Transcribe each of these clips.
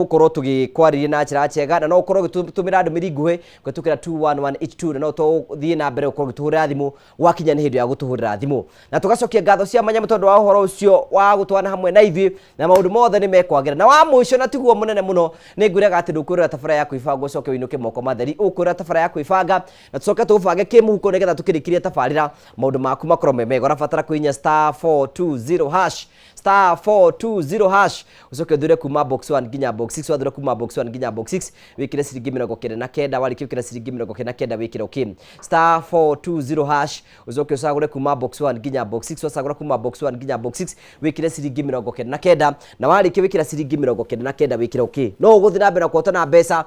Gũkorwo tũgĩkwarĩria na njĩra njega, na no ũkorwo ũgĩtũmĩra ndũmĩrĩri nguhĩ kũhĩtũkĩra 21182, na no tũthiĩ na mbere gũkorwo ũgĩtũhũrĩra thimũ gwakinya nĩ hĩndĩ ya gũtũhũrĩra thimũ, na tũgacokia ngatho cia mwanya tondũ wa ũhoro ũcio wa gũtwana hamwe na ithuĩ, na maũndũ mothe nĩ mekwagĩra. Na wa mũico, na tiguo mũnene mũno, nĩ ngwĩraga atĩ ndũkwĩrora tabara ya kwĩbanga ũcoke ũinũke moko matheri. Ũkwĩrora tabara ya kwĩbanga na tũcoke tũgũbange kĩmũhuko, nĩgetha tũkĩrĩkĩria tabarĩra maũndũ maku makorwo me mega. Ũrabatara kũhihinya *420#, *420#, ucoke uthure kuma box 1 nginya box 6. Wathura kuma box 1 nginya box 6, wikire ciringi 99. Warĩkia gwĩkĩra ciringi 99, wĩkĩre okay. *420#, ucoke ũcagũre kuma box 1 nginya box 6. Wacagũra kuma box 1 nginya box 6, wĩkĩre ciringi 99, na warĩkia gwĩkĩra ciringi 99, wĩkĩre okay. No ũgũthiĩ na mbere na kũhotana mbeca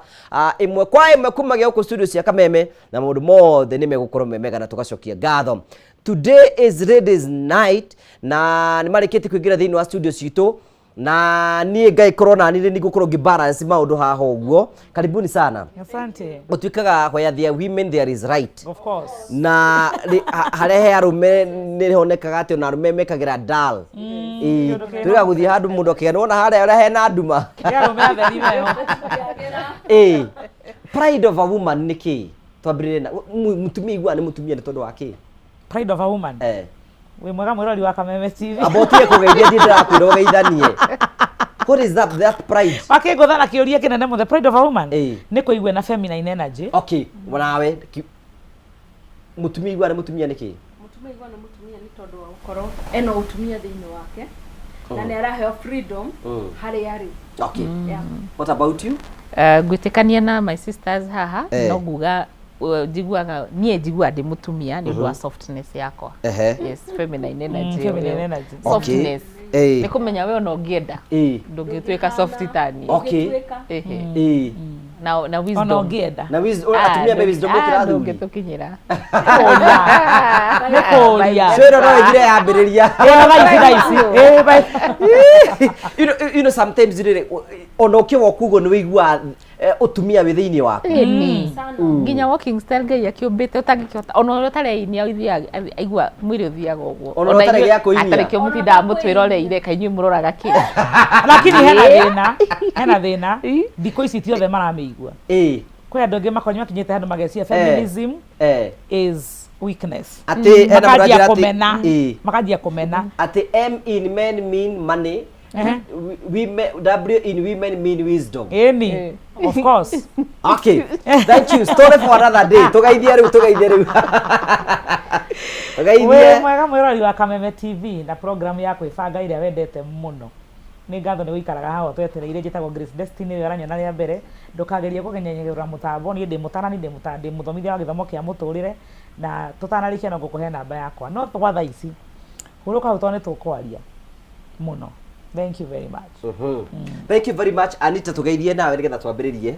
ĩmwe kwa ĩmwe kumagia gũkũ studio cia Kameme, na maũndũ mothe nĩ megũkorwo me mega, na tũgacokia ngatho. Today is ladies night, na nĩ marĩkĩtie kũingĩra thĩinĩ wa studio citũ, na niĩ ngagĩkorwo nani nĩ ngũkorwo ngĩ balance maũndũ haha ũguo. Karibuni sana. Asante. Gũtuĩkaga where there are women, there is right. Of course. Na harĩa he arũme nĩ honekaga atĩ ona arũme mekagĩra dal. Ĩĩ, kĩndũ kĩna- twĩga gũthiĩ handũ mũndũ akĩgĩa nĩwona harĩa ũrĩa hena nduma. Kĩ arũme atheri meho. Ĩĩ, pride of a woman nĩ kĩĩ? Twambĩrĩrie na mũtumia. Iguaga nĩ mũtumia nĩ tondũ wa kĩĩ? Pride of a woman. Eh. Wĩ mwega mwĩrori wa Kameme TV. Amba ũtige kũgeithia, ndiĩ ndĩrakwĩra ũgeithanie. What is that pride? Wakĩngũtha na kĩũria kĩnene mũno. The pride of a woman Ĩĩ. nĩ kũigua na feminine energy. Okay, nawe mũtumia iguaga nĩ mũtumia nĩ kĩĩ? Mũtumia igua nĩ mũtumia nĩ tondũ wa gũkorwo ena ũtumia thĩinĩ wake, na nĩ araheo freedom harĩa arĩ. Okay. Yeah. What about you? Ngwĩtĩkania na my sisters haha. No nguga njiguaga, niĩ njiguaga ndĩ mũtumia nĩ ũndũ wa softness yakwa. Yes, feminine energy. Feminine ĩyo. energy. Softness. Nĩ kũmenya we ona ũngĩenda ndũngĩtuĩka soft tani. Ũngĩtuĩka. Ehe. Na Ona wisdom. ũngĩenda. Na atumia me wisdom gũkĩra athuri? Ndũngĩtũkinyĩra. Nĩ kũũria. Cwĩro no ĩthire yambĩrĩria. Ĩyo thaa ici, thaa ici. Ĩĩ, Sometimes rĩrĩ ona ũkĩwa ũguo nĩ wĩiguaga ũtumia wĩ thĩinĩ waku. Ĩni. Sana. Nginya walking style Ngai akĩũmbĩte ũtangĩkĩhota, ona ũrĩa ũtareinia ũthiaga aigua mwĩrĩ ũthiaga ũguo. Ona ũrĩa ũtarĩ gĩa kũinia. Atarĩ kĩo mũtindaga mũtwĩroreire, kaĩ inyuĩ mũroraga kĩ? Lakini hena thĩna. Hena thĩna. Thikũ ici ti othe maramĩigua. Kwĩ andũ angĩ makonyo makinyĩte handũ magecia feminism is weakness. Atĩ hena Makanjia mũranjĩra atĩ kũmena. Makanjia kũmena. Atĩ M in men mean money. Women, W in women mean wisdom. Ĩni. Of course. Okay, thank you. Story for another day. Tugeithie rĩu, tugeithie rĩu. Wĩ Tugeithie. Mwega mwĩrori wa Kameme TV na program ya kwĩbanga ĩrĩa wendete mũno. Nĩ ngatho nĩ gũikaraga haha twetereire. Njĩtagwo Grace Destiny. Ũrĩa ũranyona rĩa mbere, ndũkagerie kũgenyerera mũtambo. Niĩ ndĩ mũtarani, ndĩ mũthomithia wa gĩthomo kĩa mũtũrĩre, na tũtanarĩkia no ngũkũhe namba yakwa, no gwa thaa ici hurũka hau tondũ nĩ tũkwaria mũno. Thank you very much. Thank you very much. Anita, tugeithie nawe nĩgetha twambĩrĩrie.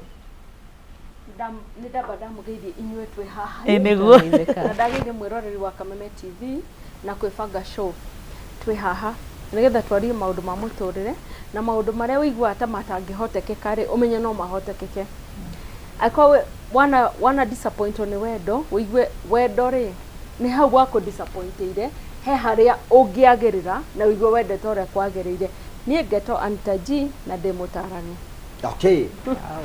Nĩ ndamba ndamũgeithie inyuĩ twĩ haha. Ĩ nĩguo. Na ndageithie mwĩroreri wa Kameme TV na kwĩbanga show. Twĩ haha nĩgetha twarie maũndũ ma mũtũrĩre na maũndũ marĩa ũiguaga ta matangĩhotekeka rĩ, ũmenye no mahotekeke. Angĩkorwo wana disappointwo nĩ wendo, ũigue wendo rĩ, nĩ hau gwakũ disappointĩire, he harĩa ũngĩagĩrĩra na ũigue wendete ũrĩa kwagĩrĩire. Niĩ ngetwo Anita G na ndĩ mũtarani. Okay,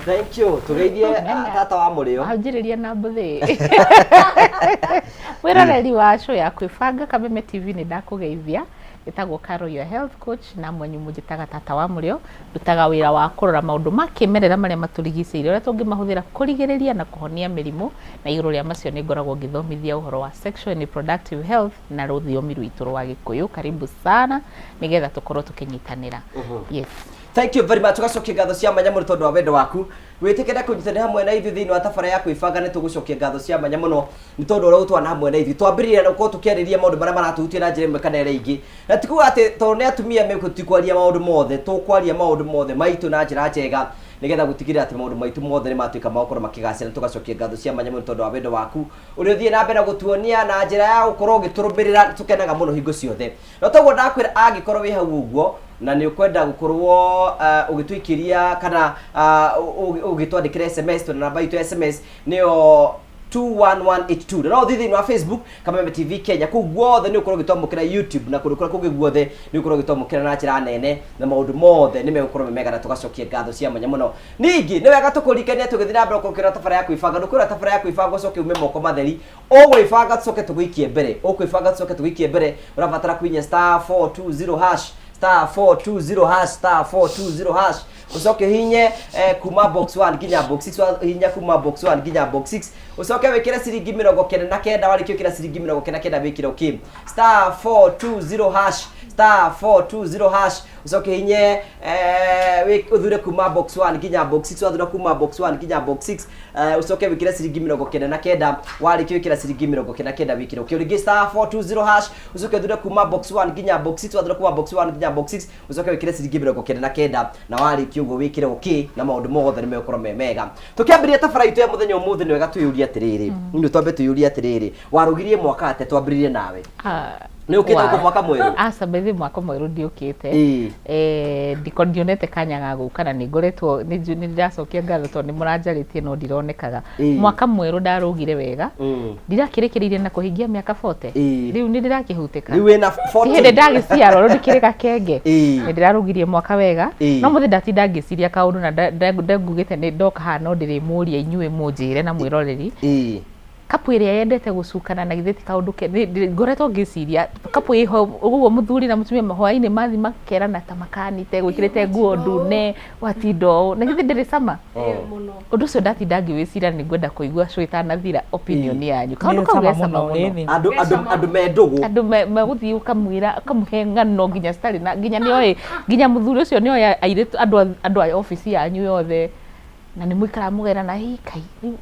thank you. Tugeithie tata wa mũrĩo. Wanjĩrĩria na mbũthĩ. Mwĩroreri wa show ya kwĩbanga Kameme TV, nĩ ndakũgeithia. Ĩtagwo Carol, your health coach, na mwenyu mũnjĩtaga tata wa mũrĩo. Ndutaga wĩra wa kũrora maũndũ ma kĩmerera marĩa matũrigicĩirie, ũrĩa tũngĩmahũthĩra kũrigĩrĩria na kũhonia mĩrimũ, na igũrũ rĩa macio nĩ ngoragwo ngĩthomithia ũhoro wa sexual and reproductive health na rũthiomi rwitũ rwa Gĩkũyũ. Karibu sana nĩgetha tũkorwo tũkĩnyitanĩra. Yes. Thank you very much. Tugacokia ngatho cia mwanya mũno tondũ wa wendo waku wĩtĩkĩre kũnyitanĩra hamwe na ithuĩ thĩinĩ wa tabara ya kwĩbanga. Nĩ tũgũcokia ngatho cia mwanya mũno nĩ tondũ ũrĩa ũtwana hamwe na ithuĩ. Twambĩrĩria na gũkorwo tũkĩarĩria maũndũ marĩa maratũhutia na njĩra ĩmwe kana ĩrĩa ĩngĩ, na ti kuga atĩ tondũ nĩ atumia mekũtikwaria maũndũ mothe. Tũkwaria maũndũ mothe maitũ na njĩra njega nĩgetha gũtigĩrĩra atĩ maũndũ maitũ mothe nĩ matuĩka ma gũkorwo makĩgacĩra. Tũgacokia ngatho cia mwanya mũno tondũ wa wendo waku ũrĩa ũthiĩ na mbere na gũtuonia na njĩra ya gũkorwo ũgĩtũrũmĩrĩra. Tũkenaga mũno hingo ciothe. No toguo ndakwĩra, angĩkorwo wĩ hau ũguo na nĩ ũkwenda gũkorwo ũgĩtũikĩria kana ũgĩtwandĩkĩra SMS, tũna namba itũ ya SMS nĩyo 21182. Na no ũthiĩ thĩinĩ wa Facebook Kameme TV Kenya, kũu guothe nĩ ũkorwo ũgĩtwamũkĩra, YouTube na kũndũ kũrĩa kũngĩ guothe nĩ ũkorwo ũgĩtwamũkĩra na njĩra nene, na maũndũ mothe nĩ megũkorwo me mega, na tũgacokia ngatho cia mwanya mũno. Ningĩ nĩ wega tũkũririkania tũgĩthiĩ na mbere gũkĩra tabara ya kwĩbanga. Ndũkwĩra tabara ya kwĩbanga ũcoke ume moko matheri, ũgwĩbanga tũcoke tũgũikie mbere, ũkwĩbanga tũcoke tũgũikie mbere. Ũrabatara kwinya star 420 hash, star 420 hash, star 420 hash, ucoke ũhihinye kuma box 1 nginya box 6. Hihinya kuma box 1 nginya box 6, ucoke wĩkĩre ciringi 99. Warĩkia gwĩkĩra ciringi 99, wĩkĩre okay. Star 420 hash, star 420 hash, ucoke hihinye ũthure kuma box 1 nginya box 6. Wathura kuma box 1 nginya box 6, ucoke wĩkĩre ciringi 99. Warĩkia gwĩkĩra ciringi 99, wĩkĩre okay. Rĩngĩ star 420 hash, ucoke ũthure kuma box 1 nginya box 6. Wathura kuma box 1 nginya box 6, ucoke wĩkĩre ciringi 99, na warĩkia ũguo wĩkĩre okay, na maũndũ mothe nĩ megũkorwo me mega. Tũkĩambĩrĩria tabara itũ ya mũthenya ũmũthĩ, nĩ wega twĩyũrie atĩrĩrĩ, nĩ twambe twĩyũrie atĩrĩrĩ, warũgirie mwaka atĩa? Twambĩrĩrie nawe. Nĩ ũkĩte gũkũ mwaka mwerũ? Aca, bethe mwaka mwerũ ndiũkĩte. Ndiko ndionete kanya ga gũka, na nĩ ngoretwo nĩ ndĩracokia ngatho tondũ nĩ mũranjarĩtie no ndironekaga. Mwaka mwerũ ndarũgire wega. Ndirakĩrĩkĩrĩirie na kũhingia mĩaka 40. Rĩu nĩ ndĩrakĩhutĩka. Rĩu wĩna 40. Hĩndĩ ndagĩciarwo rĩu ndikĩrĩ gakenge. Nĩ ndĩrarũgirie mwaka wega. No mũthĩ ndatinda ngĩciria kaũndũ na ndangugĩte nĩ ndoka haha no ndĩrĩmũria inyuĩ mũnjĩre na mwĩroreri. Kapu ĩrĩa yendete gũcukana, na githĩ ti kaũndũ ke ngoretwo ngĩciria kapu ĩho ũguo, mũthuri na mũtumia hwainĩ mathi makerana ta makanite gwĩkĩrĩte nguo ndune, watinda ũũ, na githĩ ndĩrĩ cama? Mũno. Ũndũ ũcio ndatinda ngĩwĩciria, nĩ ngwenda kũigua show ĩtanathira opinion yanyu, kaũndũ kau Nĩ ge cama mũno. Ĩni. Andũ me ndũgũ. Andũ megũthiĩ ũkamwĩra, ũkamũhe ng'ano nginya citarĩ na nginya nĩoĩ, nginya mũthuri ũcio nĩoĩ airĩtu, andũ a obici yanyu yothe, na nĩ mũikaraga mũgerana "Ĩ, kai rĩu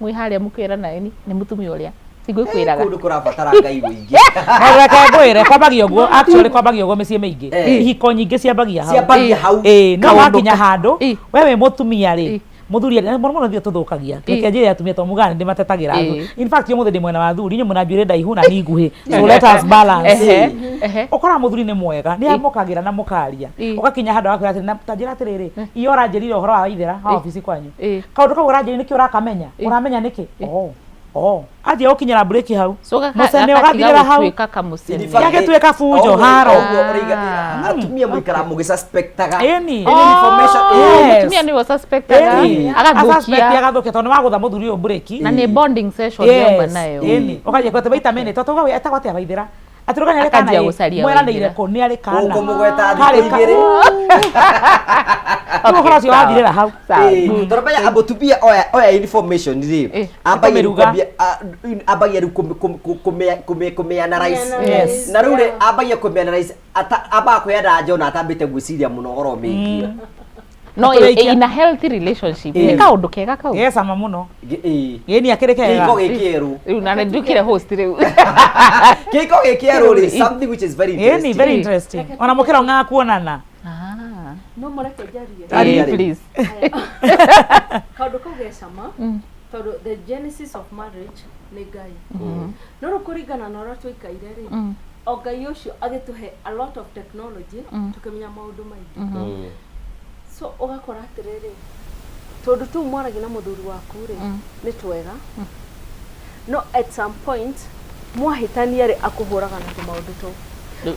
mwĩ harĩa mũkwĩrana ĩni nĩ mũtumia ũrĩa tigwĩkwĩraga." Kũndũ kũrabatara Ngai wĩingĩ. No reke ngwĩre, kwambagia ũguo, actually kwambagia ũguo mĩciĩ mĩingĩ. Ihiko nyingĩ ciambagia hau. Ciambagia hau. Ĩĩ, no Kaũndũ wakinya handũ we wĩ mũtumia rĩ, mũthuri mũno mũno ithuĩ tũthũkagia. Reke njĩre atumia, to mugaga nĩ ndĩmatetagĩra. In fact ũmũthĩ ndĩ mwena wa athuri, inyuĩ mwĩna njuĩrĩ ndaihu na ni nguhĩ, so let us balance. Ehe, ehe. Ũkoraga mũthuri nĩ mwega, nĩ amũkagĩra na mũkaria, ũgakinya handũ agakwĩra atĩrĩ, na ta njĩra atĩrĩrĩ, iyo ũranjĩrire ũhoro wa Waithera wa obici kwanyu, kaũndũ kau ũranjĩrire nĩkĩ? Ũrakamenya, ũramenya nĩkĩ? Oh, oh, anjia gũkinyĩra breki hau, So mũcene gakatiga ũgathirĩra hau. gũtuĩka kamũcene. In fact, Gagĩtuĩka bunjo, haro. Ũguo ũraiga atumia mũikaraga mũgĩsuspectaga Ĩni. any information. Yes. Mũtumia nĩwe suspectaga. Ĩni. Asuspect, Agathũkia. Agathũkia tondũ nĩ wagũtha mũthuri ũyũ breki. Na nĩ bonding session yauma nayo. Ĩni, ũkanjia kwete wait a minute, tondũ etagwo atĩa? Waithera, atĩ rũganya arĩ kana Akanjia ĩ, gũcaria mweranĩire Waithera. kũ nĩ arĩ kana Ũkũmũgweta thikũ Karĩ igĩrĩ. Rĩu ũhoro ũcio wathirĩra hau. Sawa. Tondũ menya mũtumia oya information rĩ, ambagia rĩu Kũmĩruga. Ambagia rĩu kũmĩ-analyze. Yes. Na rĩu rĩ, ambagia kũmĩ-analyze, ambaga kwĩyenda nja ona atambĩte gwĩciria mũno ũhoro mĩingĩ. No Tũrĩkia. in a healthy relationship nĩ kaũndũ kega kau. Ge cama mũno. Ĩni, akĩrĩ Kĩhiko kega. gĩkĩerũ. Rĩu na nĩ host rĩu. Kĩhiko gĩkĩerũ rĩ, something which is very Ĩni, interesting. very interesting, ona mũkĩro ng'a kuonana. Ah. No mũreke njarie. Aria. Eh, please. Kaũndũ kau ge cama tondũ the genesis of marriage nĩ Ngai, no rĩu kũringana na ũrĩa tũikaire rĩ, o Ngai ũcio agĩtũhe a lot of technology, tũkĩmenya maũndũ maingĩ. So ũgakora atĩrĩrĩ, tũndũ tũu mwaragia na mũthuri waku rĩ, nĩ twega, no at some point mwahĩtania rĩ, akũhũraga na tũmaũndũ tũu.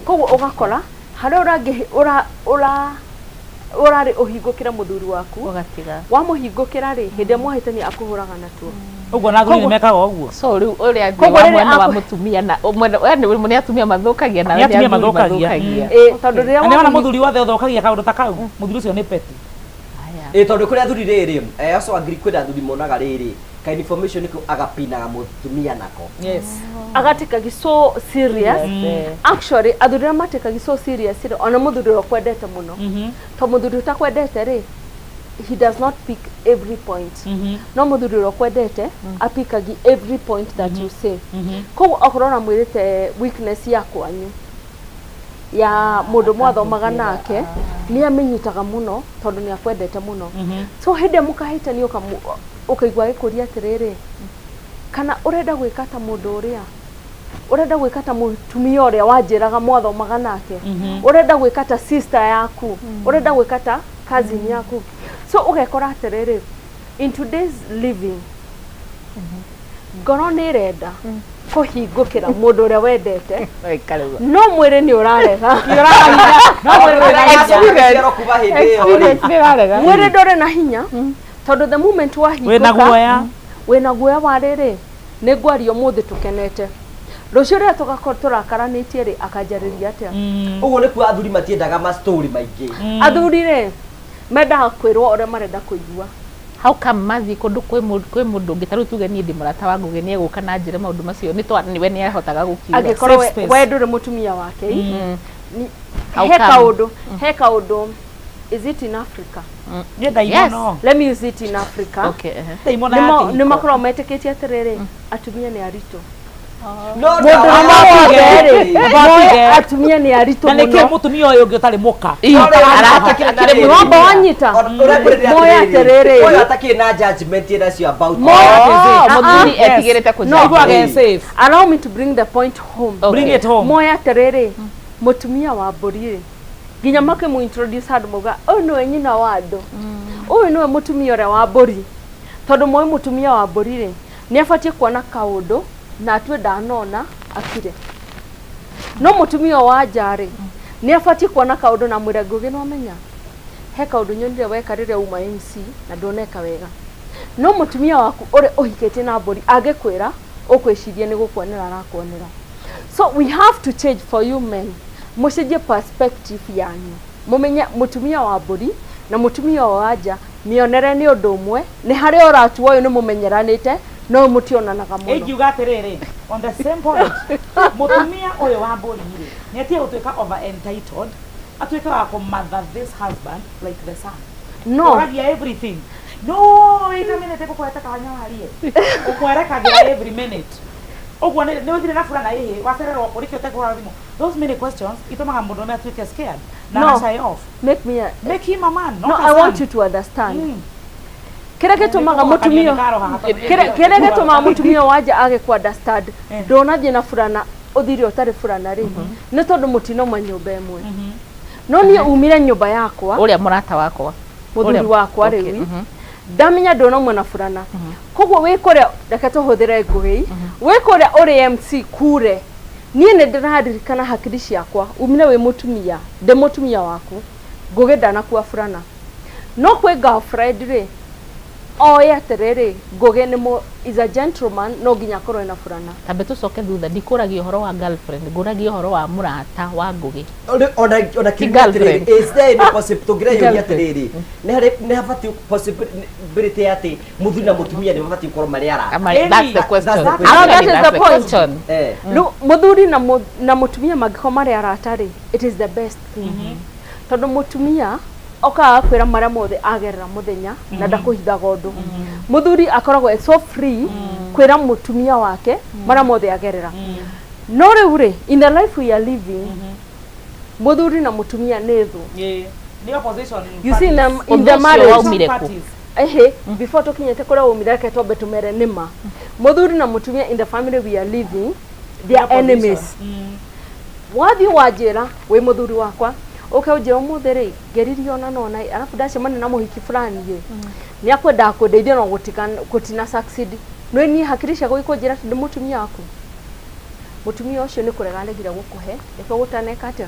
Koguo ũgakora harĩa ũrangĩ ũra ũra ũrarĩ ũhingũkĩre mũthuri waku, ũgatiga. Wamũhingũkĩra rĩ, hĩndĩ ĩrĩa mwahĩtania akũhũraga natuo. Ũguo na athuri nĩ mekaga ũguo. So rĩu ũrĩa Koguo wa rĩrĩa mwena wa mũtumia na mwena yani nĩ atumia mathũkagia na Nĩ atumia athuri. Mathũkagia. Ĩ, tondũ rĩrĩa Na nĩ wona mũthuri wothe ũthũkagia kaũndũ ta kau, mũthuri ũcio nĩ petty. Aya. Ĩ, tondũ kũrĩ athuri rĩrĩ, acio angiri, kwĩna athuri monaga rĩrĩ ka information kau agapinaga mũtumia nako. Agatikagi so serious. Actually athuri arĩa matikagi so serious rĩ, ona mũthuri ũrĩa ũkwendete mũno, to mũthuri ũtakwendete rĩ, he does not pick every point, no mũthuri ũrĩa ũkwendete apikagi every point that you say. Koguo okorwo ũramwĩrĩte weakness ya kwanyu ya mũndũ mwathomaga nake, nĩ amĩnyitaga mũno tondũ nĩ akwendete mũno. So hĩndĩ ĩrĩa mũkahĩtania, ũkaigua agĩkũria atĩrĩrĩ, kana ũrenda gwĩka ta mũndũ ũrĩa, ũrenda gwĩka ta mũtumia ũrĩa wanjĩraga mwathomaga nake, ũrenda gwĩka ta sister yaku, ũrenda gwĩka ta cousin yaku. So ũgekora atĩrĩrĩ, in today's living, Ngoro nĩ ĩrenda kũhingũkĩra mũndũ ũrĩa wendete, Waikare ũguo. no mwĩrĩ nĩ ũrarega. No mwĩrĩ ndũrĩ na hinya. Experience kuma hĩndĩ ĩyo rĩ. Experience nĩ ĩrarega. Mwĩrĩ ndũrĩ na hinya, tondũ the moment Wĩna wahingũka guoya. Wĩna guoya wa rĩrĩ, nĩ ngwaria ũmũthĩ tũkenete, rũciũ rĩrĩa tũgakorwo tũrakaranĩtie rĩ, akanjarĩria atĩa? Ũguo nĩ kuo athuri matiendaga ma story maingĩ. Athuri rĩ, mendaga kwĩrwo ũrĩa marenda kũigua. How come mathiĩ kũndũ kwĩ mũndũ ũngĩ, ta rĩu tuge niĩ ndĩ mũrata wa Ngũgĩ, nĩ egũka na njĩre maũndũ macio nĩ twa we nĩ ahotaga gũkiuga. Angĩkorwo Safe space. we ndũrĩ mũtumia wake, How he come? Kaũndũ he kaũndũ, is it in Africa? Nĩ ndaimono. Let me use it in Africa. Okay, ehe. Ndaimono ya Nĩmo- kĩhiko. Nĩ makoragwo metĩkĩtie atĩrĩrĩ, atumia nĩ aritũ. No Mũndũrũme wothe rĩ, Ndũgakige. moĩ atumia nĩ aritũ Na nĩkĩo mũno. mũtumia ũyũ ũngĩ ũtarĩ mũka. Wamba wanyita. Moĩ atĩrĩrĩ. Ũyũ atakĩrĩ na judgment ĩnacio about. Moĩ- Oh, Ah, mũthuri ah. etigĩrĩte No. Aiguaga e kũjudge. safe. Allow me to bring the point home. Okay. Bring it home. Moĩ atĩrĩrĩ, mũtumia wa mbũri rĩ, nginya makĩmũ introduce handũ mauga ũyũ nĩwe nyina wa andũ, ũyũ nĩwe mũtumia ũrĩa wa mbũri, tondũ moĩ mũtumia wa mbũri rĩ, nĩ abatiĩ kuona kaũndũ na atue ndanona akire. No mũtumia wa nja rĩ, nĩ abatiĩ kuona kaũndũ na mwĩre, "Ngũgĩ, nĩwamenya he kaũndũ nyonire weka rĩrĩa uma MC na ndoneka wega." No mũtumia waku ũrĩa ũhikĩtie na mbũri angĩkwĩra, ũkwĩciria nĩ gũkuonera arakuonera. So we have to change. For you men, mũcenjie perspective yanyu, mũmenye mũtumia wa mbũri na mũtumia wa nja mĩonere nĩ ũndũ ũmwe. Nĩ harĩa ũratua ũyũ nĩ mũmenyeranĩte, no ũyũ mũtionanaga mũno. Ingiuga atĩrĩrĩ, on the same point, mũtumia ũyũ wa mbũri rĩ, nĩ atige gũtuĩka over entitled, atuĩke wa kũmother this husband like the son. No. Ũragia everything. No wait a minute, ngũkũhete kanya warie. Ũmwerekagĩra every minute ũguo nĩ ũthire na burana ĩhĩ wacererwo kũ nĩkĩo ũtekũhũra thimũ. Those many questions itũmaga mũndũrũme atuĩke scared na No. aga shy off. Make me a, Make him a man, not no a I son. want you to understand kĩrĩa gĩtũmaga mũtumia kĩrĩa gĩtũmaga mũtumia wa nja age ku understand ndũnathiĩ na burana, ũthire ũtarĩ burana rĩ, nĩ tondũ mũtinauma nyũmba ĩmwe. No niĩ umire nyũmba yakwa, Ũrĩa mũrata wakwa. Mũthuri Ũrĩa- wakwa, okay, rĩu ndamenya ndũnauma na burana, koguo wĩ kũrĩa, reke tũhũthĩre ngũgĩ, wĩ kũrĩa ũrĩ MC kure, niĩ nĩ ndĩraririkana hakiri ciakwa umire wĩ mũtumia, ndĩ mũtumia waku, ngũgĩ ndanakua burana. No kwĩ girlfriend rĩ, oĩ atĩrĩrĩ, ngũgĩ nĩ is a gentleman, no nginya akorwo ena burana. Tambe tũcoke thutha, ndikũragia ũhoro wa girlfriend, ngũragia ũhoro wa mũrata wa Ngũgĩ. Ona Ti kiuga atĩrĩrĩ, girlfriend. is there any possibility, tũngĩreyũria Girlfriend. atĩrĩrĩ, nĩ harĩ nĩ habatiĩ possibility atĩ mũthuri na mũtumia nĩ mabatiĩ gũkorwo marĩ arata? That's the question. That's the question. Ah, that Actually, is that's the the point. question. Rĩu mũthuri na mũtumia mangĩkorwo marĩ arata rĩ, it is the best thing, tondũ mũtumia okaga kwĩra marĩa mothe agerera mũthenya na ndakũhithaga ũndũ. Mũthuri akoragwo e so free kwĩra mũtumia wake marĩa mothe agerera. No rĩu rĩ, in the life we are living, mũthuri na mũtumia nĩ thũ. Nĩ opposition. You see, in Ũndũ the ũcio marriage waumire kũ? Ehe, before tukinyĩte kũrĩa waumire, reke twambe tũmere nĩma mũthuri na mũtumia in the family we are living, they are enemies. Wathiĩ wanjĩra wĩ mũthuri wakwa, ũke ũnjĩra ũmũthĩ rĩ, ngeririe ona nona ĩ, arabu ndacemania na mũhiki fulani ĩ, nĩ akwendaga kũndeithia no gũtina succeed. Nĩ niĩ hakiri ciakwa ikũnjĩra atĩ ndĩ mũtumia waku, mũtumia ũcio nĩ kũrega aregire gũkũhe, nĩkĩo gũtaneka atĩa,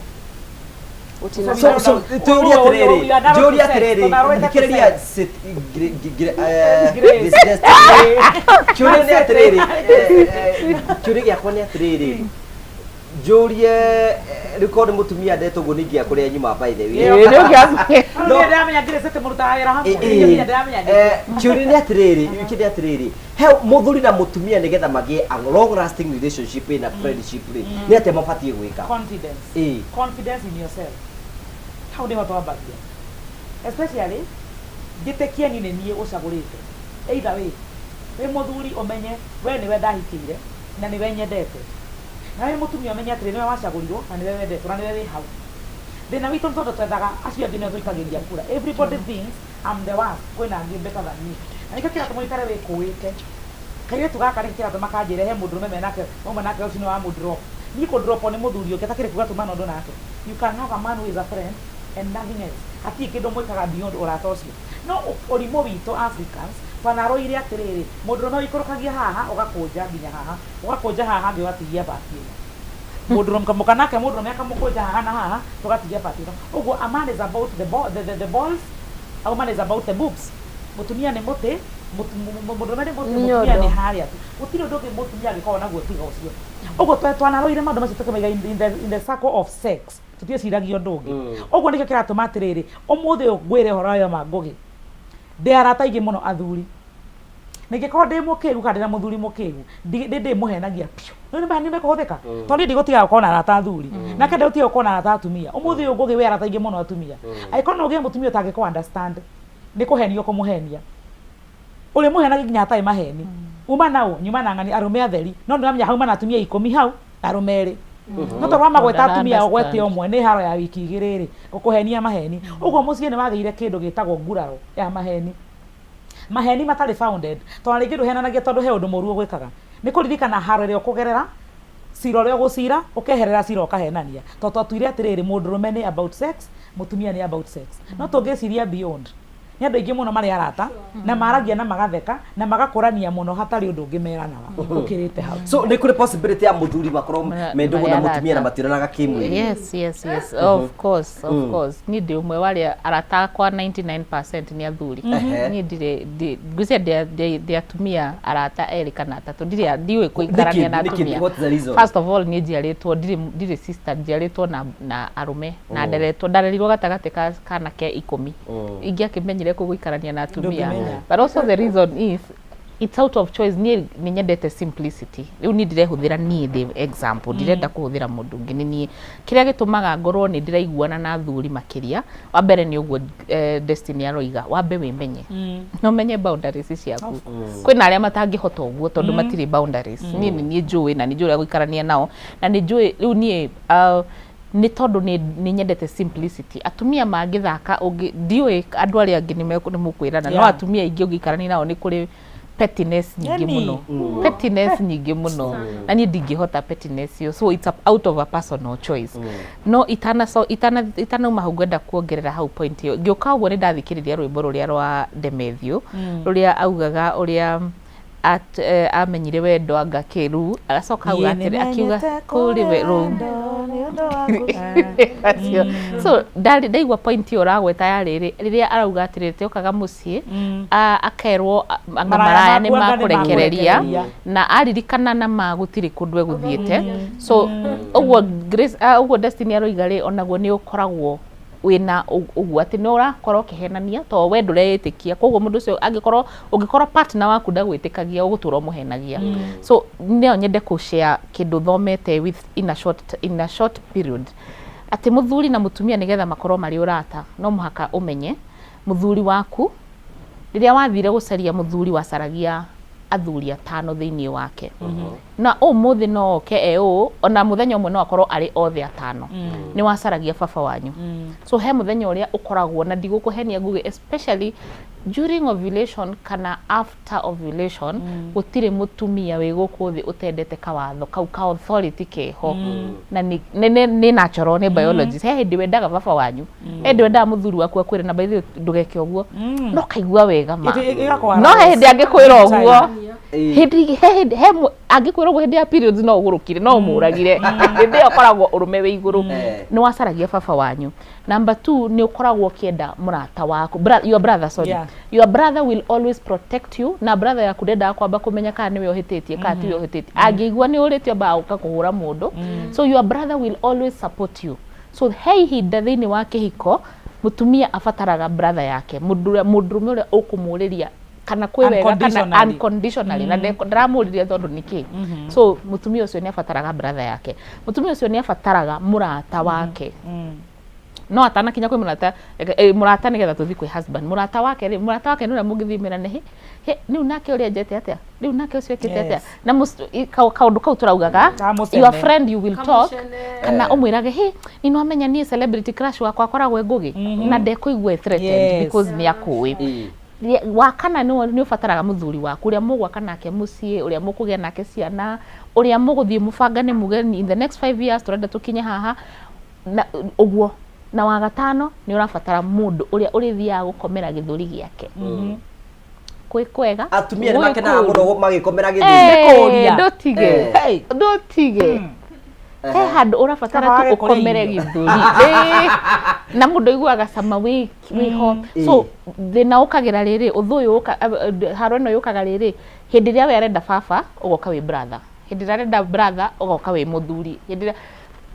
gũtina. So njũrie atĩrĩrĩ, njũrie atĩrĩrĩ, thikĩrĩria, Grace. kĩũria nĩ atĩrĩrĩ, kĩũria gĩakwa nĩ atĩrĩrĩ, njũrie, rĩu korwo nĩ mũtumia ndetwo ũguo nĩ ingĩaga kũrĩa nyuma, by the way. Ĩĩ, nĩ ũngĩathire. No ndĩramenya Grace atĩ mũrutaga wĩra hamwe. Nĩ ndĩramenya. Kĩũria nĩ atĩrĩrĩ, kĩũria nĩ atĩrĩrĩ, he mũthuri na mũtumia nĩgetha magĩe a long lasting relationship na friendship rĩ, nĩ atĩa mabatiĩ gwĩka? Confidence. Confidence in yourself, hau nĩho twambagia. Especially njĩtĩkie niĩ nĩ niĩ ũcagũrĩte. Either way wĩ mũthuri, ũmenye we nĩwe ndahikĩire na nĩwe nyendete, na wĩ mũtumia ũmenye atĩrĩ, nĩwe wacagũrirwo na nĩwe wendetwo na nĩwe wĩ hau. Thĩna witũ nĩ tondũ twethaga acio angĩ nĩo tũikagĩria kura. Everybody thinks I'm the worst, kwĩna angĩ better than me, na nĩkĩo kĩratũma ũikare wĩkũĩte. Kairĩtu gaka nĩkĩo kĩratũma kanjĩre he mũndũrũme menake, mauma nake ũcio nĩ wa mũndrop. Niĩ kũndropwo nĩ mũthuri ũngĩ atakĩrĩ kuga tuma na ũndũ nake. You can have a man who is a friend and nothing else. Hatirĩ kĩndũ mwĩkaga beyond ũrata ũcio. No ũrimũ witũ Africans Twanaroire atĩrĩrĩ, mũndũrũme ũikũrũkagia haha ũgakũnja nginya haha, ũgakũnja haha hangĩ ũgatigia part ĩno. Mũndũrũme mũka nake mũndũrũme akamũkũnja haha na haha tũgatigia part ĩno. Ũguo a man is about the balls, a woman is about the boobs. Mũtumia nĩ mũtĩ, mũndũrũme nĩ mũtĩ, Nĩ mũtumia nĩ nyondo. harĩa tu. Gũtirĩ ũndũ ũngĩ mũtumia angĩkorwo naguo tiga ũcio. Ũguo twanaroire maũndũ macio tũkĩmaiga in the circle of sex. Tũtieciragia ũndũ ũngĩ. Ũguo nĩkĩo kĩratũma atĩrĩrĩ, ũmũthĩ ũyũ ngwĩre ũhoro ũrĩa ma Ngũgĩ. Ndĩ arata aingĩ mũno athuri. Ningĩkorwo ndĩ mũkĩgu kana ndĩna mũthuri mũkĩgu, ndĩ ndĩmũhenagia piũ. Nĩ maheni mekũhũthĩka. Tondũ niĩ ndigũtiga gũkorwo na arata athuri. Nake ndegũtiga gũkorwo na arata atumia. Ũmũthĩ ũyũ Ngũgĩ wĩ arata aingĩ mũno atumia. Angĩkorwo no ũgĩe mũtumia ũtangĩkũ understand, nĩ kũhenio ũkũmũhenia. Ũrĩmũhenagia nginya hatarĩ maheni. Uma na ũ, nyuma na ng'ani arũme atheri. No nĩũramenya hauma na atumia 10 hau, na arũme erĩ. No tondũ wamagweta atumia ũgwete ũmwe nĩ haro ya wiki igĩrĩ rĩ, ngũkũhenia maheni. Ũguo mũciĩ nĩ wagĩire kĩndũ gĩtagwo nguraro ya maheni. Maheni matarĩ founded. Tondũ rĩngĩ ndũhenanagia tondũ he ũndũ mũru ũgwĩkaga. Nĩ kũririkana haro ĩrĩa ũkũgerera, cira ũrĩa ũgũcira, ũkeherera cira ũkahenania. Tondũ twatuire atĩrĩrĩ, mũndũrũme nĩ about sex, mũtumia nĩ about sex. No tũngĩciria beyond, nĩ andũ aingĩ mũno marĩ arata, na maragia na magatheka, na magakũrania mũno hatarĩ ũndũ ũngĩ meranaga ũkĩrĩte hau. So nĩ kũrĩ possibility ya mũthuri makorwo me ndũgũ na marĩ mũtumia na arata. mationanaga kĩmwĩrĩ? Yes, of course, of course. Niĩ ndĩ ũmwe wa arĩa arata akwa 99% nĩ athuri. Niĩ ndirĩ ngwĩciria ndĩ atumia arata erĩ kana atatũ. Ndirĩ, ndiũĩ kũikarania na Nĩkĩ? atumia. What's the reason? First of all, niĩ njiarĩtwo ndirĩ sister, njiarĩtwo na arũme na nderetwo, ndarerirwo gatagatĩ ka kanake 10. Ingĩakĩmenyire kũ gũikarania na atumia? Ndũngĩmenya. But also the reason is it's out of choice. Niĩ nĩ nyendete simplicity. Rĩu niĩ ndirehũthĩra, niĩ ndĩ example, ndirenda kũhũthĩra mũndũ ũngĩ, nĩ niĩ. Kĩrĩa gĩtũmaga ngorwo nĩ ndĩraiguana na athuri makĩria, wa mbere nĩ ũguo Destiny aroiga, wambe wĩmenye na ũmenye boundaries ciaku. Kwĩna arĩa matangĩhota ũguo tondũ matirĩ boundaries. Niĩ nĩ niĩ njũĩ na nĩ njũĩ ũrĩa gũikarania nao na nĩ njũĩ rĩu niĩ nĩ tondũ nĩ nyendete simplicity. Atumia mangĩthaka ũngĩ, ndiũĩ andũ arĩa angĩ nĩ mũkwĩrana, no atumia aingĩ ũngĩikarania nao nĩ kũrĩ pettiness nyingĩ Yani. mũno, pettiness nyingĩ mũno, na niĩ ndingĩhota pettiness ĩyo. So it's out of a personal choice. No itana so itana itanauma hau, ngwenda kuongerera hau point ĩyo. Ngĩũka ũguo nĩ ndathikĩrĩria rwĩmbo rũrĩa rwa Demethiũ, rũrĩa augaga ũrĩa amenyire wendo anga kĩru, agacoka auga atĩrĩ, akiuga kũrĩ we rũu acio. So ndaigua point ĩyo ũragweta ya rĩrĩ, rĩrĩa arauga atĩrĩrĩ, tiokaga mũciĩ akerwo anga Maraya maraya nĩ maku anga nĩ makũrekereria makũrekereria. Na aririkana na ma gũtirĩ kũndũ egũthiĩte. So ũguo Grace, ũguo Destiny aroiga rĩ, onaguo nĩ ũkoragwo wĩna ũguo atĩ nĩ ũrakorwo ũkĩhenania tondũ we ndũreĩtĩkia. Koguo mũndũ ũcio angĩkorwo, ũngĩkorwo partner waku ndagwĩtĩkagia, ũgũtũra ũmũhenagia. So no nyende kũ share kĩndũ thomete with in a short period, atĩ mũthuri na mũtumia nĩgetha makorwo marĩ ũrata, no mũhaka ũmenye mũthuri waku. Rĩrĩa wathire gũcaria mũthuri, wacaragia athuri atano thĩinĩ wake, na ũmũthĩ no oke e ũũ, ona mũthenya ũmwe no akorwo arĩ othe atano. Nĩ wacaragia baba wanyu. So he mũthenya ũrĩa ũkoragwo na ndigũkũhenia nguge, especially during ovulation kana after ovulation, gũtirĩ mũtumia wĩ gũkũ thĩ ũtendete kawatho kau ka authority keho, na nĩ natural, nĩ biology. He hĩndĩ wendaga baba wanyu, he hĩndĩ wendaga mũthuri waku akwĩre, na by the way, ndũgeke ũguo, no kaigua wega ma. Ĩgakũara No he hĩndĩ angĩkwĩra ũguo, hĩndĩ he hĩndĩ he angĩkwĩra ũguo hĩndĩ ya periods, no ũgũrũkire, no ũmũragire. Hĩndĩ ĩyo ũkoragwo ũrũme wĩ igũrũ. Nĩ wacaragia baba wanyu. Number two, nĩ ũkoragwo ũkĩenda mũrata waku, your brother, sorry. Your brother will always protect you, na brother yaku ndendaga kwamba kũmenya kana nĩwe ũhĩtĩtie kana tiwe ũhĩtĩtie. Angĩigua nĩ ũrĩtio, ambaga gũka kũhũra mũndũ. So your brother will always support you. So he ihinda thĩinĩ wa kĩhiko mũtumia abataraga brother yake, mũndũ ũrĩa, mũndũrũme ũrĩa ũkũmũrĩria kana kwĩ wega kana Unconditionally. Unconditionally, na ndaramũrĩria tondũ nĩkĩ. So mũtumia ũcio nĩ abataraga brother yake, mũtumia ũcio nĩ abataraga mũrata wake. No atanakinya kwĩ mũrata, mũrata nĩgetha tũthiĩ kwĩ husband, mũrata wake rĩ, mũrata wake nĩ ũrĩa mũngĩthiĩ merane, "Hĩ hĩ, rĩu nake ũrĩa njete atĩa, rĩu nake ũcio ekĩte atĩa?" Na kaũndũ kau tũraugaga, Kamũcene. your friend you will talk, Kamũcene. kana ũmwĩrage, "Hĩ, nĩ nwamenya niĩ celebrity crush wakwa akoragwo e Ngũgĩ," na ndekũigua e threatened because nĩ akũĩ. Wa kana nĩ ũbataraga mũthuri waku, ũrĩa mũgwaka nake mũciĩ, ũrĩa mũkũgĩa nake ciana, ũrĩa mũgũthiĩ mũbangane muge in the next 5 years tũrenda tũkinye haha na ũguo. Na wa gatano, nĩ ũrabatara mũndũ ũrĩa ũrĩthiaga gũkomera gĩthũri gĩake. Kwĩ kwega. Atumia nĩ Gwĩ makenaga kũũru. mũno magĩkomera gĩthũri. Eh, Kũũria. ndũtige. Eh. Hey. Ndũtige. He handũ ũrabatara Kaba tu wage kũrĩa ũkomere irio. gĩthũri. Ĩĩ. Na mũndũ aiguaga cama wĩ wĩho. So thĩna ũkagĩra rĩrĩ, ũthũ ũyũ haro ĩno yũkaga rĩrĩ, hĩndĩ ĩrĩa we arenda baba, ũgoka wĩ brother. Hĩndĩ ĩrĩa arenda brother, ũgoka wĩ mũthuri. Hĩndĩ ĩrĩa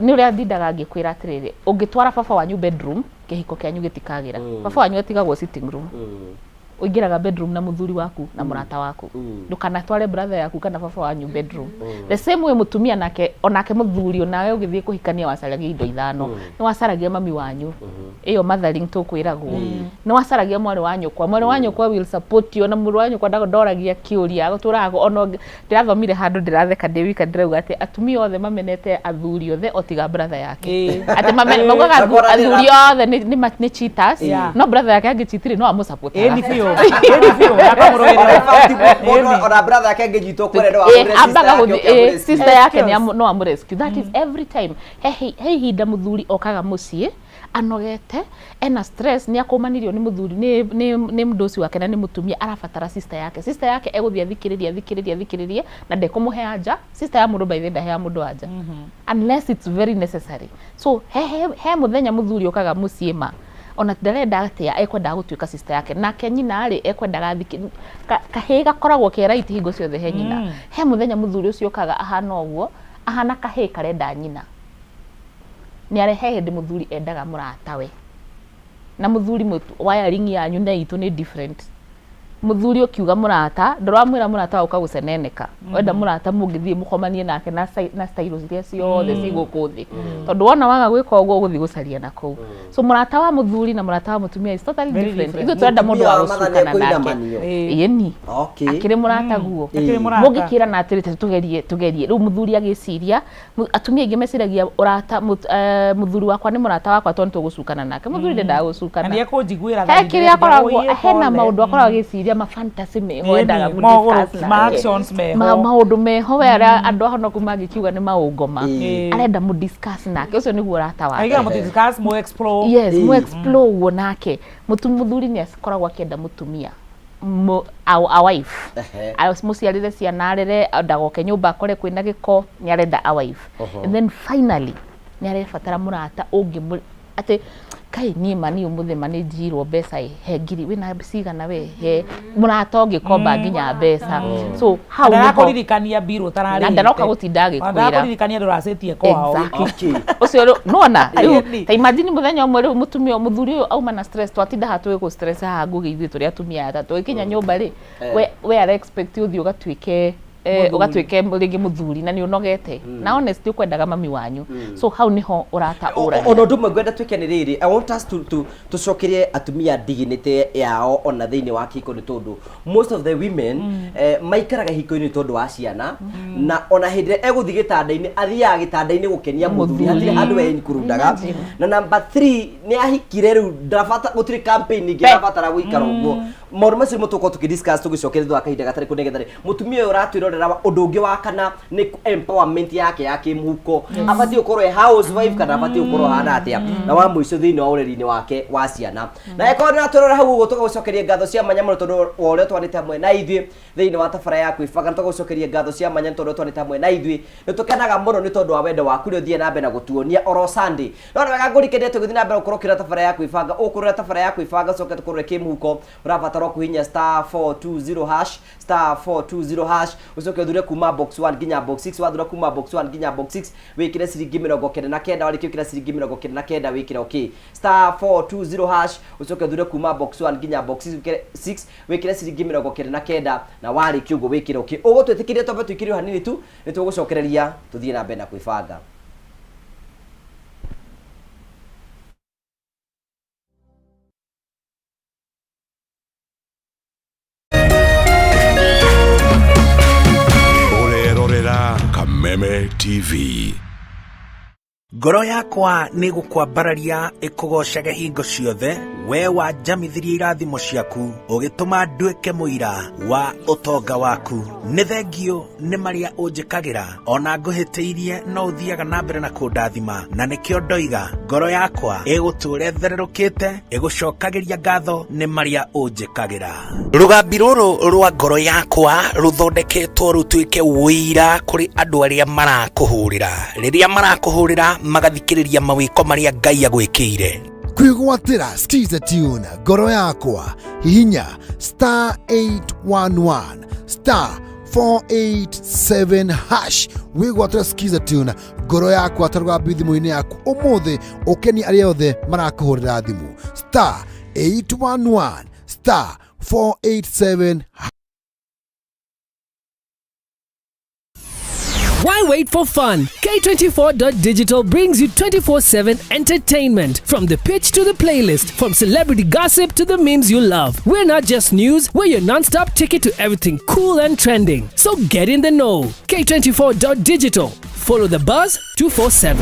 nĩ ũrĩa ndindaga ngĩkwĩra atĩrĩrĩ, ũngĩtwara baba wanyu bedroom, kĩhiko kĩanyu gĩtikagĩra. Baba wanyu atigagwo sitting room. Ũingĩraga bedroom na mũthuri waku na mũrata waku. Ndũkanatware brother yaku kana baba wanyu bedroom. The same way mũtumia nake, onake mũthuri, onawe ũgĩthiĩ kũhikania wacaragia indo ithano. Nĩ wacaragia mami wanyu, ĩyo mothering tũkwĩragwo. Nĩ wacaragia mwarĩ wa nyũkwa. Mwarĩ wa nyũkwa will support you, ona mũrũ wa nyũkwa ndoragia kĩũria, gũtũraga ona ndĩrathomire handũ ndĩratheka ndĩ wika, ndĩrauga atĩ atumia othe mamenete athuri othe o tiga brother yake. Atĩ maugaga athuri othe nĩ cheaters, no brother yake angĩcheatire no amũsupportaga. Ĩni biũ. Ĩni biũ. Akamũrũĩrĩra. In fact, mũndũ ona brother yake angĩnyitwo kwere no ahũre sister Ambaga yake gũthiĩ oke amũrescue. Sister yake Of course. no amũrescue. That is every time he ihinda mũthuri okaga mũciĩ anogete, ena stress, nĩ akũmanirio nĩ mũthuri, nĩ mũndũ ũcio wake na nĩ mũtumia, arabatara sister yake. Sister yake egũthiĩ athikĩrĩrie, athikĩrĩrie, athikĩrĩrie na ndekũmũhe anja. Sister ya mũndũ by the way ndaheaga mũndũ anja unless it's very necessary. So he mũthenya mũthuri okaga mũciĩ ma ona ndarenda atĩa, ekwendaga gũtuĩka sister yake, nake nyina rĩ ekwendaga kahĩĩ gakoragwo ke right hingo ciothe he nyina. He mũthenya mũthuri ũcio okaga ahana ũguo, ahana kahĩĩ karenda nyina. Nĩ arehe hĩndĩ mũthuri endaga mũratawe, na mũthuri wiring yanyu na itũ nĩ different. Mũthuri ũkiuga mũrata, ndũramwĩra mũrata waku gũceneneka. Wenda mũrata mũngĩthiĩ mũkomanie nake na style iria ciothe ci gũkũ thĩ, tondũ wona waga gwĩka ũguo ũgũthiĩ gũcaria na kũu. So mũrata wa mũthuri na mũrata wa mũtumia is totally Very different. different. Ithuĩ tũrenda mũndũ wa Mũtumia wa matha gũcukana nake. nĩekũinamanio. Ĩni. Akĩrĩ mũrata guo. Akĩrĩ mũrata. Mũngĩkĩrana atĩrĩ, tũgerie tũgerie rĩu mũthuri agĩciria, atumia aingĩ meciragia ũrata, mũthuri wakwa nĩ mũrata wakwa tondũ nĩtũgũcukana nake. Mũthuri ndendaga Na gũcukana. nĩ ekũnjiguĩra He kĩrĩa akoragwo hena maũndũ akoragwo agĩciria, ma fantasy meho endaga Ĩni, mũdiscuss ma nake. actions meho. Maũndũ meho we arĩa andũ ahonoku mangĩkiuga nĩ maũngoma. Arenda mũdiscuss nake, ũcio nĩguo ũrata wake. Aiga mũti discuss, mu explore. Yes, mu explore ũguo nake. Mũthuri nĩ akoragwo akĩenda mũtumia a wife. Mũciarĩre ciana, arere, ndagoke nyũmba akore kwĩna gĩko, nĩ arenda a wife. And then finally nĩ arabatara mũrata ũngĩ atĩ kai niĩ ma niĩ ũmũthĩ ma nĩ njirwo mbeca ĩ, he ngiri wĩna cigana we, he mũrata ũngĩkomba nginya mbeca. So hau nĩho Ndarakũririkania mbirũ ũtararĩhĩte. Na ndaroka gũtinda agĩkwĩra. Ndarakũririkania ndũracĩtie kwao. Exactly. Okay. Ũcio rĩu nĩwona rĩu Ĩni. ta imagine mũthenya ũmwe rĩu mũtumia mũthuri ũyũ auma na stress, twatinda haha tũgĩkũ stress haha ngũgĩ ithuĩ tũrĩ atumia atatũ, ĩkinya nyũmba rĩ, we ara expect ũthiĩ ũgatuĩke Mũthuri. Ũgatuĩke rĩngĩ mũthuri na nĩ ũnogete, na honestly ũkwendaga mami wanyu. So hau nĩho ũrata ũragia. Ona ũndũ ũmwe ngwenda twĩke nĩ rĩrĩ, I want us to tũcokerie atumia dignity yao ona thĩinĩ wa kĩhiko, nĩ tondũ most of the women maikaraga hiko-inĩ tondũ wa ciana, na ona hĩndĩ ĩrĩa egũthiĩ gĩtanda-inĩ, athiaga gĩtanda-inĩ gũkenia mũthuri, hatirĩ handũ we includaga. Imagine. Na number 3 nĩ ahikire rĩu, ndabata gũtirĩ campaign ĩngĩ arabatara gũikara ũguo. Maũndũ macio nĩmo tũgũkorwo tũkĩdiscuss tũgĩcokeria thutha wa kahinda gatarĩ kũnene. Rĩ mũtumia ũyũ ũratwĩrorera, ũndũ ũngĩ wa kana nĩ empowerment yake ya kĩmũhuko, abatiĩ gũkorwo e housewife kana abatiĩ gũkorwo hana atĩa, na wa mũico thĩinĩ wa ũreri-inĩ wake wa ciana. Na ĩkorwo nĩ ũratwĩrorera hau ũguo, tũgagũcokeria ngatho cia mwanya mũno tondũ wa ũrĩa twanĩte hamwe na ithuĩ thĩinĩ wa tabara ya kwĩbanga. Nĩ tũgagũcokeria ngatho cia mwanya nĩ tondũ twanĩte hamwe na ithuĩ. Nĩ tũkenaga mũno nĩ tondũ wa wendo waku ũrĩa ũthiĩ na mbere na gũtuonia oro Sunday. No nĩ wega ngũrikĩrie tũgĩthiĩ na mbere gũkorwo ũkĩrora tabara ya kwĩbanga. Ũkũrora tabara ya kwĩbanga ũcoke tũkũrore kĩmũhuko, ũrabatara kũhihinya *420#, *420#, ũcoke ũthure kuma box 1 nginya box 6. Wathura kuma box 1 nginya box 6, wĩkĩre ciringi 99. Warĩkia gwĩkĩra ciringi 99, wĩkĩre okay. *420# ũcoke ũthure kuma box 1 nginya box 6, wĩkĩre ciringi 99, na warĩkia ũguo wĩkĩre okay. Ũgũtwĩtĩkĩria twambe tũikĩrio hanini tu, nĩ tũgũcokereria tũthiĩ na mbere na kwĩbanga. Ũrerorera Kameme TV. Ngoro yakwa nĩ gũkwambararia ĩkũgoocage hingo ciothe, we wanjamithirie irathimo ciaku, ũgĩtũma nduĩke mũira wa ũtonga waku. Nĩ thengiũ nĩ marĩa ũnjĩkagĩra, ona ngũhĩtĩirie no ũthiaga na mbere na kũndathima, na nĩkĩo ndoiga ngoro yakwa ĩgũtũũra ĩthererũkĩte, ĩgũcokagĩria ngatho nĩ marĩa ũnjĩkagĩra. Rũgambi rũrũ rwa ngoro yakwa rũthondeketwo rũtuĩke ũira kũrĩ andũ arĩa marakũhũrĩra, rĩrĩa marakũhũrĩra magathikĩrĩria mawĩko marĩa Ngai agwĩkĩire. Kwĩgwatĩra Skiza Tune ngoro yakwa, hihinya star 811 star 487 hash wĩgwatĩra Skiza Tune ngoro yakwa ta rũgambi thimũ-inĩ yaku ũmũthĩ, ũkenie arĩa othe marakũhũrĩra thimũ star 811 star 487. Why wait for fun? K24.digital brings you 24/7 entertainment. From the pitch to the playlist, from celebrity gossip to the memes you love. We're not just news, we're your non-stop ticket to everything cool and trending. So get in the know. K24.digital. Follow the buzz 247.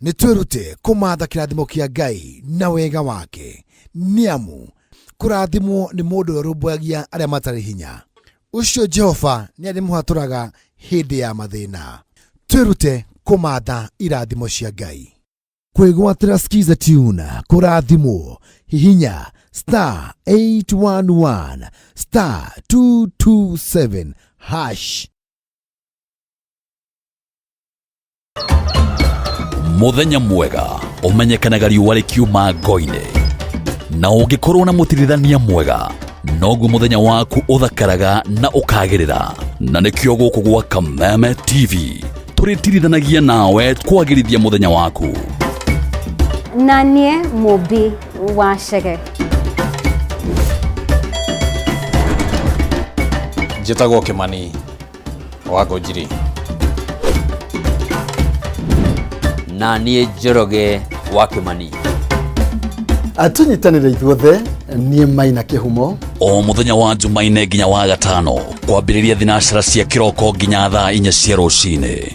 Nĩ twĩrute kũmatha kĩrathimo kĩa Ngai na wega wake, nĩ amu kũrathimwo nĩ mũndũ ũrĩa ũrũmbũyagia arĩa matarĩ hinya, ũcio Jehova nĩ arĩmũhatũraga hĩndĩ ya mathĩna. Twĩrute kũmatha irathimo cia Ngai. Kwĩgwatĩra Skiza Tune kũrathimwo, hihinya star 811 star 227 hash. Muthenya mwega ũmenyekanaga riũa rĩkiuma ngo-inĩ, na ũngĩkorwo na mũtirithania mwega noguo mũthenya waku ũthakaraga na ũkagĩrĩra. Na nĩkĩo gũkũ gwa Kameme TV tũrĩtirithanagia nawe kwagĩrithia mũthenya waku. Na niĩ Mũmbi wa Chege. Njĩtagwo Kĩmani wa Ngũnjiri. Na niĩ Njoroge wa Kĩmani. Tũnyitanĩre ithuothe, niĩ Maina Kĩhumo. O mũthenya wa Jumaine nginya wa gatano, kwambĩrĩria thinacara cia kĩroko nginya thaa 4 cia rũcinĩ.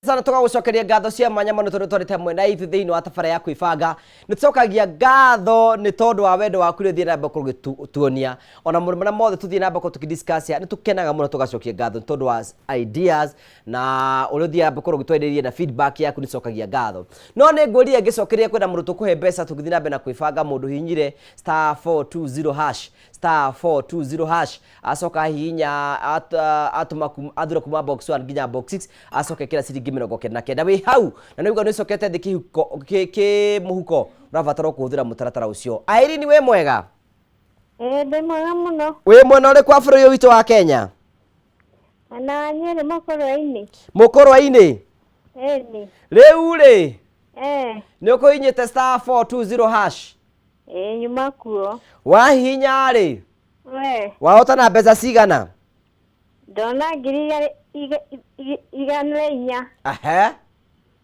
Sana tũgagũcokeria ngatho cia mwanya mũno tondũ twarĩte hamwe na ithuĩ thĩinĩ wa tabara ya kwĩbanga. Nĩ tũcokagia ngatho nĩ tondũ wa wendo waku ũrĩa ũthiĩ na mbere gũtuonia, ona maũndũ marĩa mothe tũthiĩ na mbere tũkĩdiscuss, nĩ tũkenaga mũno tũgacokia ngatho nĩ tondũ wa ideas na ũrĩa ũthiĩ na mbere gũtwarĩria na feedback yaku, nĩ tũcokagia ngatho. No nĩ ngũria ngĩcokeria kwenda mũndũ tũkũhe mbeca tũgĩthiĩ na mbere na kwĩbanga, mũndũ hihinyire star 420 hash, star 420 hash, acoka hihinya atũma athura kuma box 1 nginya box 6, acoka ĩkĩra ciringi 99 wĩ hau, na nĩ nĩ ũcokete thĩ kĩhuko kĩ mũhuko, ũrabatara kũhũthĩra mũtaratara ũcio. Irene, wĩ mwega? Ĩĩ, ndĩ mwega mũno. Wĩ mwena ũrĩkũ wa bũrũri ũyũ witũ wa Kenya? Mwena wa Nyĩrĩ, Mũkũrwe-inĩ. Mũkũrwe-inĩ? Ĩni. Rĩu rĩ, nĩ ũkũhinyĩte star 420 hash? Ĩĩ, nyuma kuo. Wahihinya rĩ, We. wahotana mbeca cigana? Ndona 104,000. Ahe.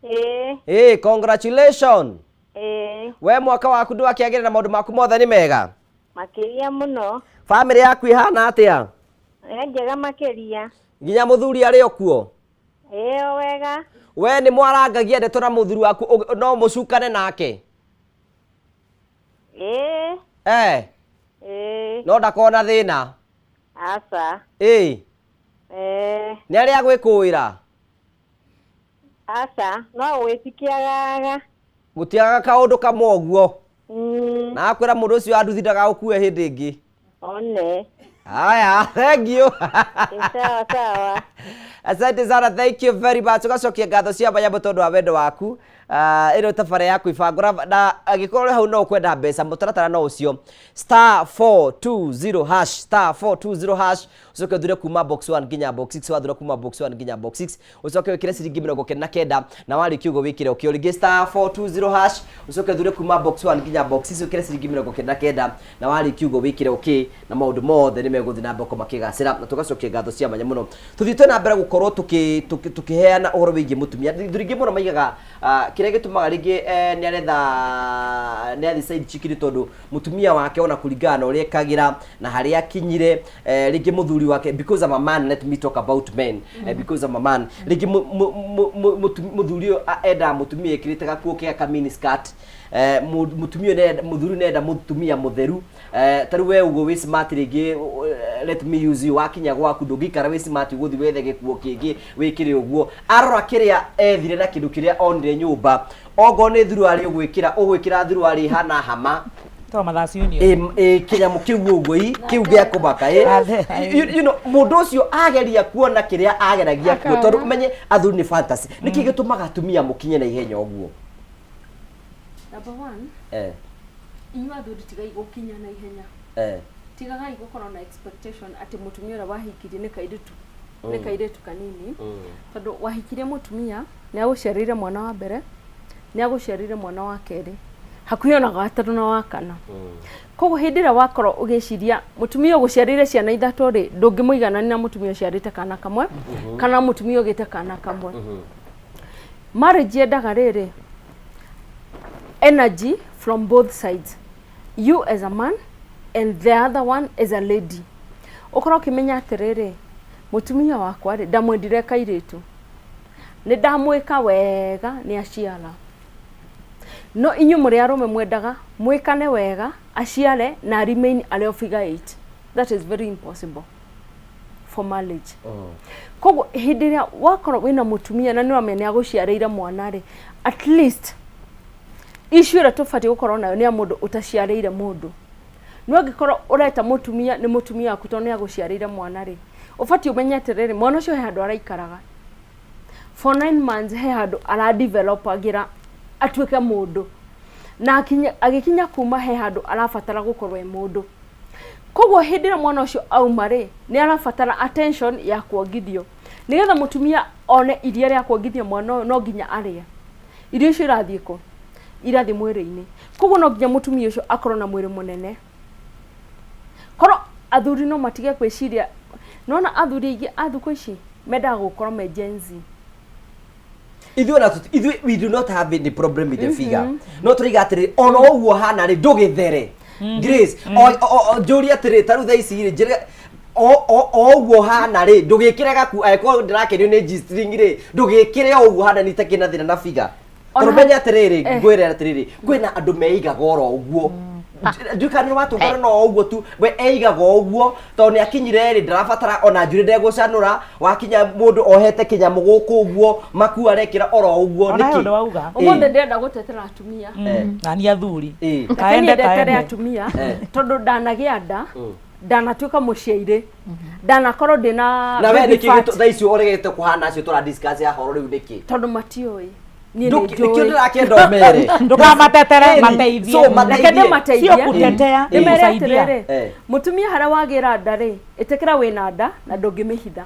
Ĩĩ. Ĩĩ, congratulations. Ĩĩ. We mwaka waku ndwakĩagĩrĩra na maũndũ maku mothe nĩ mega? Makĩria mũno. Bamĩrĩ yaku ĩhana atĩa? Nĩ njega makĩria. Nginya mũthuri arĩ o kuo? Ĩĩ, o wega. We nĩ mwarangagia ndeto na mũthuri waku, no mũcukane nake? Ĩĩ. Eh. Ĩĩ. No ndakona thĩna? Aca. Ĩĩ. Ĩĩ. Nĩ arĩa agwĩkũĩra? Aca, no gwĩtikiagaga. Gũtiagaga kaũndũ kamwe ũguo. Na akwĩra mũndũ ũcio wa nduthi ndagagũkue hĩndĩ ĩngĩ. One. Haya, thank you. Sawa sawa. Asante sana, thank you very much. Ũgacokia ngatho cia mwanya tondũ wa wendo waku. Ĩno tabara ya kwĩbanga na angĩkorwo ũrĩ hau no ũkwenda mbeca mũtaratara no ũcio star 420 hash star 420 hash ũcoke ũthure kuma box 1 nginya box 6 wathura kuma box 1 nginya box 6 ũcoke wĩkĩre ciringi 99 na warĩkia ũguo wĩkĩre okay rĩngĩ star 420 hash ũcoke ũthure kuma box 1 nginya box 6 wĩkĩre ciringi 99 na warĩkia ũguo wĩkĩre okay na maũndũ mothe nĩ megũthiĩ na mbere makĩgacĩra na tũgacokia ngatho cia mwanya mũno tũthiĩte na mbere gũkorwo tũkĩheana ũhoro wĩgiĩ mũtumia athuri aingĩ mũno maigaga kĩrĩa gĩtũmaga rĩngĩ nĩ aretha nĩ athiĩ side chick nĩ tondũ mũtumia wake ona kũringana na ũrĩa ekagĩra na harĩa akinyire rĩngĩ mũthuri wake, because I'm a man, let me talk about men, because I'm a man, rĩngĩ mũthuri ũyũ endaga mũtumia ĩkĩrĩte gakuo kega ka mini skirt, mũtumia ũyũ mũthuri nĩenda mũtumia mũtheru, ta rĩu we ũguo wĩ smart rĩngĩ, let me use you, wakinya gwaku ndũngĩikara wĩ smart, ũgũthiĩ wethe gĩkuo kĩngĩ wĩkĩre ũguo. Arora kĩrĩa ethire na kĩndũ kĩrĩa onire nyũmba, ongorwo nĩ thuruarĩ ũgwĩkĩra, ũgwĩkĩra thuruarĩ hana hama to mathaci union. Ĩ kĩnyamũ kĩu ũguo i kĩu gĩa kũmaka ĩ. You know mũndũ ũcio ageria kuona kĩrĩa ageragia kuo tondũ ũmenye athuri nĩ fantasy. Nĩkĩ gĩtũmaga atumia mũkinye na ihenya ũguo? Number one, inyuĩ athuri tigai gũkinya na ihenya. Tigagai gũkorwo na expectation atĩ mũtumia ũrĩa wahikirie nĩ kairĩtu, nĩ kairĩtu kanini, tondũ wahikirie mũtumia nĩ agũciarĩire mwana wa mbere, nĩ agũciarĩire mwana wa kerĩ, hakuhĩ ona gatatũ na wa kana. Koguo hĩndĩ ĩrĩa wakorwo ũgĩciria mũtumia ũgũciarĩire ciana ithatũ rĩ, ndũngĩmũiganania na mũtumia ũciarĩte kana kamwe kana mũtumia ũgĩte kana kamwe. Marriage yendaga rĩrĩ, energy from both sides, you as a man and the other one as a lady. Ũkorwo ũkĩmenya atĩrĩrĩ, mũtumia wakwa rĩ, ndamwendire kairĩtu, nĩ ndamwĩka wega nĩ aciara. No inyuĩ mũrĩ arũme mwendaga mwĩkane wega aciare na remain arĩ o figure 8. That is very impossible for marriage. Koguo hĩndĩ ĩrĩa wakorwo wĩna mũtumia na nĩ ũramenya nĩ agũciarĩire mwana rĩ, at least issue ĩrĩa tũbatiĩ gũkorwo nayo nĩ ya mũndũ ũtaciarĩire mũndũ. No angĩkorwo ũreta mũtumia nĩ mũtumia waku tondũ nĩ agũciarĩire mwana rĩ, ũbatiĩ ũmenye atĩrĩrĩ, mwana ũcio he handũ araikaraga for 9 months, he handũ aradevelopagĩra atuĩke mũndũ, na agĩkinya kuma he handũ arabatara gũkorwo e mũndũ. Koguo hĩndĩ ĩrĩa mwana ũcio auma rĩ, nĩ arabatara attention ya kuongithio. Nĩgetha mũtumia one iria rĩa kuongithia mwana ũyũ, no nginya arĩe irio icio. Irathiĩ kũ? Irathiĩ mwĩrĩ-inĩ. Koguo no nginya mũtumia ũcio akorwo na mwĩrĩ mũnene. Korwo athuri no matige kwĩciria, nona athuri aingĩ a thikũ ici mendaga gũkorwo me Gen Z. Ithuĩ ona ithuĩ we do not have any problem with the figure, no tũraiga atĩrĩrĩ, ona ũguo hana rĩ, ndũgĩthere Grace, njũrie atĩrĩrĩ, ta rĩu thaa ici rĩ, njĩre o ũguo hana rĩ, ndũgĩkĩre gaku, angĩkorwo ndĩrakenio nĩ G-string rĩ, ndũgĩkĩre o ũguo hana, nitakĩ na thĩna na figure. Tondũ menya atĩrĩrĩ, ngwĩre atĩrĩrĩ, kwĩna andũ meigaga oro ũguo, ndiũĩ kana nĩ watũngana no ũguo tu, we eigaga o ũguo tondũ nĩ akinyire rĩ, ndarabatara ona njuĩrĩ ndegũcanũra, wakinya mũndũ ohete kĩnyamũ gũkũ ũguo maku arekĩra oro ũguo. Ona he Nĩkĩ? ũndũ wauga. Ũmũthĩ ndĩrenda gũtetera atumia. Na ni athuri. Reke niĩ Kaende ndetere kaende. atumia, tondũ ndanagĩa nda, ndanatuĩka mũciairĩ, ndanakorwo ndĩna Na we baby nĩkĩ fat. Thaa icio ũregete kũhana acio tũra discuss ya horo rĩu nĩkĩ? Tondũ matiũĩ, niĩ nĩ Nĩkĩo njũĩ. ndĩrakĩenda ũmere. Ndũkamatetere, Ĩni, mateithie. so Reke mateithie. ndĩmateithie. Sio kutetea, Ndĩmere kusaidia. atĩrĩrĩ, mũtumia harĩa wagĩra nda rĩ, ĩtĩkĩra wĩna nda na ndũngĩmĩhitha.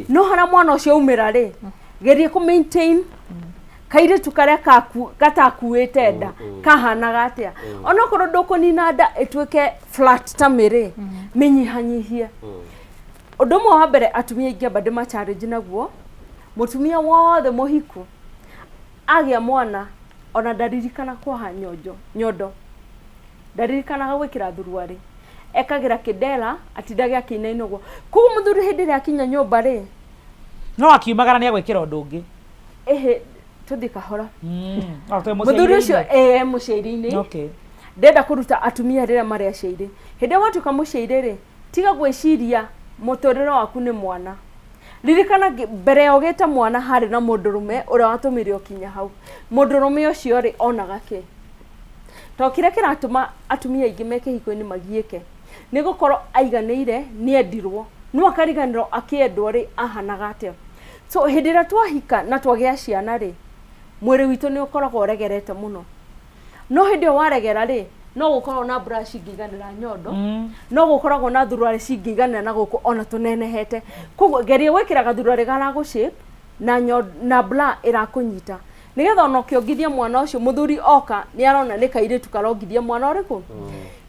No harĩa mwana ũcio aumĩra rĩ, geria kũ maintain kairĩtu karĩa gatakuĩte nda kahanaga atĩa. Onokorwo ndũkũnina nda ĩtuĩke flat ta mĩrĩ, mĩnyihanyihie. Ũndũ ũmwe wa mbere atumia ingĩamba ndĩma challenge naguo, mũtumia wothe mũhiku agĩa mwana ona ndaririkana kuoha nyonjo nyondo, ndaririkanaga gwĩkĩra thuruarĩ, ekagĩra kĩndera, atindage akĩinaina ũguo. Koguo mũthuri hĩndĩ ĩrĩa akinya nyũmba rĩ, No akiumagara nĩ agwĩkĩra ũndũ ũngĩ. Ĩhĩ, tũthiĩ kahora. O, twĩ Mũthuri ũcio mũciairĩ-inĩ. ĩ mũciairĩ-inĩ. Ndĩrenda kũruta atumia rĩrĩa marĩ aciairĩ, hĩndĩ ĩrĩa watuĩka mũciairĩ rĩ, tiga gwĩciria mũtũrĩre waku nĩ mwana. Ririkana mbere ya ũgĩte mwana harĩ na mũndũrũme ũrĩa watũmire ũkinya hau. Mũndũrũme ũcio rĩ, onaga kĩ? To kĩrĩa kĩratũma atumia aingĩ me kĩhiko-inĩ magiĩke nĩ gũkorwo aiganĩire nĩ endirwo, no akariganĩrwo akĩendwo rĩ ahanaga atĩa. So hĩndĩ ĩrĩa twahika na twagĩa ciana rĩ, Mwĩrĩ witũ nĩ ũkoragwo ũregerete mũno. No hĩndĩ ĩyo waregera rĩ, no gũkoragwo na bra cingĩiganĩra nyondo, no gũkoragwo na thuruarĩ cingĩiganĩra na gũkũ ona tũnenehete. Koguo geria gwĩkĩra gathuruarĩ garagũ shape na na bra ĩrakũnyita. Nĩgetha ona ũkĩongithia mwana ũcio mũthuri oka nĩ arona nĩ kairĩtu karongithia mwana ũrĩkũ.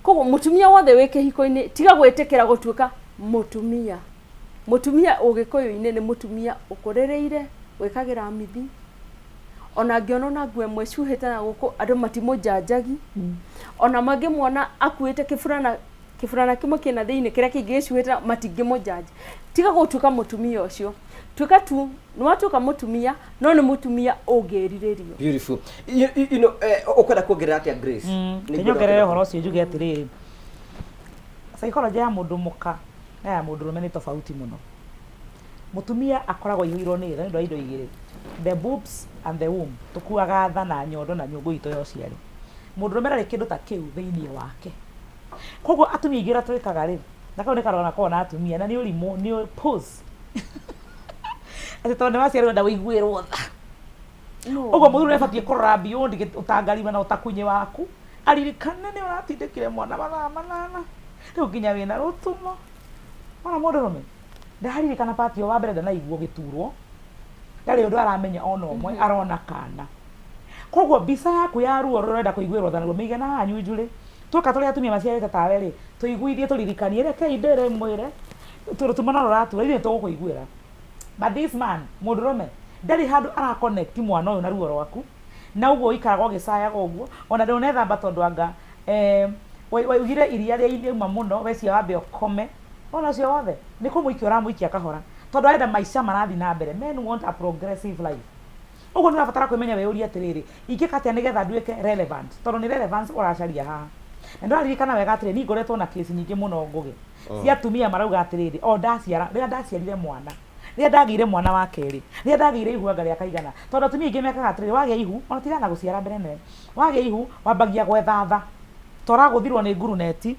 Koguo mũtumia wothe wĩ kĩhiko-inĩ tiga gwĩtĩkĩra gũtuĩka mũtumia. Mũtumia ũgĩkũyũ-inĩ nĩ mũtumia ũkũrĩrĩire, wĩkagĩra mithi, ona angĩonwo na nguo ĩmwe ĩcuhĩte na gũkũ andũ matimũnjanjagi. Ona mangĩmuona akuĩte kĩburana, kĩburana kĩmwe kĩna thĩinĩ kĩrĩa kĩngĩ gĩcuhĩte matingĩmũnjanja. Tiga gũtuĩka mũtumia ũcio. Tuĩka tu, nĩ watuĩka mũtumia, no nĩ mũtumia ũngĩrirĩrio. Beautiful. You know, ũkwenda kuongerera atĩa Grace? Nĩ Nyongerere ũhoro ũcio njuge atĩrĩrĩ, psychology ya mũndũ mũka na ya mũndũrũme nĩ tofauti mũno. Mũtumia akoragwo aihũirwo nĩ tha nĩ ũndũ wa indo igĩrĩ, the boobs and the womb. Tũkuaga tha na nyondo na nyũngũ itũ ya ũciari. Mũndũrũme ndarĩ kĩndũ ta kĩu thĩinĩ wake. Koguo atumia aingĩ ũrĩa twĩkaga rĩ, na kau nĩ karũgano gakoragwo na atumia na nĩ ũrimũ, nĩ pause. Atĩ tondũ nĩ waciarwo ũrenda ũiguĩrwo tha. Ũguo mũthuri nĩ abatiĩ kũrora beyond ũtangariwe na ũtakunyĩ waku, aririkane nĩ ũratindĩkire mwana mathaa 8, rĩu nginya wĩna rũtumo. Wona mũndũrũme ndaririkana part ĩyo wa mbere ndanaigua ũgĩturwo, ndarĩ ũndũ aramenya ona ũmwe, arona kana. Koguo mbica yaku ya ruo rũrĩa ũrenda kũiguĩrwo tha naruo mĩige na haha nyunjurĩ. Tuoka tũrĩ atumia maciarĩte tawe rĩ, tũiguithie tũririkanie, rekei ndĩre mwĩre rũtumo no rũratura, ithuĩ nĩ tũgũkũiguĩra. But this man, mũndũrũme, ndarĩ handũ ara connect mwana ũyũ na ruo rwaku, na ũguo ũikaraga ũgĩcayaga ũguo, ona ndũnethamba tondũ anga waugire iria rĩauma mũno, wecia wambe ũkome. Wona ũcio wothe, nĩ kũmũikia ũramũikia kahora, tondũ arenda maica marathiĩ na mbere. Men want a progressive life. Ũguo nĩ ũrabatara kwĩmenya wĩyũrie atĩrĩrĩ, ingĩka atĩa nĩgetha nduĩke relevant, tondũ nĩ relevance ũracaria haha. Na nĩ ũraririkana wega atĩrĩrĩ, niĩ ngoretwo na case nyingĩ mũno Ngũgĩ, cia atumia marauga atĩrĩrĩ, o ndaciara, rĩrĩa ndaciarire mwana, rĩrĩa ndagĩire mwana wa kerĩ, rĩrĩa ndagĩire ihu anga rĩa kaigana, tondũ atumia aingĩ mekaga atĩrĩrĩ, wagĩa ihu, ona tigana na gũciara mbere ĩno, wagĩa ihu, wambagia gwetha tha, ta ũragũthirwo nĩ nguruneti,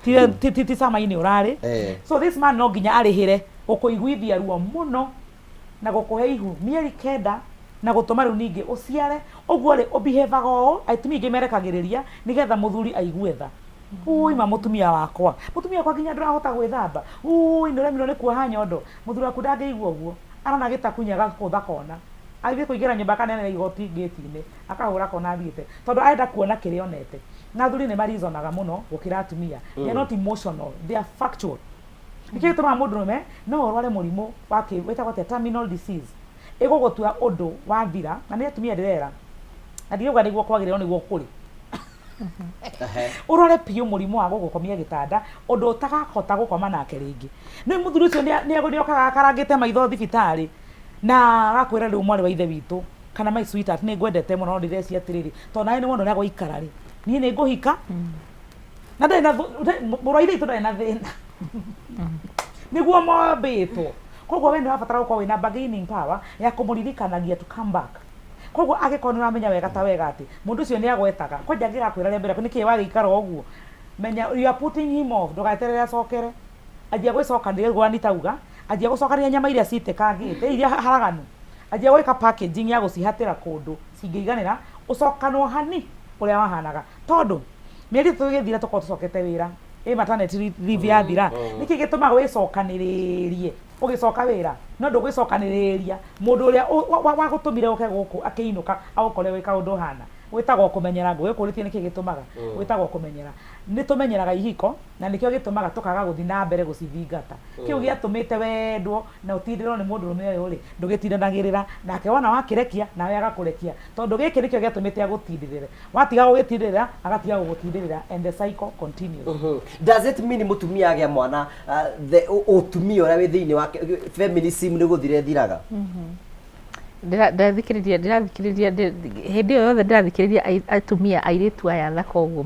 ti cama-inĩ ũrarĩ. So this man no nginya arĩhĩre gũkũiguithia ruo mũno na gũkũhe ihu mĩeri 9 na gũtũma rĩu ningĩ ũciare. Ũguo rĩ, ũbihevaga ũũ, atumia aingĩ merekagĩrĩria nĩgetha mũthuri aigue tha. Ui ma mũtumia wakwa, mũtumia wakwa nginya ndũrahota gwĩthamba, ui nĩ ũremirwo nĩ kuoha nyondo. Mũthuri waku ndangĩigua ũguo, arona gĩtakunya agakũtha kona, agĩthiĩ kũingĩra nyũmba akaneanĩra igoti ngĩti-inĩ, akahũra kona athiĩte, tondũ arenda kuona kĩrĩa onete. Na athuri nĩ marizonaga mũno gũkĩra atumia. They are not emotional, they are factual. Nĩkĩo gĩtũmaga mũndũrũme no ũrware mũrimũ wa kĩ, wĩtagwo atĩa, terminal disease, ĩgũgũtua ũndũ wathira, na nĩ atumia ndĩrera, na ndirauga nĩguo kwagĩrĩire no nĩguo kũrĩ. Ũrware biũ mũrimũ wa gũgũkomia gĩtanda, ũndũ ũtakahota gũkoma nake rĩngĩ. Nĩ mũthuri ũcio nĩ okaga akarangĩte maitho thibitarĩ, na agakwĩra rĩu mwarĩ wa ithe witũ, kana my sweetheart, nĩ ngwendete mũno no ndĩrecia atĩrĩrĩ, tondũ nawe nĩ wona ũrĩa gwaikara rĩ, niĩ nĩ ngũhika, na ndarĩ na mũrũ wa ithe witũ ndarĩ na thĩna. Nĩguo mombĩtwo. Koguo we nĩ ũrabatara gũkorwo wĩna bargaining power ya kũmũririkanagia to come back. Koguo angĩkorwo nĩ ũramenya wega ta wega atĩ mũndũ ũcio nĩ agwetaga, kwanja angĩgakwĩra rĩa mbere nĩkĩ wagĩikara ũguo, menya you are putting him off, ndũgeterere acokere. Anjia gwĩcokanĩrĩria ũguo Anita auga, anjia gũcokanĩrĩria nyama iria citĩkangĩte, iria haraganu, anjia gwĩka packaging ya gũcihatĩra kũndũ cingĩiganĩra, ũcokanwo hani ũrĩa wahanaga. Tondũ mĩeri 3 ĩgĩthira tũkorwo tũcokete wĩra, ĩ maternity leave yathira, nĩkĩ gĩtũmaga wĩcokanĩrĩrie ũgĩcoka wĩra, no ndũgwĩcokanĩrĩria mũndũ ũrĩa wagũtũmire ũke gũkũ akĩinũka agũkore wĩ kaũndũ ũhana. Gwĩtagwo kũmenyera, ngũgĩkũrĩtie nĩkĩ gĩtũmaga, gwĩtagwo kũmenyera. Nĩ tũmenyeraga ihiko na nĩkĩo gĩtũmaga tũkaga gũthiĩ na mbere gũcithingata. Kĩu gĩatũmĩte wendwo na ũtindĩrwo nĩ mũndũrũme ũyũ rĩ, ndũgĩtindanagĩrĩra nake, wona wakĩrekia nawe agakũrekia, tondũ gĩkĩ nĩkĩo gĩatũmĩte agũtindĩrĩre. Watiga gũgĩtindĩrĩra, agatiga gũgũtindĩrĩra and the cycle continues. Does it mean mũtumia agĩa mwana, the ũtumia ũrĩa wĩ thĩinĩ wake, feminism nĩ gũthira ĩthiraga? Ndĩrathikĩrĩria ndĩrathikĩrĩria hĩndĩ ĩyo yothe ndĩrathikĩrĩria atumia airĩtu aya thaka ũguo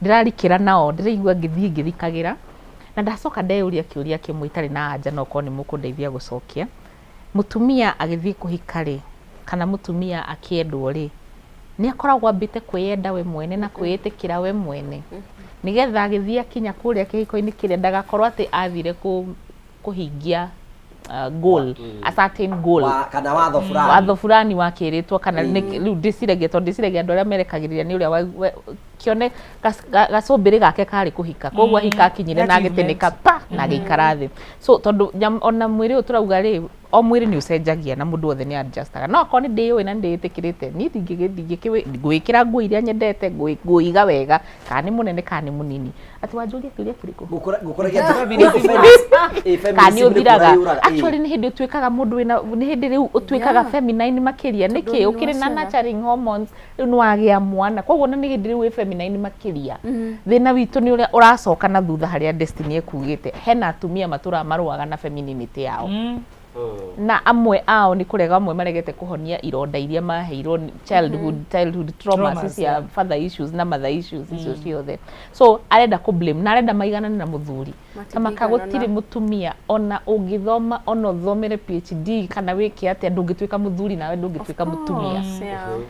ndĩrarikĩra nao, ndĩraigua ngĩthiĩ ngĩrikagĩra, na ndacoka ndeyũria kĩũria kĩmwe itarĩ na anja no korwo nĩ mũkũndeithia gũcokia. Mũtumia agĩthiĩ kũhika rĩ, kana mũtumia akĩendwo rĩ, nĩ akoragwo ambĩte kwĩyenda we mwene na kwĩĩtĩkĩra we mwene, nĩgetha agĩthiĩ akinya kũrĩa kĩhiko-inĩ kĩrĩa ndagakorwo atĩ athire kũhingia goal, a certain goal. Kana watho fulani. Watho fulani wakĩrĩtwo kana rĩu ndĩciragia, tondũ ndĩciragia andũ arĩa merekagĩrĩria nĩ ũrĩa kĩone gacũmbĩrĩ gake karĩ kũhika, koguo ahika akinyire na agĩtĩnĩka pa na agĩikara thĩ. So tondũ ona mwĩrĩ ũyũ tũrauga rĩ, o mwĩrĩ nĩ ũcenjagia na mũndũ wothe nĩ adjustaga, no akorwo nĩ ndĩyũĩ na nĩ ndĩĩtĩkĩrĩte, niĩ ngwĩkĩra nguo iria nyendete, ngũiga wega, kana nĩ mũnene kana nĩ mũnini. Atĩ wanjũria kĩũria kĩrĩkũ? Kana nĩ ũthiraga? Actually, nĩ hĩndĩ ũtuĩkaga mũndũ wĩna, nĩ hĩndĩ rĩu ũtuĩkaga feminine makĩria. Nĩkĩ? Ũkĩrĩ na nurturing hormones rĩu, nĩ wagĩa mwana, koguo na nĩ hĩndĩ rĩu wĩ feminine makĩria. Thĩna witũ nĩ ũrĩa ũracoka na thutha harĩa destiny ĩkugĩte. Hena atumia matũraga marũaga na femininity yao, na amwe ao nĩ kũrega, amwe maregete kũhonia ironda iria maheirwo childhood traumas, Traumas, cia father issues na mother issues icio ciothe. So arenda kũ blame na arenda maiganane na mũthuri. Tamaka gũtirĩ mũtumia ona ũngĩthoma, ona ũthomere PhD kana wĩke atĩa, ndũngĩtuĩka mũthuri nawe ndũngĩtuĩka mũtumia.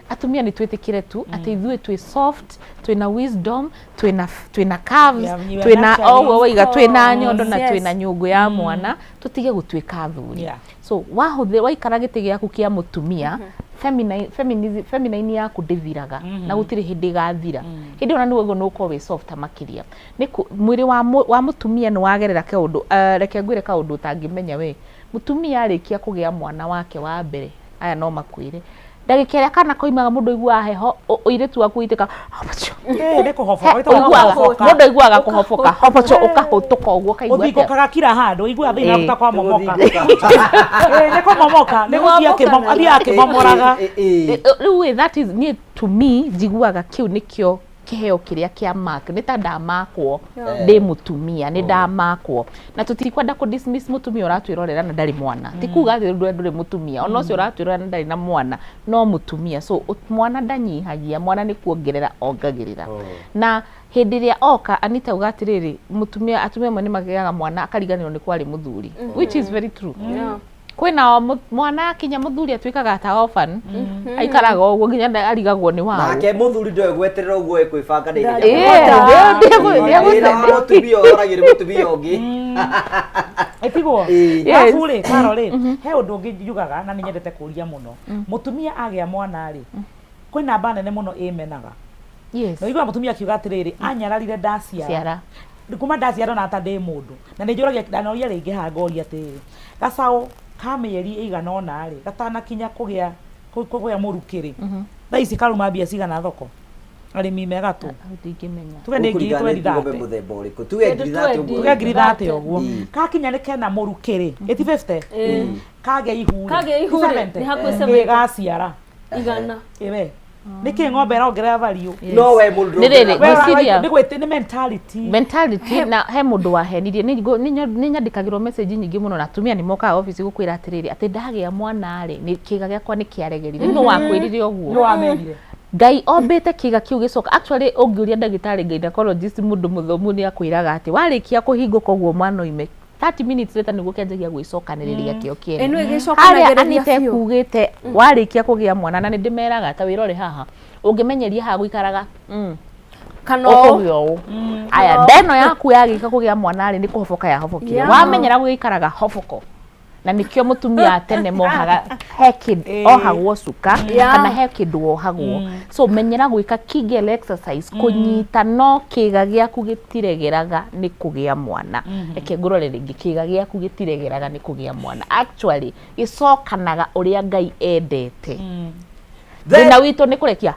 Atumia nĩ twĩtĩkĩre tu atĩ ithuĩ twĩ soft, twĩna wisdom, twĩna curves, Yeah, you are twĩna nurturing. o ũguo waiga, twĩna nyondo na twĩna nyũngũ ya mwana. Tũtige gũtuĩka athuri. So wahũthĩ waikara gĩtĩ gĩaku kĩa mũtumia, feminine yaku ndĩthiraga na gũtirĩ hĩndĩ ĩgathira. Hĩndĩ ĩyo na nĩguo nĩ ũkorwo wĩ soft makĩria. Nĩ mwĩrĩ wa mũtumia nĩ wagerera kaũndũ. Reke ngwĩre kaũndũ ũtangĩmenya we. Mũtumia arĩkia kũgĩa mwana wake wa mbere, aya no makwĩre, ndagĩka ĩrĩa kana koimaga, mũndũ aiguaga heho, ũirĩtu waku ũitĩka. Nĩ kũhoboka, gwĩtagwo Ũiguaga kũhoboka. Mũndũ aiguaga kũhoboka, hoboco, ũkahũtũka ũguo, ũkaigua atĩa? Ũthingũkaga kila handũ, ũiguaga thĩinĩ waku ta kwamomoka. Nĩ kũmomoka, nĩ gũthiĩ athiĩ akĩmomoraga. Rĩu ĩ, that is niĩ, to me njiguaga kĩu nĩkĩo kĩheo kĩrĩa kĩa mark, nĩ ta ndamakwo ndĩ mũtumia, nĩ ndamakwo. Na tũtikwenda kũ dismiss mũtumia ũratwĩrorera na ndarĩ mwana. Ti kuga atĩ ndũrĩ ndũrĩ mũtumia, ona ũcio ũratwĩrorera na ndarĩ na mwana no mũtumia. So mwana ndanyihagia, mwana nĩ kuongerera ongagĩrĩra. Na hĩndĩ ĩrĩa oka, Anita auga atĩrĩrĩ, mũtumia, atumia amwe nĩ magĩaga mwana akariganĩrwo nĩ kwarĩ mũthuri, which is very true. Kwĩna o mwana akinya mũthuri atuĩkaga ta orphan, aikaraga ũguo nginya arigagwo nĩ waũ. Nake mũthuri ndoĩ gweterera ũguo ekwĩbanga na ihenya. Ndegũ- Wĩra wa mũtumia ũroragĩrĩ mũtumia ũngĩ. Ĩtigwo. Yes. Arabu rĩ, Karo rĩ, he ũndũ ũngĩ njugaga na nĩ nyendete kũria mũno. Mũtumia agĩa mwana rĩ, kwĩ namba nene mũno ĩmenaga. Na ũiguaga mũtumia akiuga atĩrĩrĩ, anyararire ndaciara. Ciara. Kuma ndaciara ona ta ndĩ mũndũ. Na nĩ njũragia, ndanoria rĩngĩ haha ngoria atĩrĩrĩ, gacaũ ka mĩeri ĩigana ũna rĩ, gatanakinya kũgĩa mũrukĩ rĩ, thaa ici karuma mbia cigana thoko? Arĩmi megatũ. Ndingĩmenya. Tuge nĩ ngiri Ũkũringana nĩ twendi ng'ombe thate. Mũthemba ũrĩkũ? Tuge ngiri thate ũguo. Tuge ngiri thate ũguo. Kakinya nĩ kena mũrukĩ rĩ, ĩti 50? Kagĩa ihu rĩ, Kagĩa ihu rĩ, 70? nĩ hakuhĩ 70. Ĩ gaciara. Igana. Ĩwe. Nĩkĩ ng'ombe ĩrongerera value? No we mũndũ Nĩ rĩrĩ, We ngwĩciria- nĩ mentality. Mentality. Na he mũndũ wahenirie. Nĩ nyandĩkagĩrwo message nyingĩ mũno, na atumia nĩ mokaga obici gũkwĩra atĩrĩrĩ, atĩ ndagĩa mwana rĩ, nĩ kĩga gĩakwa nĩ kĩaregerire. Nĩ wakwĩrire ũguo? Nĩ wamerire. Ngai ombĩte kĩga kĩu gĩcoka. Actually, ũngĩũria ndagĩtarĩ gynecologist, mũndũ mũthomu, nĩ akwĩraga atĩ warĩkia kũhingũka ũguo mwana oime, 30 minutes later nĩguo kĩanjagia gwĩcokanĩrĩria kĩo kĩene. Ĩno harĩa ĩgĩcokanagĩrĩria Anita biũ. Ekugĩte warĩkia kũgĩa mwana, na nĩ ndĩmeraga ta wĩrore haha, ũngĩmenyeria haha gũikaraga Kana ũũ. Ũkũgĩa ũũ aya, nda ĩno yaku yagĩka kũgĩa mwana rĩ, nĩ kũhoboka yahobokire. Wamenyera gũgĩikaraga hoboko, na nĩkĩo mũtumia tene mohaga he kĩndũ, ohagwo cuka kana he kĩndũ wohagwo. So menyera gwĩka Kegel exercise, kũnyita, no kĩga gĩaku gĩtiregeraga nĩ kũgĩa mwana. Reke ngũrore rĩngĩ, kĩga gĩaku gĩtiregeraga nĩ kũgĩa mwana, actually gĩcokanaga ũrĩa Ngai endete. Thĩna witũ nĩ kũrekia.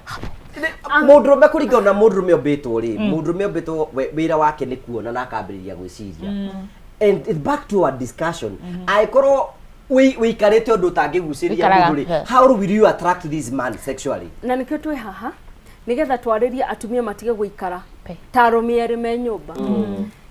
Mũndũrũme, kũringana na mũndũrũme ũmbĩtwo rĩ, mũndũrũme ũmbĩtwo wĩra wake nĩ kuona na akambĩrĩria gwĩciria. And it's back to our discussion, angĩkorwo wĩikarĩte ũndũ ũtangĩgucĩria Wĩikaraga, mũndũ rĩ, how will you attract this man sexually? Na nĩkĩo twĩ haha, nĩgetha twarĩrie atumia matige gũikara Pe. ta arũme erĩ me nyũmba.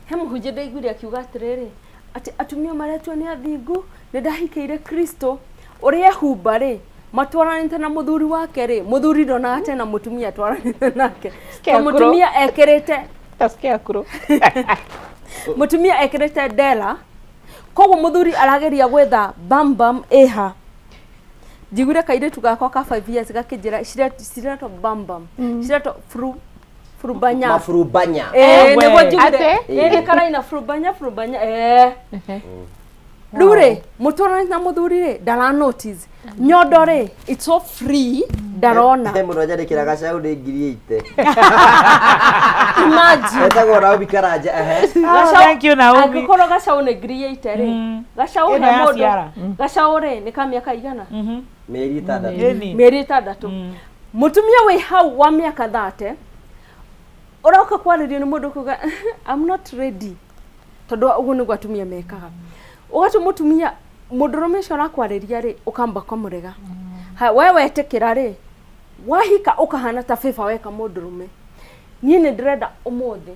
He mũhunjia ndaiguire akiuga atĩrĩrĩ, atĩ atumia maretua nĩ athingu, nĩ ndahikĩire Kristo, ũrĩa ehumba rĩ, matwaranĩte na mũthuri wake rĩ, mũthuri ndonaga tena mũtumia atwaranĩte nake. To Scarecrow. mũtumia ekĩrĩte Ta scarecrow. Mũtumia ekĩrĩte ndera, koguo mũthuri arageria gwetha bam bam ĩha. Njiguire kairĩtu gakwa ka 5 years gakĩnjĩra ciretwo bam bam, ciretwo fru furubanya. Maburubanya. Eh, nĩguo njiguire. Ate? Ĩ, nĩ karaina furubanya furubanya, eh. Rĩu rĩ, mũtũranĩte na mũthuri rĩ, ndara notice nyondo rĩ, it's so free, ndarona. He mũndũ anjandĩkĩra gacaũ nĩ 80,000. Imagine. Etagwo Naomi Karanja, ehe. Gacaũ- Thank you, Naomi. Angĩkorwo gacaũ nĩ 80,000 rĩ, gacaũ Ĩno he ya mũndũ ciara. Gacaũ rĩ nĩ ka mĩaka igana? Mĩeri 6. Mĩeri 6. Mũtumia wĩ hau wa mĩaka 30 ũroka kwarĩrio nĩ mũndũ kuga I'm not ready, tondũ ũguo nĩguo atumia mekaga. Ũgatũ mũtumia mũndũrũme ũcio ũrakwarĩria rĩ, ũkamba kũmũrega. Ha, we wetĩkĩra rĩ, wahika ũkahana ta favor weka mũndũrũme. Niĩ nĩ ndĩrenda ũmũthĩ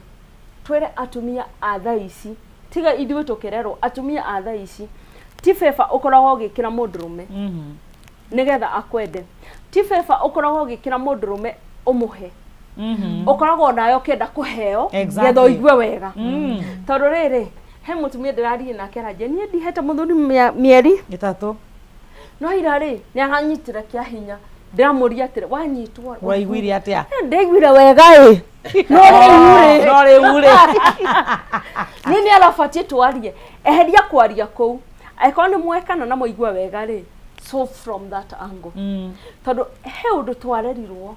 twĩre atumia a thaa ici, tiga ithuĩ tũkĩrerwo, atumia a thaa ici, ti favor ũkoragwo ũgĩkĩra mũndũrũme nĩgetha akwende, ti favor ũkoragwo ũgĩkĩra mũndũrũme ũmũhe, ũkoragwo nawe ũkĩenda kũheo getha ũigue wega. Tondũ rĩrĩ, he mũtumia ndĩraririe nake aranjia, niĩ ndihete mũthuri mĩeri 3, no ira rĩ nĩ aranyitire kĩa hinya. Ndĩramũria atĩrĩ, wanyitwo Waiguire atĩa? Ndaiguire wega ĩ, no rĩu rĩ, No rĩu rĩ. Nĩ nĩ arabatiĩ twarie, eheria kwaria kũu. Angĩkorwo nĩ mwekana na mũigue wega rĩ, so from that angle, tondũ he ũndũ twarerirwo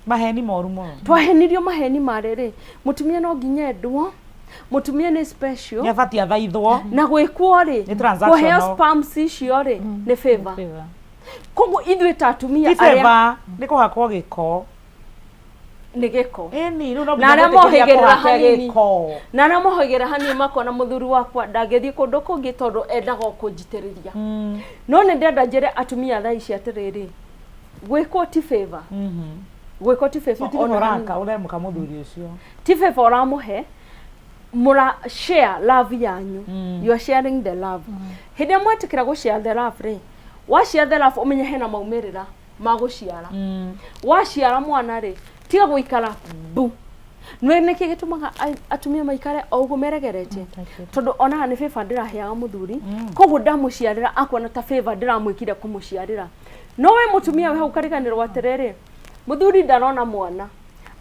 Maheni moru mũno. Twahenirio maheni marĩ rĩ, mũtumia no nginya endwo, mũtumia nĩ special, Nĩ abatiĩ athaithwo. Na gwĩkwo rĩ, Nĩ transactional. kũheo sperms icio rĩ, nĩ favor. Koguo ithuĩ ta atumia Ti arĩa favor, nĩ kũhakwo gĩko. Nĩ gĩko. Ĩni, rĩu no Na nginya arĩa mwĩtĩkĩrie mohĩgĩrĩra kũhake hanini, gĩko. na arĩa mohĩgĩrĩra hanini makona mũthuri wakwa ndangĩthiĩ kũndũ kũngĩ tondũ endaga o kũnjitĩrĩria. No nĩ ndĩrenda njĩre atumia thaa ici atĩrĩrĩ, gwĩkwo ti favor, gwĩkwo ti favor Ti ona ũraka hanini. ũremũka mũthuri ũcio. Ti favor ũramũhe, mũra share love yanyu. You are sharing the love. Hĩndĩ ĩrĩa mwetĩkĩra gũ share the love rĩ, wa share the love, ũmenye hena maumĩrĩra ma gũciara. Waciara mwana rĩ, tiga gũikara mbu. Nĩ nĩkĩ gĩtũmaga atumia maikare o ũguo meregeretie? Tondũ onaga nĩ favor ndĩraheaga mũthuri, koguo ndamũciarĩra akuona ta favor ndĩramwĩkire kũmũciarĩra. No we mũtumia wĩ hau ũkariganĩrwo atĩrĩrĩ, mũthuri ndarona mwana,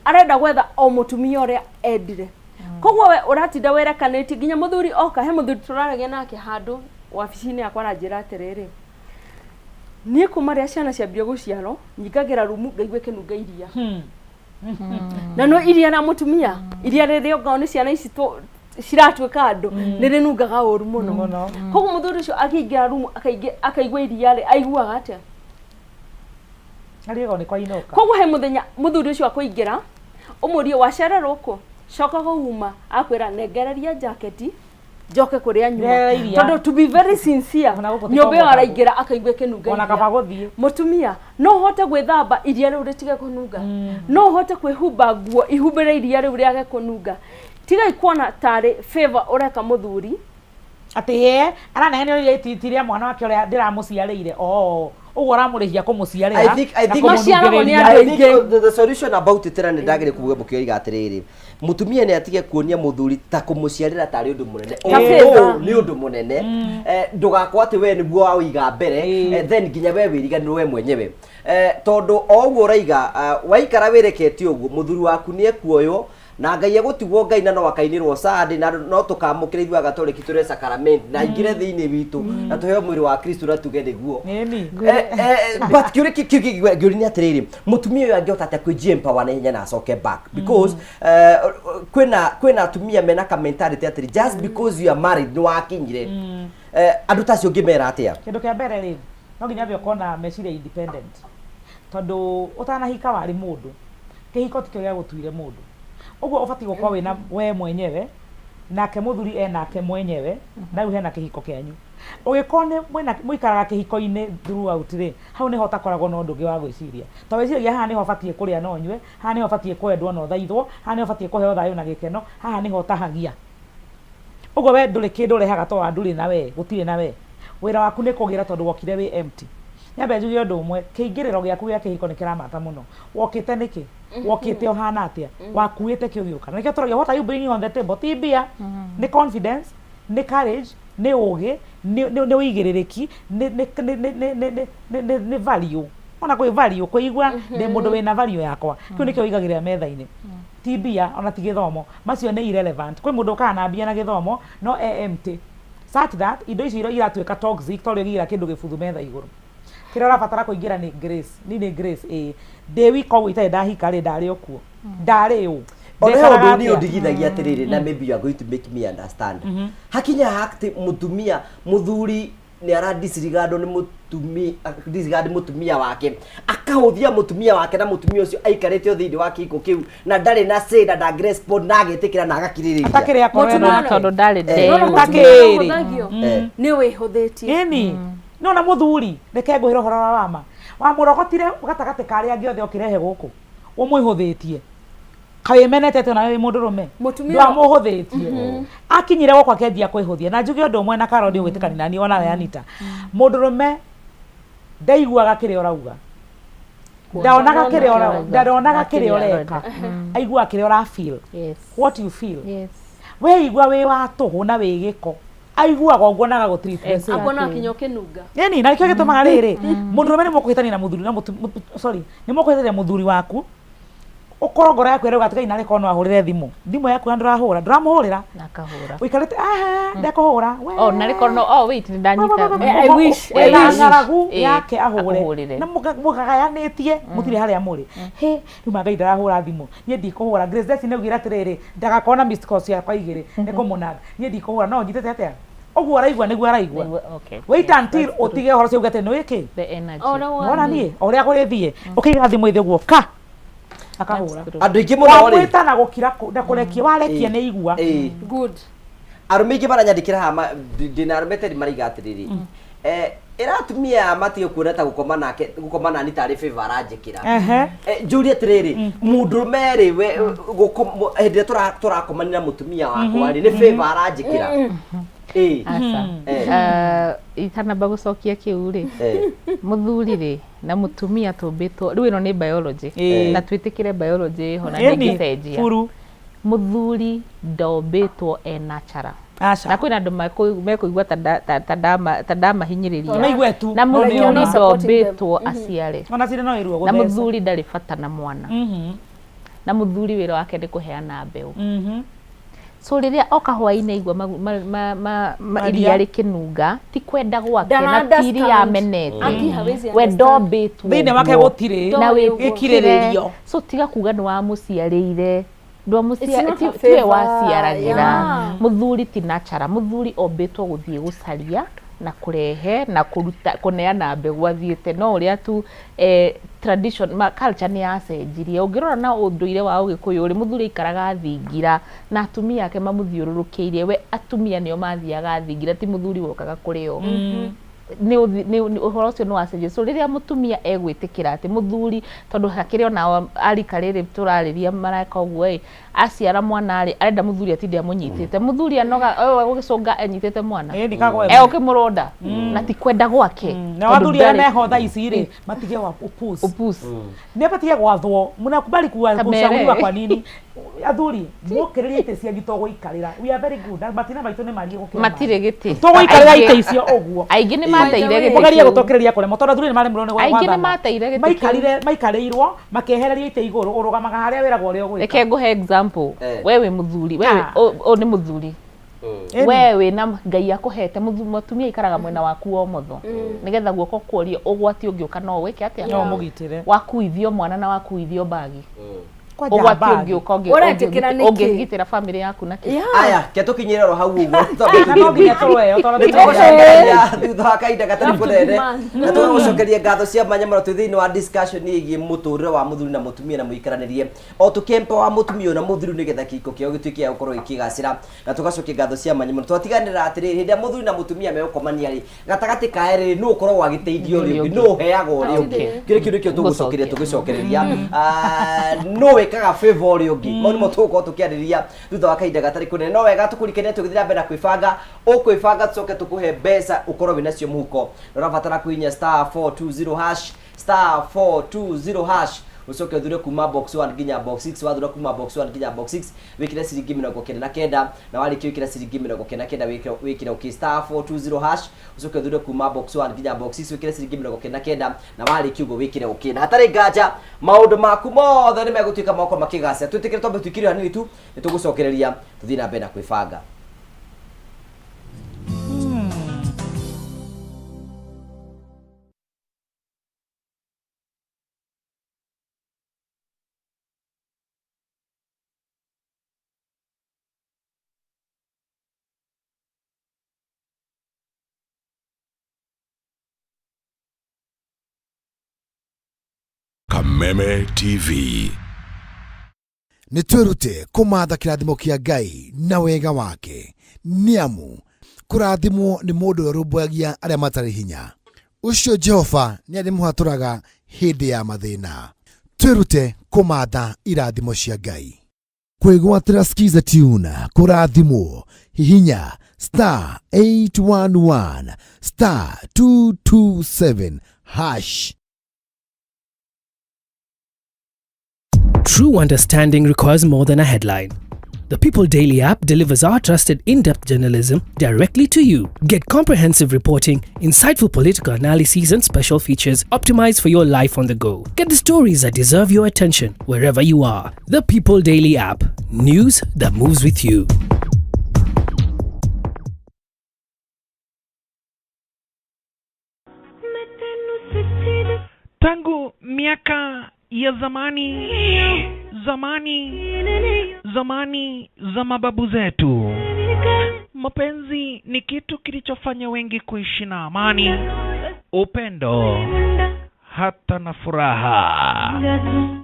arenda gwetha o mũtumia ũrĩa endire. Koguo we ũratinda wĩrekanĩtie nginya mũthuri oka. He mũthuri tũraragia nake handũ wabici-inĩ yakwa, aranjĩra atĩrĩrĩ, niĩ kuma rĩrĩa ciana ciambia gũciarwo nyingagĩra rumu ngaigua ĩkĩnunga iria, na no iria rĩa mũtumia, iria rĩrĩa ongao nĩ ciana ici ciratuĩka andũ, nĩ rĩnungaga ũru mũno. Koguo mũthuri ũcio akĩingĩra rumu akaigua iria rĩ, aiguaga atĩa? Arĩgo nĩ kwainũka. Koguo he mũthenya mũthuri ũcio akũingĩra, ũmũrie wacererwo kũ, coka gũuma, akwĩra nengereria jaketi njoke kũrĩa nyuma. Ndehere iria. Tondũ to be very sincere, Ona gũkũ ti nyũmba ĩyo kwagũka. araingĩra akaigua ĩkĩnunga Ona iria. kaba gũthiĩ. Mũtumia no ũhote gwĩthamba iria rĩu rĩtige kũnunga? No ũhote kwĩhumba nguo ihumbĩre iria rĩu rĩage kũnunga? Tigai kuona tarĩ favor ũreka mũthuri. Atĩ ye aranegenio iria ti rĩa mwana wake ũrĩa ndĩramũciarĩire, oo ũguo ũramũrĩhia kũmũciarĩra I think I na think Maciaragwo nĩ kũmũnungĩrĩria. andũ I think aingĩ. the solution about it, na nĩ ndagĩrĩ kuga mũkĩoiga atĩrĩrĩ, mũtumia nĩ atige kuonia mũthuri ta kũmũciarĩra tarĩ ũndũ mũnene. Ta favor. Although nĩ ũndũ mũnene, ndũgakorwo atĩ we nĩguo waũiga mbere, then nginya we wĩriganĩrwo we mwenyewe. Tondũ o ũguo ũraiga, waikara wĩrekete ũguo, mũthuri waku nĩ ekuoywo na Ngai egũtigwo Ngai, na no akainĩrwo Sunday, na no tũkamũkĩra ithuĩ Agatoliki tũrĩ sacrament na aingĩre thĩinĩ witũ na tũheo mwĩrĩ wa Kristo na tuge nĩguo. Ĩni. But kĩũria kĩu nĩ atĩrĩrĩ, mũtumia ũyũ angĩhota atĩa kwĩ empower na ihenya na acoke back? Because kwĩna atumia mena ka mentality atĩrĩ, just because you are married nĩ wakinyire. Andũ ta acio ũngĩmera atĩa? Kĩndũ kĩa mbere rĩ, no nginya ambe ũkorwo na meciria independent, tondũ ũtanahika warĩ mũndũ. Kĩhiko tikĩo gĩagũtuire mũndũ. Ũguo ũbatiĩ gũkorwo wĩna we mwenyewe, nake mũthuri enake mwenyewe, na rĩu hena kĩhiko kĩanyu. Ũgĩkorwo nĩ mwĩna mũikaraga kĩhiko-inĩ throughout rĩ, hau nĩho ũtakoragwo na ũndũ ũngĩ wa gwĩciria, tondũ wĩciragia haha nĩho batiĩ kũrĩa na ũnyue, haha nĩho batiĩ kwendwo na ũthaithwo, haha nĩho batiĩ kũheo thayũ na gĩkeno, haha nĩho ũtahagia. Ũguo we ndũrĩ kĩndũ ũrehaga, tondũ ndũrĩ na we, gũtirĩ na we. Wĩra waku nĩ kũgĩra, tondũ wokire wĩ empty. Nyambe njuge ũndũ ũmwe, kĩingĩrĩro gĩaku gĩa kĩhiko nĩ kĩramata mũno. Wokĩte nĩkĩ? Wokĩte ũhana atĩa? Wakuĩte kĩ ũgĩũka? Na nĩkĩo tũragia, what are you bringing on the table? Ti mbia, nĩ confidence, nĩ courage, nĩ ũgĩ, nĩ ũigĩrĩrĩki, nĩ value. Ona kwĩ value, kwĩigua ndĩ mũndũ wĩna value yakwa. Kĩu nĩkĩo ũigagĩrĩra metha-inĩ. Ti mbia, ona ti gĩthomo. Macio nĩ irrelevant. Kwĩ mũndũ ũkaga na mbia na gĩthomo, no e empty. Such that indo icio iratuĩka toxic tondũ ũgĩra kĩndũ gĩbuthu metha igũrũ. Kĩrĩa ũrabatara kũingĩra nĩ grace. Niĩ nĩ grace ĩĩ. Ndĩ wika ũguo itarĩ ndahika rĩ ndarĩ o kuo. Ndarĩ ũ. Ona he Ndekaraga ũndũ niĩ atĩa? ũndigithagia atĩrĩrĩ na maybe you are going to make me understand. Hakinya atĩ mũtumia mũthuri nĩ ara disregard nĩ mũtumia disregard mũtumia wake akahũthia mũtumia wake na mũtumia ũcio aikarĩte o thĩinĩ wa kĩhiko kĩu na ndarĩ na say na ndangĩrespond na agetĩkĩra na agakirĩrĩria. Atakĩrĩ akorwo Mũtumia ena tondũ ndarĩ Eh. ndeu. Nona mũtumia Takĩrĩ. ũhũthagio Eh. nĩ wĩhũthĩtie. Ĩni. Nona mũthuri reke ngwĩre ũhoro wa wama. Wamũrogotire gatagatĩ ka arĩa angĩ othe ũkĩrehe gũkũ. Ũmwĩhũthĩtie. Kawĩmenete atĩ onawe wĩ mũndũrũme. Mũtumia- Ndwamũhũthĩtie. Akinyire gũkũ akĩanjia kwĩhũthia. Na njuge ũndũ ũmwe na Carol ndĩgwĩtĩkania naniĩ onawe Anita. Mũndũrũme ndaiguaga kĩrĩa ũrauga. Ndaonaga kĩrĩa ũrauga. Ndaronaga kĩrĩa ũreka. Aiguaga kĩrĩa ũra feel. Yes. What you feel. Yes. Weigua wĩ wa tũhũ na wĩ gĩko. Aiguaga ũguo na agagũ-treat the same. Akuona kinya ũkĩnunga. Ĩni, na nĩkĩo gĩtũmaga rĩrĩ mũndũrũme nĩ mũkũhĩtania na mũthuri na sorry nĩ mũkũhĩtania na mũthuri waku ũkorwo ngoro yaku ĩrauga atĩ Ngai narĩ korwo no ahũrĩre thimũ thimũ yaku na ndũrahũra ndũramũhũrĩra Na akahũra. ũikarĩte aha ndekũhũra we Oh, narĩ korwo no oh wait nĩ ndanyita. I wish, I wĩna wish. ng'aragu Eh, yake ahũre akũhũrĩre. na mũgagayanĩtie mũtirĩ harĩa mũrĩ hĩ rĩu ma Ngai ndarahũra thimũ niĩ ndikũhũra Grace Destiny augire atĩrĩrĩ ndagakorwo na missed calls ciakwa igĩrĩ nĩ kũmũnanga niĩ ndikũhũra no nyitĩte atĩa ũguo araigua nĩguo araigua Okay. wait Yes, until that's true. ũtige ũhoro ũcio uge atĩ nĩ wĩkĩ The energy. O ũrĩa wona wathiĩ. niĩ o ũrĩa gũrĩthiĩ ũkĩiga thimũ ithĩ ũguo ka akahũra That's true. Andũ aingĩ mũno rĩ wamwĩta na gũkira na kũrekia warekia Ĩĩ. nĩ igua Ĩĩ. Good. Arũme aingĩ maranyandĩkĩra haha ndĩna arũme teri maraiga atĩrĩrĩ eh, ĩra atumia aya matige kuona ta gũkoma nake gũkoma nani tarĩ favor aranjĩkĩra. Ehe. Eh, njũrie atĩrĩrĩ mũndũrũme rĩ we hĩndĩ ĩrĩa tũrakomania na mũtumia wakwa rĩ nĩ favor aranjĩkĩra. Ĩĩ. Aca. Eh. Itanamba gũcokia kĩu rĩ Eh. mũthuri rĩ na mũtumia tũmbĩtwo rĩu ĩno nĩ biology Ĩĩ. na twĩtĩkĩre biology ĩho na Ĩni, ndĩngĩcenjia buru. Mũthuri ndombĩtwo e natural. Aca. Na kwĩna andũ mekũigua ta ndamahinyĩrĩria. Maigue tu. Na No mũthuri nĩo ma. ndombĩtwo aciare. Ona cire no ĩruo Na gũtheca. mũthuri ndarĩ bata na mwana. Na mũthuri wĩra wake nĩ kũheana mbeũ. So rĩrĩa oka hwaĩ-inĩ aigua Maria. iria rĩkĩnunga ti kwenda gwake Ndara na ti iria understand. amenete. Aki hawezi We understand. ndombĩtwo Thĩinĩ wake ũguo. gũtirĩ Na Ndoĩ ũguo. gĩkirĩrĩrio. So tiga kuga nĩ wamũciarĩire It's not a tiwe favor. waciaragĩra. Yeah. Mũthuri ti natural. Mũthuri ombĩtwo gũthiĩ gũcaria na kũrehe na kũruta kũneana mbegũ athiĩte no ũrĩa tu tradition ma culture nĩ yacenjirie. Ũngĩrora na ũndũire wa ũgĩkũyũ rĩ mũthuri aikaraga thingira na atumia ake mamũthiũrũrũkĩirie we atumia nĩo mathiaga thingira ti mũthuri wokaga kũrĩ o. Nĩ ũhoro ũcio nĩ wacenjia. So rĩrĩa mũtumia egwĩtĩkĩra atĩ mũthuri tondũ hakĩrĩ onao arika rĩrĩ tũrarĩria mareka ũguo ĩ aciara mwana rĩ arenda mũthuri atinde amũnyitĩte mũthuri anoga gũgĩcũnga enyitĩte mwana Ĩni kagwetha. egũkĩmũrũnda na ti kwenda gwake Na tondũ athuri arĩa ndarĩ- meho thaa ici rĩ matige wa upus. Upus. Nĩ matige gwathwo mnakubali Kamere. kushauriwa kwa nini athuri mũkĩrĩrie itĩ cianyu tũgũikarĩra we are very good na matina maitũ nĩ marie gũkĩra matirĩ gĩtĩ tũgũikarĩra Aingĩ- itĩ icio ũguo aingĩ nĩ mateire gĩtĩ mũgerie kĩu. gũtũkĩrĩria kũremwo tondũ athuri nĩ maremirwo nĩ Aingĩ nĩ gwathana. mateire gĩtĩ kĩu. maikarire maikarĩirwo makehererio itĩ igũrũ ũrũgamaga harĩa wĩragwo ũrĩa ũgwĩka Reke ngũhe example we wĩ mũthuri we Ah. ũyũ nĩ mũthuri Ĩni. we wĩna Ngai akũhete mũtumia aikaraga mwena waku wa ũmotho nĩgetha guoko kuorio ũgwati ũngĩũka no wĩke atĩa No ũmũgitĩre. wakuithio mwana na wakuithio mbagi Kwanja ũgwati mbagi. ũngĩũka Ũretĩkĩra nĩkĩ? ũngĩgitĩra bamĩrĩ yaku na kĩ Aya, ke tũkinyĩre oro hau ũguo. Na no nginya tũrũe tondũ Nĩ tũgũcokeria thutha wa kahinda gatarĩ Have to be kũnene man. na tũgũcokeria ngatho cia mwanya mũno twĩ thĩinĩ wa discussion ĩgiĩ mũtũrĩre wa mũthuri na mũtumia na mũikaranĩrie o tũkĩempower mũtumia ũyũ na mũthuri nĩgetha kĩhiko kĩao gĩtuĩke gĩa gũkorwo gĩkĩgacĩra na tũgacokia ngatho cia mwanya mũno twatiganĩra atĩrĩrĩ hĩndĩ ĩrĩa mũthuri na mũtumia megũkomania rĩ gatagatĩ ka erĩ nũ ũkoragwo agĩteithia ũrĩa ũngĩ nũ ũheaga ũrĩa ũngĩ kĩrĩ kĩndũ kĩo tũgũcokeria tũgĩcokereria nũ wĩkaga favor ũrĩa ũngĩ mau nĩmo tũgũkorwo tũkĩarĩrĩria thutha wa kahinda gatarĩ kũnene no wega tũkũrikania tũgĩthiĩ na mbere na kwĩbanga ũkwĩbanga tũcoke tũkũhe mbeca ũkorwo wĩnacio mũhuko na ũrabatara kũhihinya star 420 hash star 420 hash ucoke uthure kuma box 1 nginya box 6 wathura kuma box 1 nginya box 6 wikire ciringi 99 na warikia wikire ciringi 99 wikire okay star 420 hash ucoke uthure kuma box 1 nginya box 6 wikire ciringi 99 na warikia uguo wikire okay na hatarĩ nganja maũndũ maku mothe nĩ megũtuĩka moko makĩgacĩra twĩtĩkĩre twambe twikire hanini tu nĩ tũgũcokereria tũthiĩ na mbere na kwĩbanga. Kameme TV. Nĩ twĩrute kũmatha kĩrathimo kĩa Ngai na wega wake, nĩ amu kũrathimwo nĩ mũndũ ũrĩa ũrũmbũyagia arĩa matarĩ hinya. Ũcio Jehova nĩ arĩmũhatũraga hĩndĩ ya mathĩna. Twĩrute kũmatha irathimo cia Ngai. Kwĩgwatĩra Skiza Tune, kũrathimwo, hihinya star 811 star 227 hash. True understanding requires more than a headline. The People Daily app delivers our trusted in depth journalism directly to you. Get comprehensive reporting, insightful political analyses, and special features optimized for your life on the go. Get the stories that deserve your attention wherever you are. The People Daily app news that moves with you. Tangu miaka ya zamani zamani zamani za mababu zetu, mapenzi ni kitu kilichofanya wengi kuishi na amani, upendo, hata na furaha.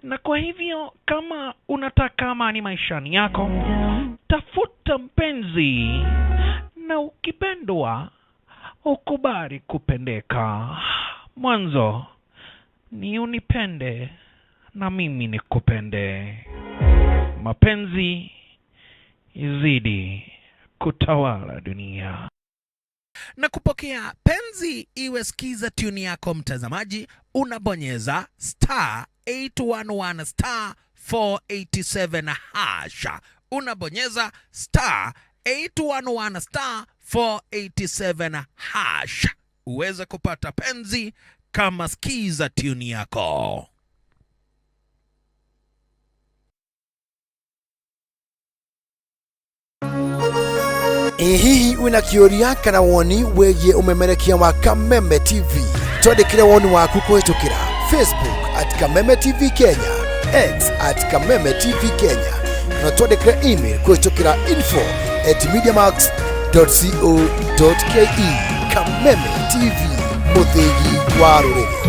Na kwa hivyo, kama unataka amani maishani yako, tafuta mpenzi, na ukipendwa ukubali kupendeka. Mwanzo ni unipende na mimi nikupende. Mapenzi izidi kutawala dunia. Na kupokea penzi iwe skiza tune yako mtazamaji, unabonyeza star 811 star 487 hash, unabonyeza star 811 star 487 hash uweze kupata penzi kama skiza tune yako. Ĩ hihi wĩna kĩũria kana woni wĩgiĩ ũmemerekia wa Kameme TV? Twandĩkĩre woni waku kũhĩtũkĩra Facebook at Kameme TV Kenya, X at Kameme TV Kenya, kana twandĩkĩre email kũhĩtũkĩra info at mediamax.co.ke. Kameme TV, mũthĩgi wa rũrĩrĩ.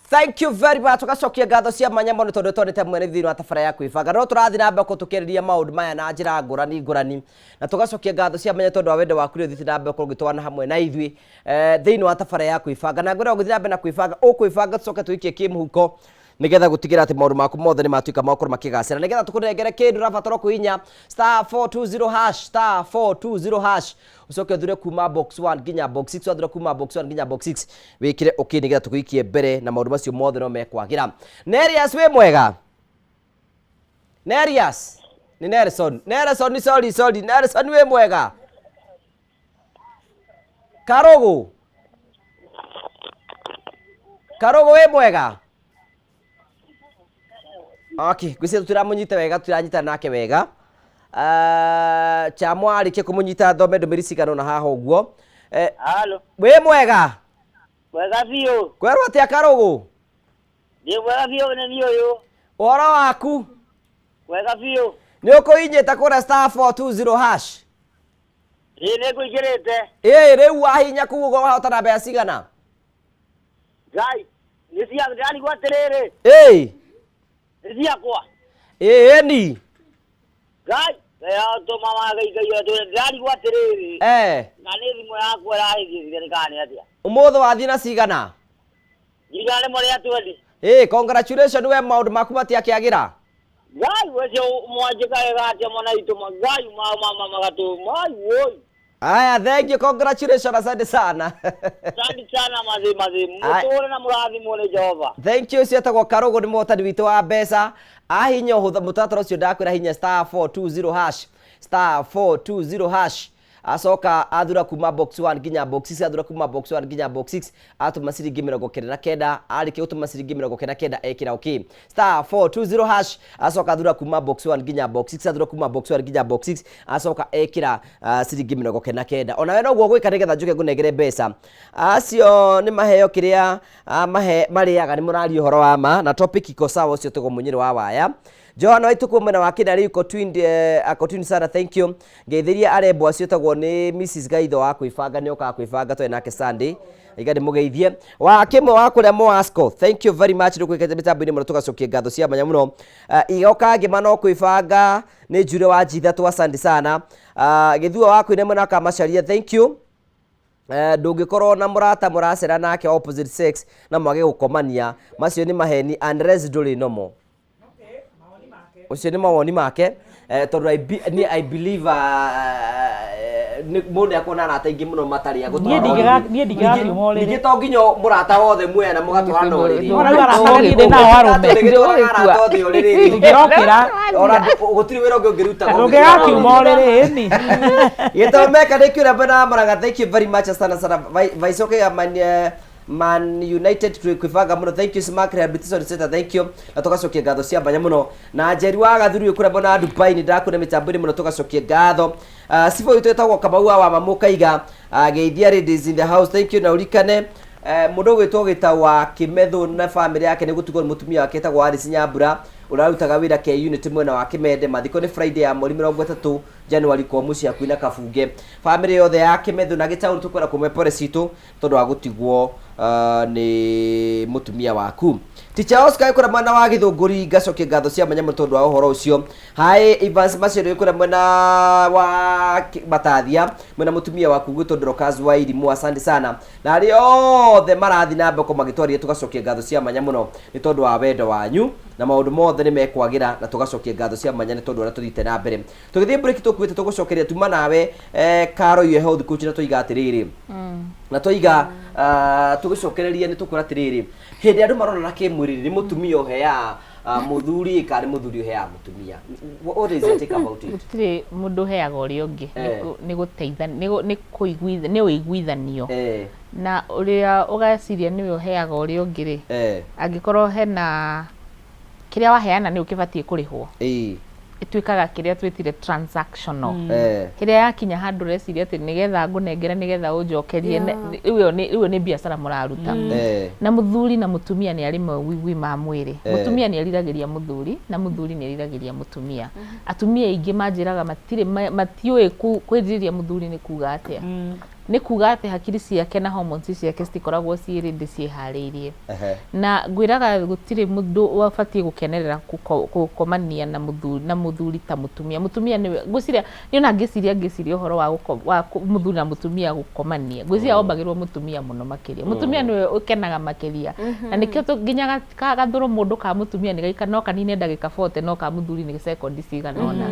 Thank you very much. Tugacokia ngatho cia mwanya mũno tondũ twanĩte mwene thĩinĩ wa tabara ya kwĩbanga. No tũrathiĩ na mbere tũkĩarĩria maũndũ maya na njĩra ngũrani ngũrani, na tũgacokia ngatho cia mwanya tondũ wa wendo waku rĩ ũthiĩte na mbere gũkorwo ũgĩtwana hamwe na ithuĩ thĩinĩ wa tabara ya kwĩbanga. Na ngwĩra ũgĩthiĩ na mbere na kwĩbanga, ũkwĩbanga tũcoke tũikie kĩmũhuko nigetha gũtigĩra atĩ maũndũ maku mothe nĩ matuĩka ma gũkorwo makĩgacĩra. Nigetha tũkũnengere kĩndũ ũrabatara kũhihinya star 420 hash, star 420 hash, ũcoke ũthure kuma box 1 nginya box 6, wathure kuma box 1 nginya box 6 wĩkĩre okay nigetha tũgũikie mbere na maũndũ macio mothe no mekwagĩra. Nerias wĩ mwega? Nerias nĩ Nelson. Nelson, sorry, sorry. Nelson wĩ mwega? Karũgũ, Karũgũ wĩ mwega? Okay, ngwĩciria tũtiramũnyita wega, tũtiranyitana nake wega. Chamo arĩkia kũmũnyita thome ndũmĩrĩri cigana ũna haha ũguo. Halo. Wĩ mwega? Mwega biũ. Kwerwo atĩa Karũgũ? Ndĩ mwega biũ nĩ niĩ ũyũ. Ũhoro waku? Mwega biũ. Nĩ ũkũhinyĩte kũrĩa star 420 hash? Ĩĩ nĩ ngũingĩrĩte. Ĩĩ rĩu wahinya kũu ũguo wahotana mbeca cigana? Ngai, nĩ cia ndĩrarigwo atĩrĩrĩ. Ĩĩ. Nĩ ciakwa. Ĩĩ ni. Ngai, tũma wa Ngai Ngai ndĩrarigwo atĩrĩrĩ. Na nĩ thimũ yakwa ĩrahĩngĩcire nĩ kana nĩ atĩa. Ũmũthĩ wathiĩ na cigana? 120. Ĩĩ, congratulations we maũndũ maku matiakĩagĩra. Ngai ũcio mwanjĩka wega atĩa mwana witũ Ngai mama magatũ mai woi. Aya, thank you, congratulations, asante sana. Asante sana mathi mathi. Mũtũre na mũrathimwo nĩ Jehova. Thank you, ũcio etagwo Karũgũ nĩ mũhotani witũ wa mbeca. Ahinya ũhũthũ mũtaratara ũcio ndakwĩra hinya star 420 hash, star 420 hash. Acoka athura kuma box 1 nginya box 6, athura kuma box 1 nginya box 6, atũma ciringi 99, arĩkia gũtũma ciringi 99 ekĩra okay. Star 420 hash, acoka athura kuma box 1 nginya box 6, athura kuma box 1 nginya box 6, acoka ekĩra ciringi 99. Onawe noguo gwĩka nĩgetha njuke ngũnengere mbeca. Acio nĩ maheo kĩrĩa mahe marĩaga nĩ mũraria ũhoro wa ma na topic iko sawa, ũcio tũgo mũnyĩrĩ wa waya. Johan Waituku mwena wa Kĩnarĩ uko twin, ako twin sana, thank you. Ngeithĩria arembo acio tagwo nĩ Mrs Gaitho wa kwĩbanga, nĩ okaga kwĩbanga twarĩ nake Sunday, iga ndĩmũgeithie. Wa kĩmwe wa kũrĩa Moasco, thank you very much, nĩ kwĩkĩte mĩtambo-inĩ mũno, tũgacokia ngatho cia mwanya mũno. Igoka ngĩma no kwĩbanga nĩ Njure wa Njithatũ, asante sana. Gĩthua wa kwĩna mwena wa Kamacharia, thank you. Ndũngĩkorwo na mũrata mũracera nake opposite sex na mwage gũkomania, macio nĩ maheni unless ndũrĩ nomo. Ũcio nĩ mawoni make, tondũ niĩ I believe mũndũ nĩ akorwo na arata aingĩ mũno matarĩ a gũtwara Niĩ ndingĩga- ũrĩrĩ. niĩ ndingĩgakiuma ũrĩrĩ. Ningĩ to nginya mũrata wothe muoya na mũgatwarana ũrĩrĩ. Ona rĩu arata niĩ ndĩ nao arũme. Tũgĩtwaraga arata othe ũrĩrĩ. Ndingĩrokĩra. Ona gũtirĩ wĩra ũngĩ ũngĩruta. Ndũngĩgakiuma ũrĩrĩ ĩni. Gĩtomeka nĩ kĩũria mwena wa Murang'a, thank you very much sana sana. Vaicoke ya Man, Man United twĩbanga mũno, thank you. Smack Rehabilitation Center, thank you, na tũgacokia ngatho cia mwanya mũno. Na Njeri wa Gathuri kũrĩa mwena wa Dubai, nĩ ndakuona mĩtambo-inĩ mũno, tũgacokia ngatho. Cibũ witũ wĩtagwo Kamau wa Mamũkaiga, geithia ladies in the house, thank you. Na ũrikane mũndũ ũgwĩtwo Gĩtau wa Kĩmethũ na famĩlĩ yake nĩ gũtigwo nĩ mũtumia wake etagwo Alice Nyambura ũrarutaga wĩra K unit mwena wa Kĩmende. Mathiko nĩ Friday ya mweri 30 January kwa mũciĩ hakuhĩ na Kabunge. Famĩlĩ yothe ya Kĩmethũ na Gĩtau tũkwenda kũmwe pole citũ tondũ wa gũtigwo nĩ mũtumia waku. Teacher Oscar kũrĩa mwena wa Gĩthũngũri, ngacokia ngatho cia mwanya mũno tondũ wa ũhoro ũcio. Hi Evans Macedo kũrĩa mwena wa Matathia, mwena mũtumia waku gwĩtwo Dorcas wa Irimũ, asante sana. Na arĩa othe marathiĩ na mbere magĩtwaria, tũgacokia ngatho cia mwanya mũno nĩ tondũ wa wendo wanyu, na maũndũ mothe nĩ mekwagĩra, na tũgacokia ngatho cia mwanya nĩ tondũ ũrĩa tũthiĩte na mbere. Tũgĩthiĩ break tũkuĩte tũgũcokeria tuma nawe, Caro your health coach, na tũiga atĩrĩrĩ, na tũiga tũgĩcokereria nĩ tũkwĩra atĩrĩrĩ, hĩndĩ ĩrĩa andũ maronana kĩmwĩrĩ, nĩ mũtumia ũheaga mũthuri kana nĩ mũthuri ũheaga mũtumia? What is your take about it? Gũtirĩ mũndũ ũheaga ũrĩa ũngĩ. Nĩ gũteitha, nĩ kũiguitha, nĩ ũiguithanio. Na ũrĩa ũgeciria nĩwe ũheaga ũrĩa ũngĩ rĩ, angĩkorwo hena kĩrĩa waheana nĩ ũkĩbatiĩ kũrĩhwo, ĩtuĩkaga kĩrĩa twĩtire transactional. Kĩrĩa yakinya handũ ũreciria atĩ nĩgetha ngũnengere nĩgetha ũnjokerie, rĩu ĩyo nĩ biacara mũraruta. Na mũthuri na mũtumia nĩ arĩ mawĩgwi ma mwĩrĩ. Mũtumia nĩ eriragĩria mũthuri na mũthuri nĩ eriragĩria mũtumia. Atumia aingĩ manjĩraga matirĩ matiũĩ kwĩrirĩria mũthuri nĩ kuga atĩa, nĩ kuga atĩ hakiri ciake na hormones ciake citikoragwo ciĩ ready, ciĩharĩirie. Na ngwĩraga gũtirĩ mũndũ wabatiĩ gũkenerera gũkomania na mũthuri ta mũtumia. Mũtumia nĩwe ngwĩciria niĩ ona ngĩciria ũhoro wa mũthuri na mũtumia gũkomania, ngwĩciria wombagĩrwo mũtumia mũno makĩria. Mũtumia nĩwe ũkenaga makĩria, na nĩkĩo nginya gathũrũ mũndũ ka mũtumia nĩ gaika no kanine ndagĩka 40, no ka mũthuri nĩ sekondi cigana ũna.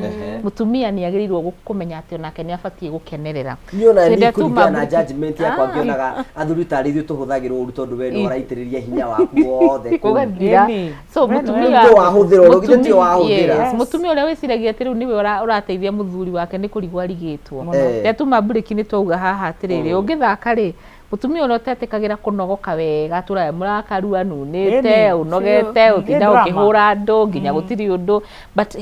Mũtumia nĩ agĩrĩirwo kũmenya atĩ onake nĩ abatiĩ gũkenerera. Niĩ ona So hĩndĩ niĩ ĩrĩa tuma kũringana na judgment yakwa, ngĩonaga athuri tarĩ ithuĩ tũhũthagĩrwo ũru, tondũ we nĩ ũraitĩrĩria hinya waku wothe kũu. Gũgathira. So mũtumia Nĩ wahũthĩra ũrĩa, githĩ tiwe wahũthĩra? Yes, mũtumia ũrĩa wĩciragia atĩ rĩu nĩwe ũrateithia mũthuri wake nĩ kũrigwo arigĩtwo. Rĩrĩa tuma mburĩki nĩ twauga haha atĩrĩrĩ, ũngĩthaka rĩ, mũtumia ũrĩa ũtetĩkagĩra kũnogoka wega, tũraya mũrakarua nunĩte, ũnogete, ũtinda Drama. ũkĩhũra andũ nginya gũtirĩ ũndũ. But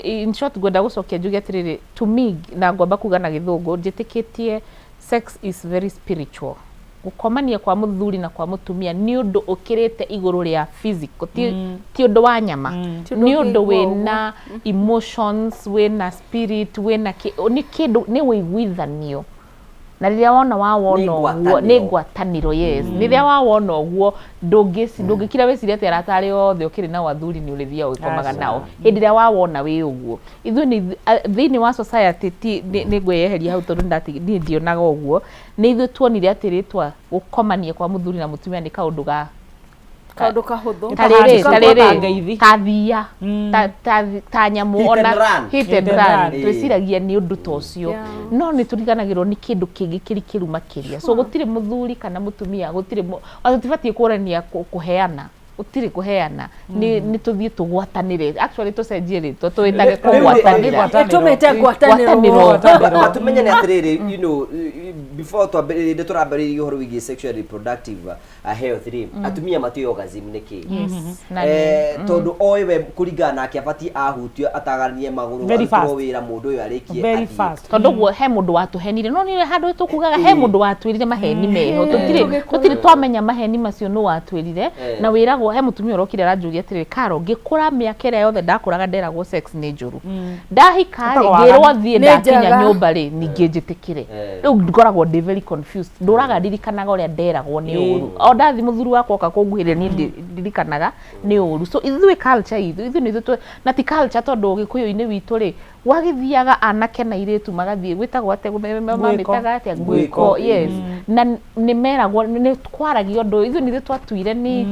in short, ngwenda gũcokia njuge atĩrĩrĩ, to me, na ngwamba kuga na gĩthũngũ, njĩtĩkĩtie sex is very spiritual. Gũkomania kwa mũthuri na kwa mũtumia nĩ ũndũ ũkĩrĩte igũrũ rĩa physical, ti ũndũ wa nyama. Ti ũndũ Nĩ ũndũ ũngĩigua wĩna emotions, wĩna spirit, wĩna nĩ kĩndũ, nĩ ũiguithanio. Na rĩrĩa wona wawona Nĩ ũguo, ngwatanĩro. Nĩ ngwatanĩro, yes. Rĩrĩa wawona ũguo, ndũngĩkira wĩcirie atĩ arata arĩa othe ũkĩrĩ nao athuri nĩ ũrĩthiaga ũgĩkomaga Aca. nao. Hĩndĩ ĩrĩa wawona wĩ ũguo, ithuĩ nĩ thĩinĩ wa society, ti nĩ ngwĩyeheria hau tondũ niĩ ndionaga ũguo. Nĩ ithuĩ tuonire atĩ rĩtwa gũkomania kwa mũthuri na mũtumia nĩ kaũndũ ga Kaũndũ kahũthũ. Tarĩrĩ Ka tarĩrĩ ngeithi. Ta thia, ta nyamũ. Hit and Ona run. hit and Hit and run. run. Twĩciragia nĩ ũndũ ta ũcio, no nĩ tũriganagĩrwo nĩ kĩndũ kĩngĩ kĩrikĩru makĩria. So gũtirĩ mũthuri kana mũtumia, gũtirĩ ona tũtibatiĩ kũrania kũheana, gũtirĩ kũheana, nĩ tũthiĩ tũgwatanĩre. Actually, tũcenjie rĩtwa tũĩtage kũgwatanĩra. Tũmĩte ngwatanĩro. Ngwatanĩro. Tumenyane atĩrĩrĩ, before twambĩrĩrie, tũrambĩrĩria ũhoro wĩgiĩ sexual reproductive health rĩ, atumia matiũĩ orgasm nĩ kĩ. Yes, na Tondũ oĩ we kũringana nake abatiĩ ahutio ataganie magũrũ, Very arutĩrwo fast. wĩra mũndũ ũyũ arĩkie Very athiĩ. fast. Tondũ guo he mũndũ watũhenire, no nĩ handũ tũkugaga he mũndũ watwĩrire maheni meho, tũtirĩ twamenya maheni macio nũ watwĩrire. Na wĩragwo Nderagwo he mũtumia ũrokire aranjũria atĩrĩrĩ, Karo, ngĩkũra mĩaka ĩrĩa yothe ndakũraga nderagwo sex nĩ njũru. Ndahika rĩ, Ĩtagwo ngĩrwo waganu. thiĩ Nĩ ndakinya njega. nyũmba rĩ, ningĩ njĩtĩkĩre. Rĩu ngoragwo ndĩ very confused. Ndũraga ndirikanaga ũrĩa nderagwo nĩ ũru. O ndathi mũthuri wakwa oka kũnguhĩrĩria niĩ ndirikanaga nĩ ũru. So ithuĩ culture itũ, ithuĩ nĩ ithuĩ na ti culture tondũ Gĩkũyũ-inĩ witũ rĩ, gwagĩthiaga anake na airĩtu magathiĩ gwĩtagwo atĩa mamĩtaga atĩa Ngwĩko. ngwĩko yes na nĩ meragwo nĩ kwaragio ũndũ ũyũ. Ithuĩ nĩ ithuĩ twatuire nĩ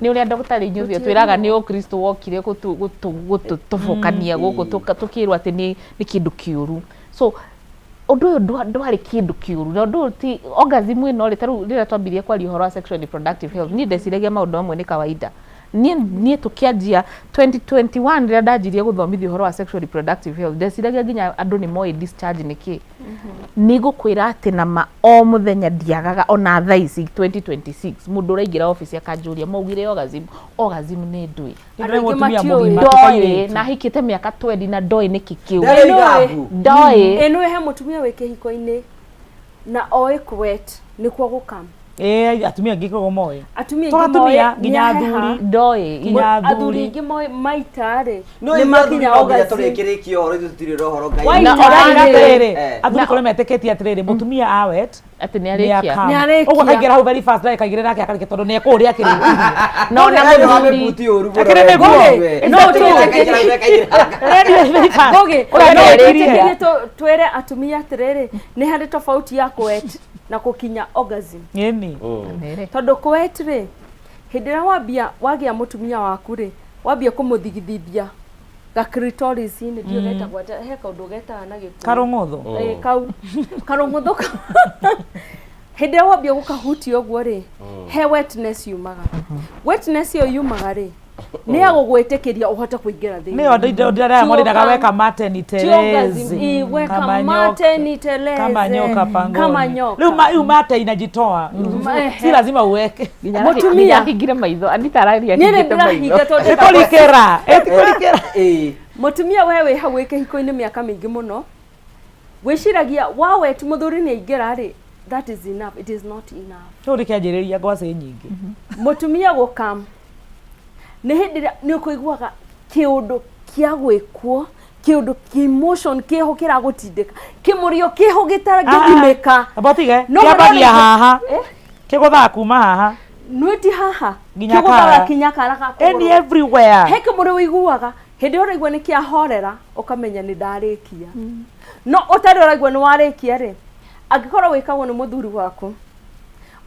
nĩ ũrĩa ndagĩtarĩ Inyuthia twĩraga nĩ ũkristo wokire gũtũbũkania gũkũ tũkĩrwo atĩ nĩ nĩ kĩndũ kĩũru so ũndũ ũyũ ndwarĩ kĩndũ kĩũru na ũndũ ũyũ ti orgasm ĩno rĩ ta rĩu rĩrĩa twambirie kwaria ũhoro wa sexual reproductive health niĩ ndeciragia maũndũ mamwe nĩ kawaida niĩ niĩ tũkĩanjia 2021 rĩrĩa ndanjirie gũthomithia ũhoro wa sexual reproductive health ndeciragia nginya andũ nĩ moĩ discharge nĩ kĩ nĩ ngũkwĩra atĩ na ma o mũthenya ndiagaga ona thaa ici 2026 mũndũ ũraingĩra obici akanjũria maugire orgasm orgasm nĩ ndũĩ Andũ aingĩ Mũtumia matiũĩ. mũgima ndoĩ tũkairĩtu. na hikĩte mĩaka 20 na ndoĩ nĩkĩ kĩu Ndarĩ igabu. ndoĩ Ĩno he mũtumia wĩ kĩhiko-inĩ na oĩ kũwet nĩkuo gũkam. Ĩĩ atumia aingĩ koguo moĩ. Atumia To aingĩ atumia moĩ nginya nĩ aheha. athuri. ndoĩ Nginya Athuri athuri. aingĩ moĩ maita rĩ No nĩ ithuĩ athuri makinya no nginya orgasm. tũrĩkĩrĩkie ũhoro ithuĩ tũtirĩ na ũhoro Ngai. Waita Na ũrarira rĩ. atĩrĩrĩ, Eh. athuri kũrĩa metĩkĩtie atĩrĩrĩ, mũtumia awet atĩ nĩ arĩkia Nĩ arĩkia. Ũguo akaingĩra hau very fast ndagĩka igĩrĩ nake akarĩkia tondũ nĩ ekũũrĩa akĩrĩkirie. No, na Ngai mũthuri. wamĩbuti ũru mũno Akĩrĩ we. nĩguo. We. No, Akaingĩra, Ready very fast. Ngũgĩ, Ũrĩa no nĩekire. wĩtĩkĩrie twĩre atumia atĩrĩrĩ nĩ harĩ tofauti ya kũwet na gũkinya orgasm Ĩni. tondũ kũwet rĩ hĩndĩ ĩrĩa wambia wagĩa mũtumia waku rĩ wambia kũmũthigithithia ga clitoris nĩ ndiũ getagwo atĩa, he kaũndũ getaga na gĩkũyũ Karũng'ũthũ. Ĩ, kau karũng'ũthũ kau hĩndĩ ĩrĩa wambia gũkahutia ũguo rĩ he wetness yumaga wetness ĩyo yumaga rĩ nĩ ya gũgwĩtĩkĩria ũhote kũingĩra thĩinĩ Nĩyo ndĩrĩa morinaga weka mate Ti orgasm, niteleze. ĩ, weka Kama mate nyoka. niteleze. Kama nyoka pangoni. Kama nyoka. Rĩu rĩu mate inajitoa. Si lazima uweke. Mũtumia. ahingire maitho Anita araria Niĩ nĩ ahingĩte maitho ndĩrahinga tondũ Ĩkũrikĩra. Ĩtikũrikĩra. Ĩĩ. Mũtumia we wĩ hau wĩ kĩhiko-inĩ mĩaka mĩingĩ mũno wĩciragia wawet mũthuri nĩ aingĩra rĩ that is enough it is not enough Rĩu rĩkĩanjĩrĩria ngwacĩ nyingĩ. Mũtumia gũkam nĩ hĩndĩ ĩrĩa nĩ ũkũiguaga kĩũndũ kĩa gwĩkwo kĩũndũ kĩ emotion kĩho kĩragũtindĩka kĩmũrio kĩho gĩtangĩthimĩka Amba ũtige. No Kĩambagia ũrĩa- haha. Eh? Kĩgũthaga kuma haha. Nĩ ti haha Nginya kĩgũthaga kara. kinya kara ga Any kũgũrũ. everywhere. He kĩmũrĩ ũiguaga hĩndĩ ĩyo ũraigua nĩ kĩahorera ũkamenya nĩ ndarĩkia no ũtarĩ ũraigua nĩ warĩkia rĩ angĩkorwo wĩkagwo nĩ mũthuri waku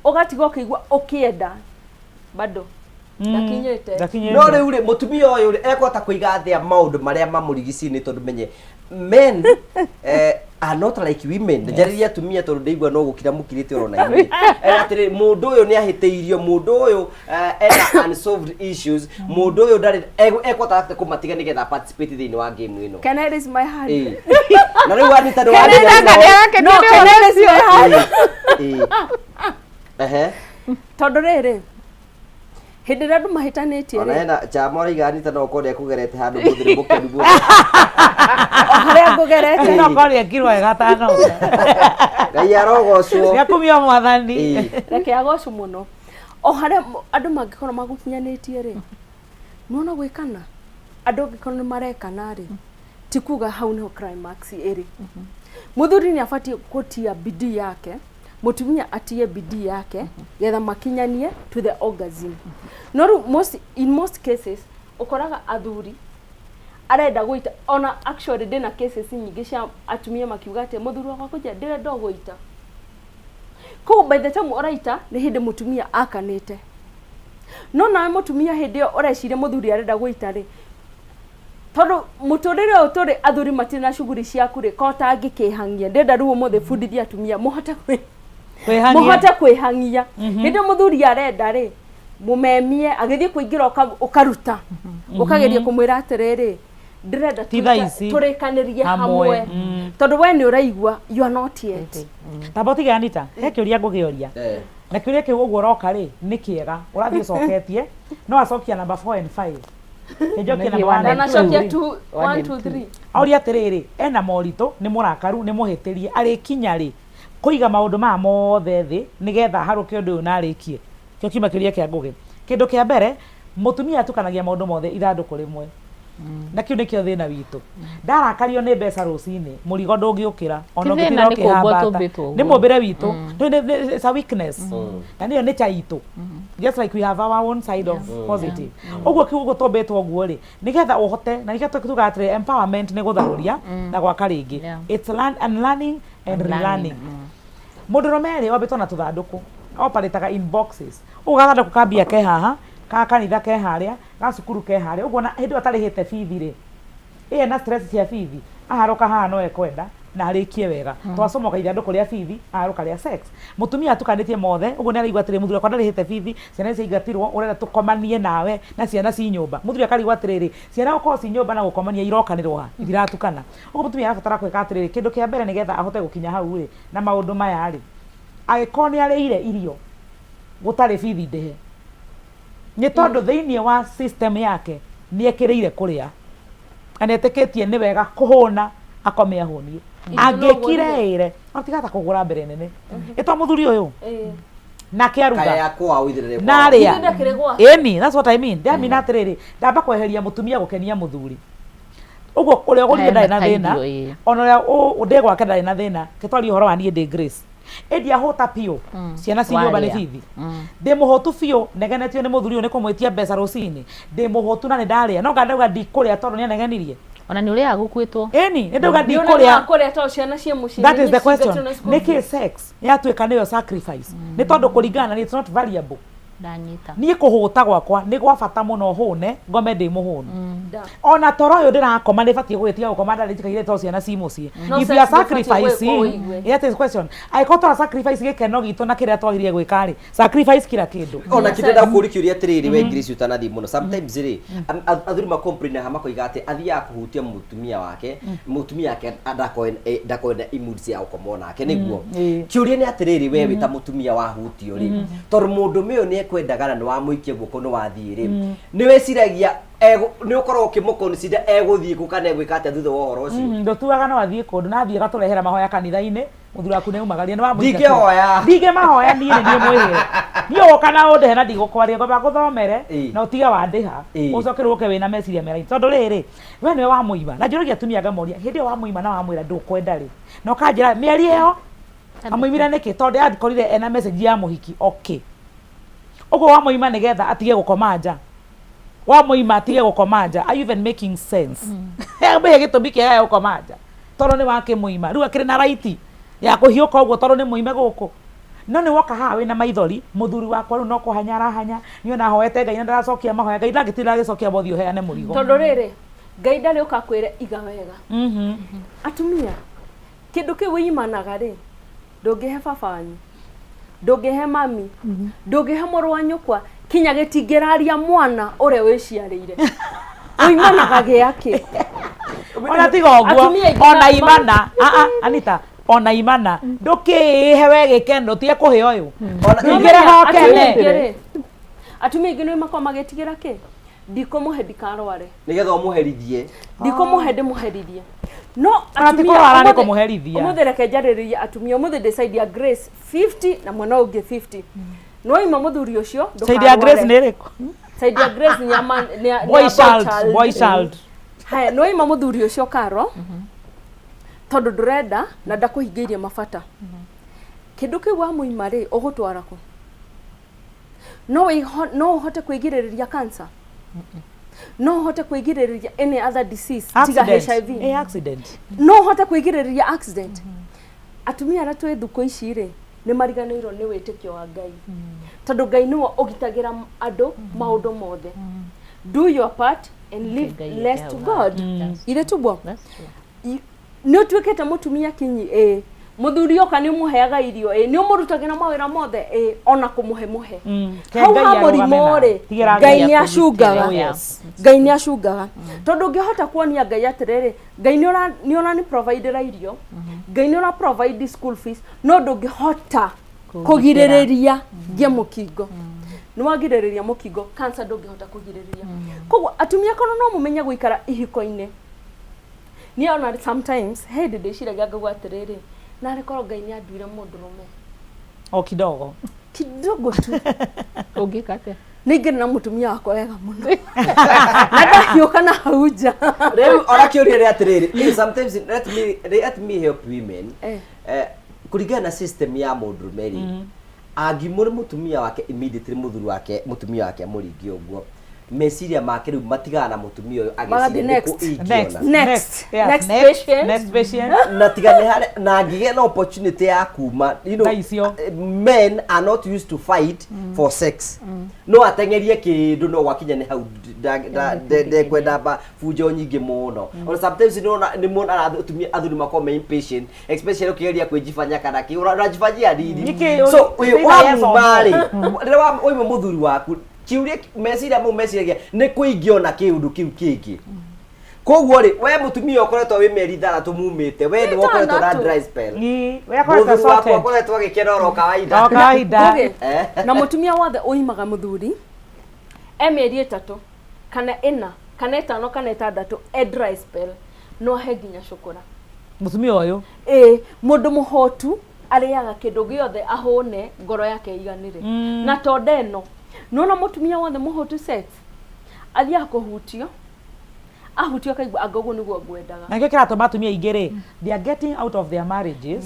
ũgatiga ũkĩigua ũkĩenda bado ndakinyĩte Ndakinyĩte. No rĩu rĩ mũtumia ũyũ rĩ ekũhota kũiga atĩa maũndũ marĩa mamũrigicĩirie tondũ menye men are not like women njarĩria atumia tondũ ndĩigua no gũkira mũkirĩte oro na inyuĩ atĩrĩ mũndũ ũyũ nĩ ahĩtĩirio mũndũ ũyũ ena unsolved issues mũndũ ũyũ ndarĩ ekũhota atĩa kũmatiga nĩgetha participate thĩinĩ wa game ĩno Can I raise my hand? Ĩĩ. Na rĩu Anita nĩ Can I wanjĩra No, can I raise my hand? Ĩĩ. Ehe. Tondũ rĩrĩ hĩndĩ ĩrĩa andũ mahĩtanĩtie Ona rĩ hena chama ũraiga Anita no ũkorwo nĩekũgerete handũ mũthĩ nĩ mũkenu mũno. O harĩa ngũgerete. No korwo ekirwo wega atanoka. Ngai arogocwo. Nĩakumio mwathani. Ĩĩ. Reke agocwo mũno o harĩa andũ mangĩkorwo magũkinyanĩtie rĩ nĩwona gwĩkana andũ angĩkorwo nĩ marekana rĩ ti kuga hau nĩho climax ĩrĩ mũthuri nĩ abatiĩ gũtia bidii yake mũtumia atie bidii yake getha makinyanie to the orgasm no rĩu most, in most cases ũkoraga athuri arenda gũita ona actually ndĩna cases nyingĩ cia atumia makiuga atĩ mũthuri wakwa kũnjĩra ndĩrenda o gũita koguo by the time ũraita nĩ hĩndĩ mũtumia akanĩte no nawe mũtumia hĩndĩ ĩyo ũreciria mũthuri arenda gũita rĩ tondũ mũtũrĩre ũyũ tũrĩ athuri matirĩ na shughuli ciaku rĩ ko ũtangĩkĩhang'ia ndĩrenda rĩu ũmũthĩ bundithia atumia mũhote Kwĩhang'ia. mũhote kwĩhang'ia hĩndĩ ĩyo mũthuri arenda rĩ mũmemie agĩthiĩ kũingĩra ũkaruta ũkageria kũmwĩra atĩrĩrĩ ndĩrenda Ti thaa ici. tũrĩkanĩrie Hamwe. hamwe tondũ we nĩ ũraigua you are not yet Tamba ũtige Anita, he kĩũria ngũkĩũria. Na kĩũria kĩu ũguo ũroka rĩ, nĩ kĩega. Ũrathiĩ ũcoketie, no acokia number 4 and 5. Njokie number 1 and 2. Anacokia 2 1 2 3 Oria atĩrĩrĩ, ena moritũ, nĩ mũrakaru, nĩ mũhĩtĩrie, arĩkinya rĩ kũiga maũndũ maya mothe thĩ nĩgetha aharũke ũndũ ũyũ na arĩkie. Kĩo kiuma kĩũria kĩa Ngũgĩ. Kĩndũ kĩa mbere, Mũtumia atukanagia maũndũ mothe ithandũkũ rĩmwe. Na kĩu nĩkĩo thĩna witũ. Ndarakario nĩ mbeca rũcinĩ, mũrigo ndũngĩũkĩra, ona Ti thĩna, ũngĩtinda nĩ kũũmbwo ũkĩhambata. tũmbĩtwo Nĩ ũguo. mũmbĩre witũ. It's a weakness. Na nĩyo nature itũ. Just like we have our own side of positive. Ũguo kiugo ũguo tũmbĩtwo ũguo rĩ, nĩgetha ũhote, na nĩkĩo tugaga atĩrĩ, empowerment nĩ gũtharũria na gwaka rĩngĩ. It's learn, unlearning and relearning. Mũndũrũme rĩ, ombĩtwo na tũthandũkũ. Operataga in boxes. Ũguo gathandũkũ ka mbia ke haha, ka kanitha ke harĩa, ga cukuru ke harĩa. Ũguo ona hĩndĩ ĩyo atarĩhĩte bithi rĩ, ĩ ena stress cia bithi, aharũka haha no ekwenda na arĩkie wega. Twacomoka ithandũkũ rĩa bithi, aharũka rĩa sex. Mũtumia atukanĩtie mothe, ũguo nĩ araigua atĩrĩ, mũthuri wakwa ndarĩhĩte bithi, ciana nĩ ciaingatirwo, ũrenda tũkomanie nawe na ciana ci nyũmba. Mũthuri akarigwo atĩrĩrĩ, ciana gũkorwo ci nyũmba na gũkomania irokanĩrwo ha? Itiratukana. Ũguo mũtumia arabatara gwĩka atĩrĩrĩ, kĩndũ kĩa mbere nĩgetha ahote gũkinya hau rĩ, na maũndũ maya rĩ, angĩkorwo nĩ arĩire irio gũtarĩ bithi ndĩhe, nĩ tondũ thĩinĩ wa system yake nĩ ekĩrĩire kũrĩa na nĩ etĩkĩtie nĩ wega kũhũna akome ahũniĩ. Angĩkire ĩre no tiga ta kũgũra mbere nene ĩtwa mũthuri ũyũ nake aruga Kaya yakwa ũithĩrĩre na kwao. arĩa Githĩ ndakĩrĩ gwake? Ĩni, that's what I mean. Ndĩramina atĩrĩrĩ, ndamba kweheria mũtumia gũkenia mũthuri. Ũguo ũrĩa ũgũrire ndarĩ na thĩna, ona ũrĩa ndĩ gwake ndarĩ na thĩna. Ke twarie ũhoro wa niĩ ndĩ Grace. Ĩndĩ ahũta biũ, ciana ci nyũmba nĩ Warĩa. bithi. Ndĩ mũhũtu biũ, negenetio nĩ mũthuri ũyũ nĩ kũmwĩtia mbeca rũcinĩ. Ndĩ mũhũtu na nĩ ndarĩa. No nga ndauga ndikũrĩa tondũ nĩ anegenirie. Ona nĩ ũrĩaga gũkuĩtwo. Ĩni, nĩ ndauga Nĩ ũrĩa ndikũrĩa. kũrĩa tondũ ciana ciĩ mũciĩ That nĩ is the question. cingatwo na school Nĩkĩ fees. sex yatuĩka nĩyo sacrifice? Nĩ tondũ kũringana na niĩ it's not valuable. Ndanyita. Niĩ kũhũta gwakwa nĩ gwa bata mũno hũne ngome ndĩ mũhũnu. Da. Ona toro ũyũ ndĩrakoma nĩ batiĩ gũgĩtiga gũkoma ndarĩ njikaire tondũ ciana ci mũciĩ. No If sex you are ndũbatiĩ gwĩkwo sacrificing, ũigue. that is question. Angĩkorwo tũra sacrifice gĩkeno gitũ na kĩrĩa twagĩrĩire gwĩka rĩ, sacrifice kila kĩndũ. Ona kĩndenda kũũria kĩũria atĩrĩrĩ, we Grace ũtanathiĩ mũno, sometimes rĩ, athuri ma complain haha makoiga atĩ athiaga kũhutia mũtumia wake, mũtumia wake ndakorwo na mood cia gũkoma onake, nĩguo? Kĩũria nĩ atĩrĩrĩ, we wĩ ta mũtumia wahutio rĩ, tondũ mũndũme ũyũ nĩ ekwendaga na nĩ wamũikia guoko nĩ wathiĩ rĩ, nĩ wĩciragia nĩ ũkoragwo ũkĩmũ consider egũthiĩ kũ kana egwĩka atĩa thutha wa ũhoro ũcio? Ndũtuaga no athiĩ kũndũ na athiĩ agatũrehera mahoya kanitha-inĩ, mũthuri waku nĩ aumagaria nĩ wamũikia. Ndingĩhoya. Ndingĩmahoya niĩ nĩ niĩ mwĩhĩre. Niĩ ũgoka na ũndĩhe na ndigũkwaria, ngwamba ngũthomere na ũtige wandĩha, ũcoke rĩu ũke wĩna meciria mega. Tondũ rĩrĩ, we nĩwe wamũima. Na njũragia atumia ngamoria, hĩndĩ ĩyo wamũima na wamwĩra ndũkwenda rĩ, na ũkanjĩra mĩeri ĩyo amũimire nĩkĩ? Tondũ andikorire ena message ya mũhiki, okay. Ũguo wamũima nĩgetha atige gũkoma nja. Wamũima atige gũkoma nja. Are you even making sense? Mbe gĩtũmi kĩega gĩa gũkoma nja. Tondũ nĩ wakĩmũima. Rĩu akĩrĩ na right ya kũhiũka ũguo tondũ nĩ mũime gũkũ. No nĩ woka haha wĩna maithori, mũthuri wakwa rĩu no kũhanya arahanya, niĩ ona hoete Ngai na ndaracokia mahoya, Ngai ndangĩtinda agĩcokia mothiũ ũheane mũrigo. Tondũ rĩrĩ, Ngai ndarĩ ũka akwĩre iga wega. Atumia, kĩndũ kĩu wĩimanaga rĩ, ndũngĩhe baba wanyu, ndũngĩhe mami, ndũngĩhe mũrũ wa nyũkwa, kinya gĩtingĩraria mwana ũrĩa wĩciarĩire. Ũimanaga gĩakĩ? Ona tiga ũguo, Atumia aingĩ ona imana, Anita, ona imana, ndũkĩĩhe we gĩkeno, ũtige kũhe ũyũ. Ingĩre ho Atumia kene. aingĩ rĩ, atumia aingĩ nĩ makoragwo magĩtigĩra kĩ? Ndikũmũhe ndikarware. Nĩgetha ũmũherithie. Ndikũmũhe ndĩmũherithie. No Ona ti kũrwara nĩ kũmũherithia. Ũmũthĩ reke njarĩrĩrie atumia, ũmũthĩ ndĩ side ya Grace 50 na mwena ũngĩ 50. Nĩwaima mũthuri ũcio Side ya Grace nĩ ĩrĩkũ? Side ya Grace nĩ ya nĩ ya Boy child, boy child. Haya, nĩwaima mũthuri ũcio karo tondũ ndũrenda na ndakũhingĩirie mabata. Kĩndũ kĩu wamũima rĩ, ũgũtwara kũ? No no ũhote kwĩgirĩrĩria cancer? No ũhote kwĩgirĩrĩria any other disease tiga Accident. HIV? Accident. No ũhote kwĩgirĩrĩria accident? Atumia arĩa twĩ thukũ ici rĩ, nĩ mariganĩirwo nĩ wĩtĩkio wa Ngai. Tondũ Ngai nĩwe ũgitagĩra andũ maũndũ mothe. Do your part and leave Ngai less to God. Ithe tubwo? Nĩ ũtuĩkĩte mũtumia kinyi ĩ, mũthuri oka nĩ ũmũheaga irio ĩ, nĩ ũmũrutagĩra mawĩra mothe ĩ, ona kũmũhe mũhe. Hau Ngai ha arũgame mũrimũ nawe. rĩ, Tigĩra Ngai Ngai nĩ acungaga. Oh, yes. Ngai nĩ acungaga. Tondũ ũngĩhota kuonia Ngai atĩrĩrĩ, Ngai nĩ ũrani providera irio, Ngai nĩ ũra provide school fees, no ndũngĩhota kũgirĩrĩria ngĩe mũkingo. Nĩ wagirĩrĩria mũkingo, cancer ndũngĩhota kũgirĩrĩria. Koguo atumia korwo no mũmenye gũikara ihiko-inĩ, niĩ ona sometimes he hĩndĩ ndĩciragia ngauga atĩrĩrĩ, narĩ korwo Ngai nĩ anduire mũndũrũme O kidogo. Kidogo tu. Ũngĩka atĩa? Ningĩ na mũtumia wakwa wega mũno na ndahiũka na hau nja. Rĩu ona kĩũria nĩ atĩrĩrĩ, you sometimes let me help women. Kũringana na system ya mũndũrũme rĩ, angimũ nĩ mũtumia wake immediately, mũthuri wake, mũtumia wake amũringie ũguo, meciria make rĩu matigana na mũtumia ũyũ, magathiĩ agĩciria next. nĩkũ Next. ingĩona. Next. Yes, next next, patient. Next patient. Na tiga nĩ harĩa na angĩgĩa na opportunity ya kuma, Thaa icio. men are not used to fight for sex. No ateng'erie kĩndũ, no gwakinya nĩ hau ndekwenda bunjo nyingĩ mũno. Ona sometimes nĩ nĩ mũndũ atumia, athuri makorwo me impatient, especially ũkĩgeria kwĩjibanya kana kĩ ũrajibanyia nini. Nĩkĩ So it's either yes or no. wamuma rĩ, rĩrĩa waima mũthuri waku, kiuria meciria mau meciragia nĩ kũingĩona kĩũndũ kĩu kĩngĩ. Koguo rĩ, we mũtumia ũkoretwo wĩ mĩeri 6 mumĩte, we nĩ ũkoretwo na 6. Dry spell. Ĩ, we akoretwo Mũthuri waku sorted. akoretwo agĩkena oro kawaida. O kawaida. Ngugi, na mũtumia wothe ũimaga mũthuri e mĩeri 3 kana 4 kana 5 kana 6 e dry spell, no ahe nginya cukura. Mũtumia ũyũ. Ĩ, mũndũ mũhotu arĩaga kĩndũ gĩothe ahũne, ngoro yake ĩiganĩre. Na tonda ĩno nona mũtumia wothe mũhotu sex athiaga kũhutio, ahutio akaigua anga ũguo nĩguo ngwendaga. Na nĩkĩo kĩratũma atumia aingĩ rĩ, they are getting out of their marriages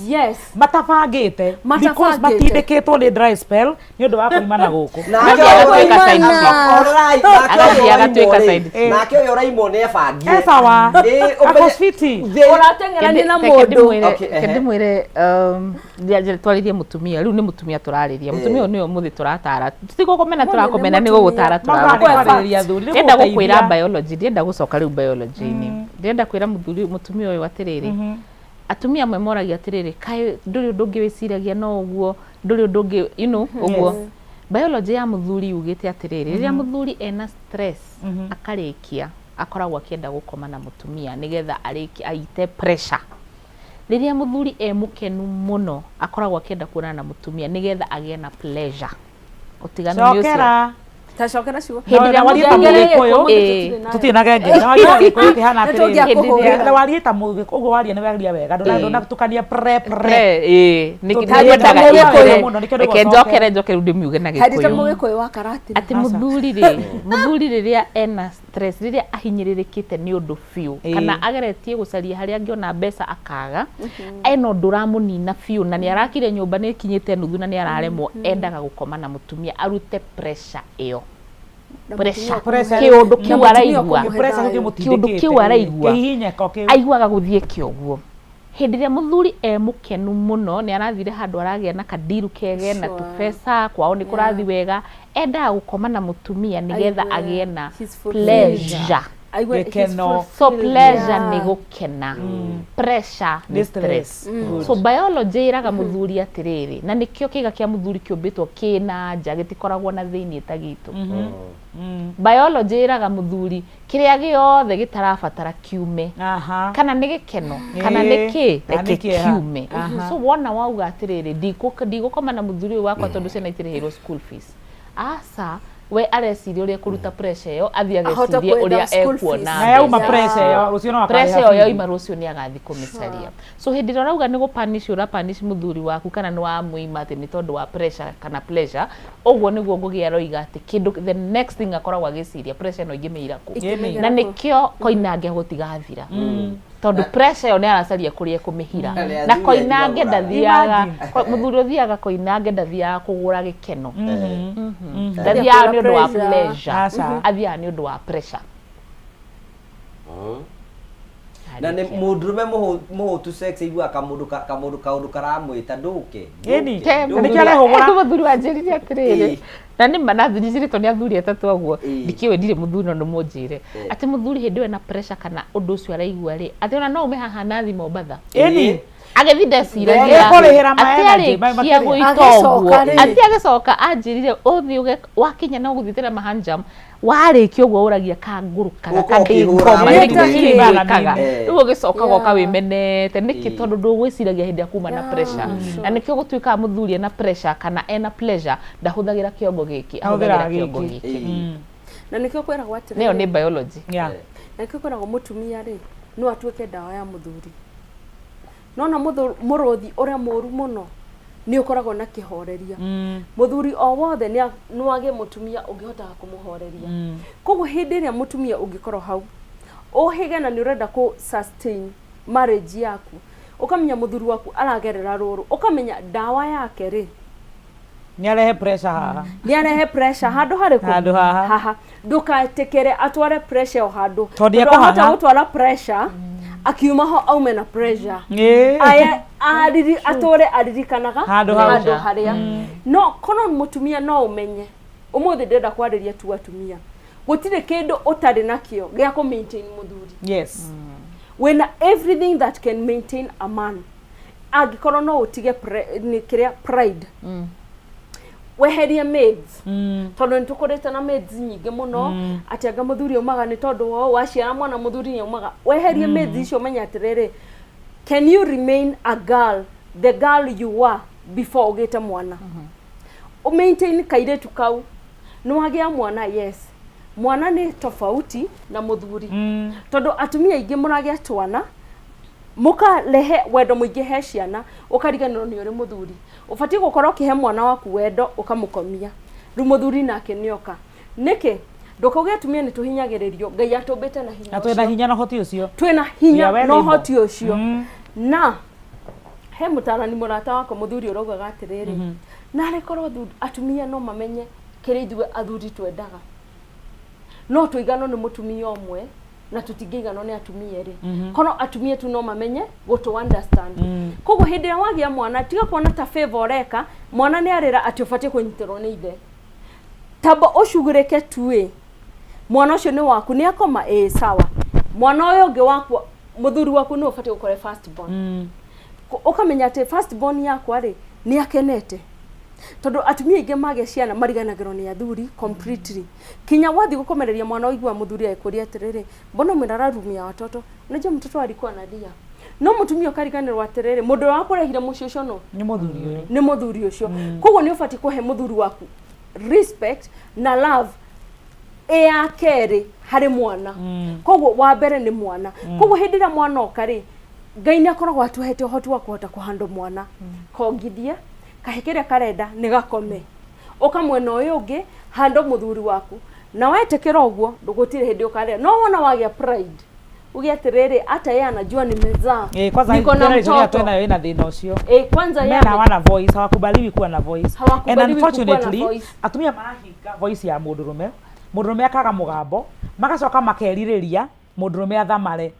matabangĩte, because Matabangĩte. matindĩkĩtwo nĩ dry spell nĩ ũndũ wa kũima na gũkũ. Nake Agathiĩ ũyũ agatuĩka side chick. Alright, nake ũyũ Agathiĩ agatuĩka ũraimwo rĩ, side chick. nake ũyũ ũraimwo nĩ ebangie. E sawa. Ĩ, Ako fiti. Ũrateng'erania na mũndũ. Okay, ehe. Ndimwire twarĩrie mũtumia rĩu, nĩ mũtumia tũrarĩria, mũtumia ũyũ nĩwe mũthĩ tũratara, tũtigũkũmena, tũrakũmena nĩ gũgũtara. Maũndũ tũragũtara. kwarĩrĩria athuri, nĩ Ndĩrenda gũkwĩra gũgũteithia. biology, ndĩrenda gũcoka rĩu biology-inĩ, ndĩrenda kwĩra mũthuri, mũtumia ũyũ atĩrĩrĩ, atumia amwe moragia atĩrĩrĩ, kaĩ ndũrĩ ũndũ ũngĩ wĩciragia no ũguo, ndũrĩ ũndũ ũngĩ, ũguo biology ya mũthuri yugĩte atĩrĩrĩ, rĩrĩa mũthuri ena stress akarĩkia, akoragwo akĩenda gũkoma na mũtumia nĩgetha arĩkie aite pressure. Rĩrĩa mũthuri e mũkenu mũno, akoragwo akĩenda kuonana na mũtumia nĩgetha agĩe na pleasure. Ũtiganu nĩ ũcio. Cokera. Ta cokera ciugo. Hĩndĩ ĩrĩa Na warie ta mũthuri Mũgĩkũyũ. Ĩĩ. Tũtirĩ na genge. Na warie ta Gĩkũyũ kĩhana Nĩ atĩrĩrĩ. tũngĩakũhũrĩra. Na warie ta Mũgĩkũyũ, ũguo waria nĩ waria wega. Ndũnatukania pre pre. Pre, ĩĩ, Tũtirĩ nĩngwendaga na Mũgĩkũyũ ĩre. mũno, nĩkĩo Reke ndĩgũcokera. njokere njoke rĩu ndĩmiuge na Harĩ ta Gĩkũyũ. Mũgĩkũyũ wa karatina. Atĩ mũthuri rĩ, mũthuri rĩrĩa ena stress, rĩrĩa ahinyĩrĩrĩkĩte nĩ ũndũ biũ, kana ageretie gũcaria harĩa angĩona mbeca akaga, ena ũndũ ũramũnina biũ na nĩ arakire nyũmba nĩ ĩkinyĩte nuthu na nĩ araremwo, endaga gũkoma na mũtumia arute pressure ĩyo. Na Pressure. mũtumia Pressure. Kĩũndũ kĩu Na mũtumia araigua. ũkũmũhe Pressure thayũ. kĩu Kĩũndũ kĩmũtindĩkĩte. kĩu araigua. Kĩhihinyeko kĩu. Aiguaga gũthiĩ kĩoguo. Hĩndĩ ĩrĩa mũthuri e mũkenu mũno, nĩ arathire handũ aragĩa na kadiru kege na Sure. tũbeca kwao nĩ kũrathi wega, endaga gũkoma na mũtumia nĩgetha Aigue agĩe na he's fulfilled. pleasure. Aigue he's Gĩkeno. So fulfilled. pleasure Yeah. nĩ gũkena, pressure nĩ Nĩ stress. stress. Good. So biology ĩraga mũthuri atĩrĩrĩ, na nĩkĩo kĩga kĩa mũthuri kĩũmbĩtwo kĩna nja, gĩtikoragwo na thĩiniĩ ta gitũ. Biology ĩraga mũthuri kĩrĩa gĩothe gĩtarabatara kiume, kana nĩ gĩkeno kana nĩ kĩ, Kana nĩ reke kĩeha. kiume. So wona wauga atĩrĩrĩ, ndigũkoma na mũthuri ũyũ wakwa tondũ ciana itirĩhĩirwo school fees, aca, we areciria ũrĩa kũruta pressure ĩyo, athiĩ Ahote agecirie kwetha ũrĩa school fees. ekuona Na yauma mbeca. pressure ĩyo, rũciũ no akarĩha Pressure ĩyo bithi. yauma, rũciũ nĩ agathiĩ kũmĩcaria. So hĩndĩ ĩrĩa ũrauga nĩ gũpanish, ũrapanish mũthuri waku kana nĩ wamũima atĩ nĩ tondũ wa pressure kana pleasure, ũguo nĩguo Ngũgĩ aroiga atĩ kĩndũ the next thing akoragwo agĩciria, pressure ĩno ingĩmĩira kũ? Ingĩmĩira Na kũ? nĩkĩo koinange gũtigathira, tondũ pressure ĩyo nĩ aracaria kũrĩa ekũmĩhira. Na Na athuri koinange aingĩ ndathiaga Imagine. mũthuri ũthiaga koinange ndathiaga kũgũra gĩkeno, ndathiaga nĩ ũndũ wa Pressure. pleasure, Aca. athiaga nĩ ũndũ wa pressure. Na nĩ mũndũrũme mũhũtu sex aiguaga kamũndũ kamũndũ kaũndũ karamwĩta ndũke. Ĩni. Ke Na nĩkĩo arehũgũra. Mũthuri wanjĩrire atĩrĩrĩ, na nĩ ma nathuri njĩrĩtwo nĩ athuri atatũ ũguo, ndikĩũĩ, ndirĩ mũthuri, no nĩmũnjĩre atĩ mũthuri hĩndĩ ĩyo ena pressure kana ũndũ ũcio araigua rĩ, atĩ ona no ume haha nathi Mombatha Ĩni. agĩthi ndeciragia Ĩkũrĩhĩra ma atĩ energy, ma arĩkia material. gũita Agĩcoka ũguo rĩ. atĩ agĩcoka anjĩrire ũthiĩ ũge wakinya no gũthiĩ tena mahanjam, warĩkia ũguo ũragia kangũrũkaga Ũka ũkĩhũra kandĩngoma mũtwe. nĩkĩ ngwĩkaga. Rĩu ũgĩcoka ũgoka wĩmenete nĩkĩ? Tondũ ndũgwĩciragia hĩndĩ ĩrĩa kuma na Yeah, pressure. Na nĩkĩo gũtuĩkaga mũthuri ena pressure kana ena pleasure ndahũthagĩra kĩongo gĩkĩ, Ahũthĩraga ahũthagĩra kĩongo gĩkĩ. gĩkĩ. Na nĩkĩo kwĩragwo atĩrĩrĩ, Nĩyo nĩ biology. Na nĩkĩo kwĩragwo mũtumia rĩ, no atuĩke ndawa ya mũthuri. Nona mũrũthi ũrĩa mũru mũno Nĩ ũkoragwo na kĩhoreria. Mũthuri o wothe nĩ nĩ wage mũtumia ũngĩhotaga kũmũhoreria. Koguo hĩndĩ ĩrĩa mũtumia ũngĩkorwo hau ũhĩge na nĩ ũrenda kũ sustain marriage yaku, ũkamenya mũthuri waku aragerera rũrũ, ũkamenya ndawa yake rĩ, Nĩ arehe pressure haha. Nĩ arehe pressure handũ harĩkũ? Handũ haha. Haha. Ndũkaĩtĩkĩre atware pressure o handũ. Tondũ ahota nĩekũhang'a. Gũtwara pressure, akiuma ho aume na pressure. Aya ariri atũre aririkanaga Handũ hau. Handũ harĩa. No korwo mũtumia no ũmenye ũmũthĩ ndĩrenda kwarĩria tu atumia, gũtirĩ kĩndũ ũtarĩ nakĩo gĩa kũ maintain mũthuri. Wĩna everything that can maintain a man, angĩkorwo no ũtige nĩ kĩrĩa pride, weherie maids, tondũ nĩ tũkũrĩte na maids nyingĩ mũno, atĩ anga mũthuri aumaga nĩ tondũ wa waciara mwana mũthuri nĩ aumaga. Weherie maids icio, ũmenye atĩrĩrĩ, can you remain a girl, the girl you were before ũgĩte mwana? Mm, maintain kairĩtu kau. Nĩ wagĩa mwana, yes, mwana nĩ tofauti na mũthuri, tondũ atumia aingĩ mũragĩa twana mũkarehe wendo mũingĩ he ciana, ũkariganĩrwo nĩ ũrĩ mũthuri. Ũbatiĩ gũkorwo ũkĩhe mwana waku wendo, ũkamũkomia. Rĩu mũthuri nake nĩoka nĩkĩ? Ndũkauge atumia nĩ tũhinyagĩrĩrio. Ngai atũmbĩte na hinya Na twĩna ũcio. Hinya na ũhoti ũcio. Twĩna hinya We are na well able. ũhoti ũcio. Na he mũtarani mũrata wakwa mũthuri ũraugaga atĩrĩrĩ, narĩ korwo atumia no mamenye kĩrĩa ithuĩ athuri twendaga, no tũiganwo nĩ mũtumia ũmwe na tũtingĩiganwo nĩ atumia erĩ. Korwo atumia tu no mamenye gũtũ understand. Koguo hĩndĩ ĩrĩa wagĩa mwana, tiga kuona ta favor ũreka mwana. Nĩ arĩra atĩ ũbatiĩ kũnyitĩrwo nĩ ithe, tamba ũcugurĩke tu ĩ mwana ũcio nĩ waku, nĩ akoma ĩ sawa. Mwana ũyũ ũngĩ waku, mũthuri waku nĩ ũbatiĩ gũkorwo first born. Ũkamenya atĩ first born yakwa rĩ, nĩ akenete, tondũ atumia aingĩ magĩa ciana mariganagĩrwo nĩ athuri completely. Kinya wathiĩ gũkomereria mwana, ũigua mũthuri agĩkũria atĩrĩrĩ, "Mbona umelala room ya watoto? Unajua mtoto alikuwa analia." No mũtumia ũkariganĩrwo atĩrĩrĩ, mũndũ ũrĩa wakũrehire mũciĩ ũcio no Nĩ mũthuri ũyũ. Nĩ mũthuri ũcio. Koguo nĩ ũbatiĩ kũhe mũthuri waku respect na love ĩ ya kerĩ harĩ mwana. Koguo wa mbere nĩ mwana. Koguo hĩndĩ ĩrĩa mwana oka rĩ, Ngai nĩ akoragwo atũhete ũhoti wa kũhota kũhandwo mwana, kongithia kahĩ kĩrĩa karenda nĩ gakome, ũka mwena ũyũ ũngĩ handũ mũthuri waku, na wetĩkĩra ũguo gũtirĩ hĩndĩ ũkarĩa. No wona wagĩa pride, uge atĩrĩrĩ, hata yeye anajua nimezaa, Kwanza niko na generation ĩrĩa mtoto. twĩnayo ĩna thĩna ũcio. Kwanza Men yeye hawana voice, hawakubaliwi kuwa na voice. And Hawakubaliwi kukuwa na unfortunately, voice. atumia marahinga voice ya mũndũrũme, mũndũrũme akaga mũgambo, magacoka makerirĩria mũndũrũme athamare.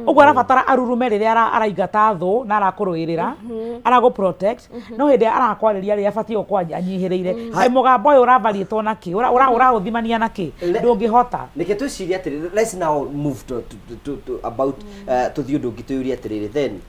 Ũguo arabatara arurume rĩrĩa araingata thũ na arakũrũĩrĩra, aragũ protect, no hĩndĩ ĩrĩa arakwarĩria rĩrĩa abatiĩ gũkorwo anyihĩrĩire. Kaĩ mũgambo ũyũ ũravariĩtwo na kĩ? Ũraũthimania na kĩ? Ndũngĩhota. Reke twĩcirie atĩrĩrĩ, let's now move to about tũthiĩ ũndũ ũngĩ, twĩyũrie atĩrĩrĩ, then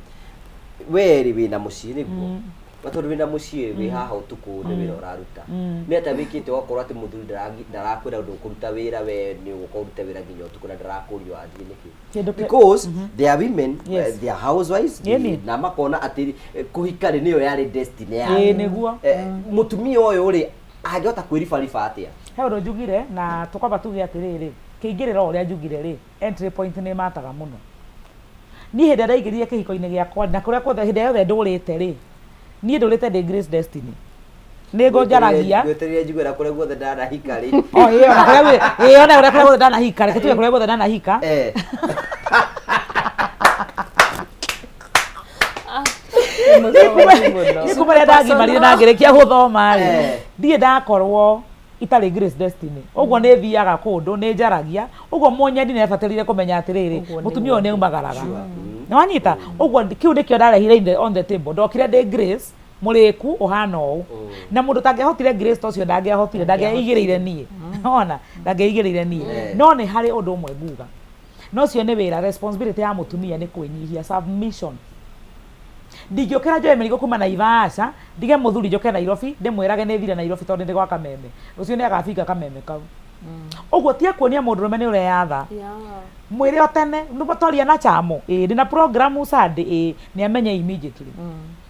we rĩ, wĩna mũciĩ nĩguo? Na tondũ wĩna mũciĩ, wĩ haha ũtukũ nĩ wĩra ũraruta, nĩ atĩa wĩkĩte ũgakorwo atĩ mũthuri ndarakwĩra ũndũ ũkũruta wĩra, we nĩ ũgũka ũrute wĩra nginya ũtukũ na ndarakũria wathiĩ nĩkĩ? Because they are women, they are housewives, na makona atĩ kũhika rĩ, nĩyo yarĩ destiny yao. Ĩĩ, nĩguo. Mũtumia ũyũ rĩ, angĩhota kwĩribariba atĩa? He ũndũ njugire na tũkwamba tuge atĩrĩrĩ, kĩingĩrĩro ũrĩa njugire rĩ, entry point nĩ mataga mũno. Niĩ hĩndĩ ĩrĩa ndaingĩrire kĩhiko-inĩ gĩakwa na kũrĩa kuothe, hĩndĩ ĩrĩa yothe ndũrĩte rĩ, niĩ ndũrĩte ndĩ Grace Destiny, nĩ ngũnjaragia. Ngweterire njigue na kũrĩa guothe ndanahika rĩ. O ĩyo na kũrĩa ĩyo na kũrĩa guothe ndanahika, reke tuge kũrĩa guothe ndanahika. Nĩ kuma rĩrĩa ndagimarire na ngĩrĩkia gũthoma rĩ, ndirĩ ndakorwo itarĩ Grace Destiny. Ũguo nĩ thiaga kũndũ, nĩ njaragia ũguo, mũnyendi nĩ abatarire kũmenya atĩrĩrĩ, mũtumia ũyũ nĩ aumagaraga. Nĩ wanyita ũguo? Kĩu nĩkĩo ndarehire on the table. Ndokire ndĩ Grace mũrĩku ũhana ũũ, na mũndũ tangĩahotire Grace ta ũcio ndangĩahotire, ndangĩaigĩrĩire niĩ, ona ndangĩaigĩrĩire niĩ. No nĩ harĩ ũndũ ũmwe nguga, na ũcio nĩ wĩra, responsibility ya mũtumia nĩ kwĩnyihia, submission. Ndingĩũkĩra njoe mĩrigo kuma Naivasha, ndige mũthuri, njoke Nairobi ndĩmwĩrage nĩ thire Nairobi tondũ ndĩ gwa Kameme. Rũciũ nĩ agabinga Kameme kau. Ũguo ti akuonia mũndũrũme nĩ ũreyatha. Mwĩre o tene nĩguo twaria na chamo, ĩĩ ndĩna program Sunday, ĩĩ nĩ amenye immediately,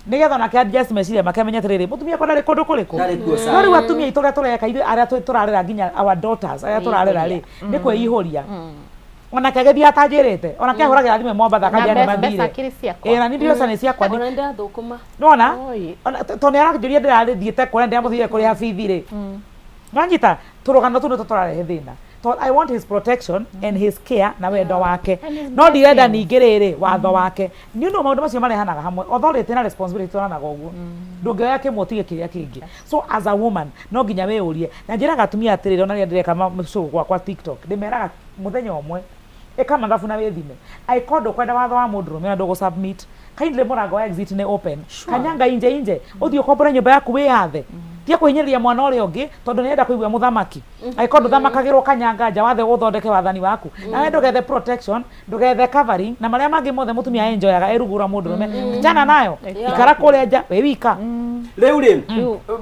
nĩgetha onake adjust meciria make, amenye atĩrĩrĩ, mũtumia akwa ndarĩ kũndũ kũrĩkũ. Ndarĩ kuo No rĩu atumia aitũ ũrĩa tũreka ithuĩ arĩa tũrarera nginya our daughters arĩa tũrarera rĩ, nĩ kwĩihũria. Onake agĩthiĩ atanjĩrĩte, onake ahũragĩra thimũ e Mombatha Na akanjĩra nĩ mbeca mathire. akĩrĩ ciakwa. Ĩĩ, na niĩ mbeca nĩ ciakwa. Ona nĩndathũkũma. Nĩwona? Oi. Ona tondũ nĩ aranjũria ndĩrathiĩte kũrĩa ndĩramũthire kũrĩha bithi rĩ. Nwanyita tũrũgano tũu nĩtwo tũrarehe thĩna. Tondũ I want his protection and his care na wendo wake. And his No ndirenda blessings. ningĩ rĩrĩ watho wake. Nĩ ũndũ maũndũ macio marehanaga hamwe. Authority na responsibility itwaranaga ũguo. Ndũngĩoya kĩmwe ũtige kĩrĩa kĩngĩ. So as a woman no nginya wĩyũrie. Na njĩraga atumia atĩrĩrĩ ona rĩrĩa ndĩreka show gwakwa TikTok, ndĩmeraga mũthenya ũmwe ĩka mathabu na wĩthime. Angĩkorwo ndũkwenda watho wa mũndũrũme ona ndũgũ submit, kindly mũrango wa exit nĩ open. Kanyanga inje inje, ũthiĩ ũkombore nyũmba yaku wĩyathe. Tiga kũhinyĩrĩria mwana ũrĩa ũngĩ tondũ nĩ arenda kũigua mũthamaki. Angĩkorwo ndũthamakagĩrwo kanyanga nja wathe ũthondeke wathani waku. Nawe ndũgethe protection, ndũgethe covering na marĩa mangĩ mothe mũtumia enjoyaga e rungu rwa mũndũrũme. Achana nayo. Ikara kũrĩa nja wĩ wika. Rĩu rĩ,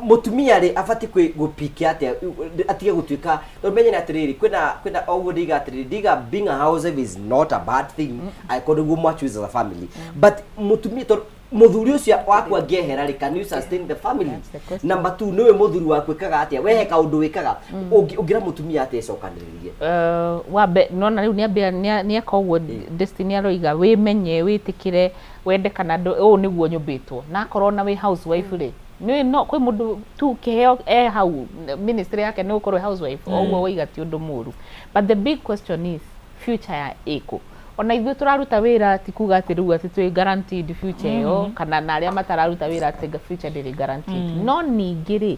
mũtumia rĩ abatiĩ gũpika atĩa atige gũtuĩka, tondũ menye nĩ atĩrĩrĩ, kwĩna o ũguo ndiga atĩrĩrĩ, ndiga being a housewife is not a bad thing angĩkorwo nĩguo mwa choose as a family, but mũtumia, tondũ mũthuri ũcio waku angĩehera rĩ, can you sustain the family? Number two, nĩwe mũthuri waku ĩkaga atĩa, we he kaũndũ wĩkaga? Ũngĩra mũtumia atĩa ecokanĩrĩrie? Wambe nona rĩu nĩambia nĩeka ũguo Destiny aroiga, wĩmenye, wĩtĩkĩre, wende kana ũũ nĩguo nyũmbĩtwo. Na akorwo na wĩ housewife rĩ, nĩ no kwĩ mũndũ tu kĩheo e hau ministry yake nĩ gũkorwo housewife, o ũguo woiga ti ũndũ mũru. But the big question is future ya ĩkũ? Ona ithuĩ tũraruta wĩra ti kuga atĩ rĩu atĩ twĩ guaranteed future ĩyo, kana na arĩa matararuta wĩra atĩ future ndĩrĩ guaranteed. No ningĩ rĩ,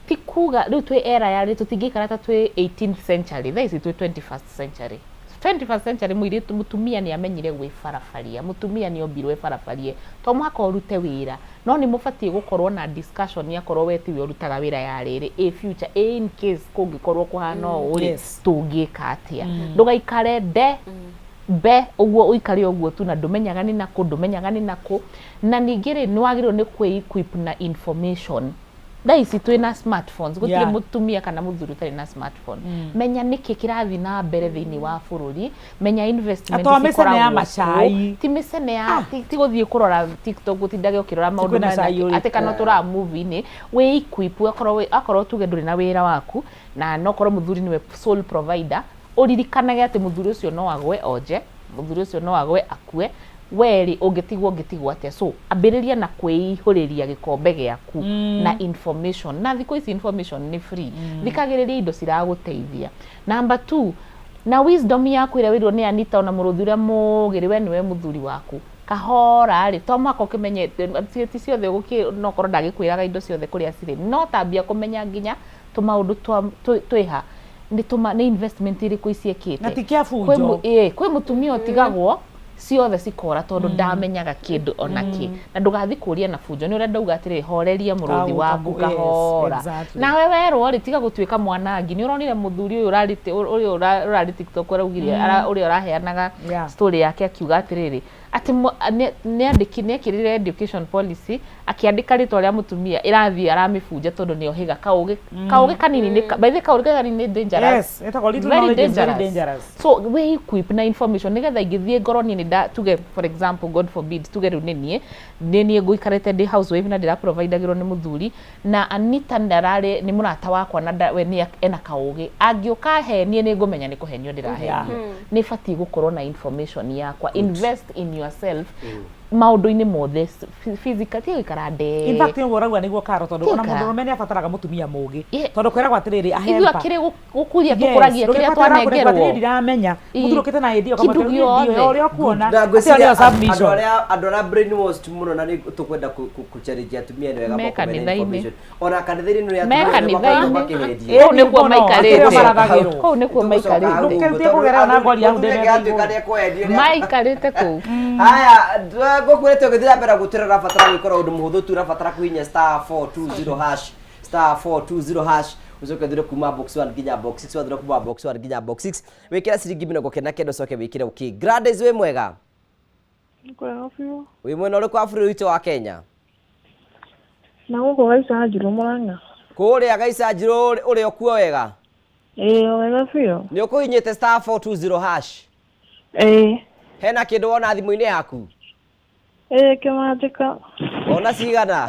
ti kuga rĩu twĩ era ya rĩ tũtingĩikara ta twĩ 18th century. Thaa ici twĩ 21st century. 21st century, mũirĩtu mũtumia nĩ amenyire gwĩbarabaria, mũtumia nĩ ombirwo ebarabarie. To mũhaka ũrute wĩra, no nĩ mũbatiĩ gũkorwo na discussion akorwo we tiwe ũrutaga wĩra ya rĩrĩ ĩ future ĩ in case kũngĩkorwo kũhana ũũ rĩ, tũngĩka atĩa? Ndũgaikare nde mbe ũguo, ũikare ũguo tu na ndũmenyaga nĩ nakũ, ndũmenyaga nĩ nakũ. Na ningĩ rĩ, nĩ wagĩrĩirwo nĩ kwĩ equip na information. Thaa ici twĩna smartphones, gũtirĩ mũtumia kana mũthuri ũtarĩ na smartphone. Menya nĩkĩ kĩrathiĩ na mbere thĩinĩ wa bũrũri, menya investment Na to mĩcene ya cikoragwo macai. kũ. Ti mĩcene ya ti gũthiĩ kũrora TikTok, gũtindage ũkĩrora maũndũ kwĩna mena cai ũrĩkũ. atĩ kana tũra movie-inĩ. Wĩ equip, akorwo tuge ndũrĩ na wĩra waku na no korwo mũthuri nĩwe sole provider, ũririkanage atĩ mũthuri ũcio no agwe onje, mũthuri ũcio no agwe akue, we rĩ ũngĩtigwo ũngĩtigwo atĩa? So ambĩrĩria na kwĩihũrĩria gĩkombe gĩaku na information. Na thikũ ici information nĩ free. Thikagĩrĩria indo ciragũteithia. Number two, na wisdom yaku ĩrĩa wĩrirwo nĩ Anita, ona mũrũthi ũrĩa mũgĩrĩ we nĩwe mũthuri waku kahora rĩ, to mũhaka ũkĩmenye ti ciothe ũgũkĩ, no korwo ndagĩkwĩraga indo ciothe kũrĩa cirĩ, no tambia kũmenya nginya tũmaũndũ twĩha nĩ tũma nĩ investment irĩkũ ici ekĩte. Na ti kĩa bunjo. Kwĩ mũtumia ũtigagwo ciothe cikora tondũ ndamenyaga kĩndũ ona kĩ. Na ndũgathiĩ kũria na bunjo, nĩ ũrĩa ndauga atĩrĩrĩ, horeria mũrũthi waku kahora. Nawe werwo rĩ, tiga gũtuĩka mwanangi. Nĩ ũronire mũthuri ũyũ ũrarĩ ũrĩa ũrarĩ TikTok ũraugire, ũrĩa ũraheanaga story yake akiuga atĩrĩrĩ, atĩ nĩ andĩki nĩ ekĩrire education policy, akĩandĩka rĩtwa rĩa mũtumia ĩrathiĩ aramĩbunja tondũ nĩ ohiga kaũgĩ. Kaũgĩ kanini nĩ by the way, kaũgĩ kanini nĩ dangerous. Yes, ĩtagwo little Very knowledge is very dangerous. dangerous. So we equip na information nigetha ingĩthiĩ ngorwo niĩ nĩ tuge for example, God forbid, tuge rĩu nĩ niĩ ngũikarĩte ndĩ housewife na ndĩra providagĩrwo nĩ mũthuri, na Anita ndararĩ nĩ mũrata wakwa na we nĩ ena kaũgĩ, angĩũka henie nĩ ngũmenya nĩ kũhenio ndĩrahenio. Nĩ batiĩ gũkorwo na information yakwa. Invest in yourself maũndũ-inĩ mothe, physical, ti gũikara nde. In fact, ũguo ũrauga nĩguo Karo, tondũ ona Tikara. mũndũrũme nĩ abataraga mũtumia mũũgĩ, Ĩ- tondũ kwĩragwo atĩrĩrĩ, a Ithuĩ helper. akĩrĩ gũkũria tũkũragia kĩrĩa twanengerwo. Ndiramenya Ĩ. mũthurũkĩte na ĩndio Kĩndũ gĩothe. ũrĩa ũkuona Na acio ngwĩciria nĩo andũ submission. arĩa brainwashed mũno, na nĩ tũkwenda kũ-challenge atumia nĩ wega Me makomere kanitha-inĩ. information. Ona kanitha-inĩ nĩ Me atumia nĩ makoretwo kanitha-inĩ. makĩhendio. Kũu nĩkuo Mũno, maikarĩte. akĩrĩa marathagĩrwo. Kũu nĩkuo maikarĩte. Ndũkerutie kũgerera na ngwaria hau ndĩ metha Atuĩka nĩ ekwendio. Maikarĩte kũu. Haya, ngũkwĩrĩte ũgĩthiĩ na mbere gũtwĩra, ũrabatara gwĩkora ũndũ mũhũthũ tu, ũrabatara kũhihinya *420#, *420# ũcoke ũthure kuma box 1 nginya box 6. Wathura kuma box 1 nginya box 6, wĩkĩre ciringi 99, ũcoke wĩkĩre okay. Gladys, wĩ mwega? Kwega biũ. Wĩ mwena ũrĩkũ wa bũrũri witũ wa Kenya? Na gũkũ Gaicanjirũ, Mũrang'a. Kũrĩa Gaicanjirũ ũrĩ okuo wega? Ĩĩ, o wega biũ. Nĩ ũkũhinyĩte *420#? Ĩĩ. Hena kĩndũ wona thimũ-inĩ yaku? Ĩĩ, kĩmanjĩka. Wona cigana?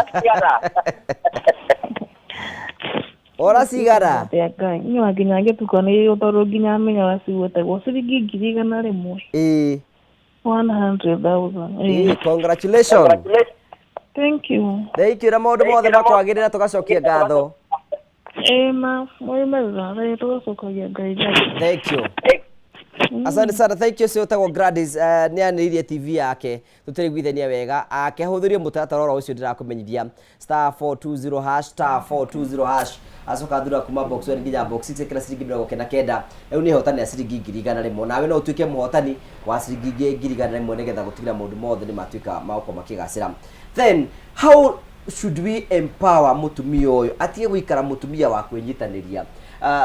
Ora cigana? Atĩa Ngai. Niĩ wa nginya ngĩtuka nĩ tondũ nginya menyaga cigwetegwo ciringi 100,000. Ĩĩ. 100,000. Ĩĩ, congratulations. Thank you. Thank you na maũndũ mothe makwagĩrĩra tũgacokia ngatho. Ĩĩ ma moimĩrĩra rĩ tũgacokagia Ngai ngatho. Thank you. Asante sana, thank you. Ũcio ũtagwo Gladys nĩ anĩrĩirie TV yake tũtĩrĩguithania wega akĩhũthĩrie mũtaratara oro ũcio ndĩrakũmenyithia star 420 hash star 420 hash acoka thura kuma box 1 nginya box 6 ĩkĩra ciringi 99 rĩu nĩ hotani ya ciringi 100,000 nawe no ũtuĩke mũhotani wa ciringi 100,000 nĩgetha gũtigĩra maũndũ mothe nĩ matuĩka ma gũkorwo makĩgacĩra. Then how should we empower mũtumia ũyũ atige gũikara mũtumia wa kwĩnyitanĩria?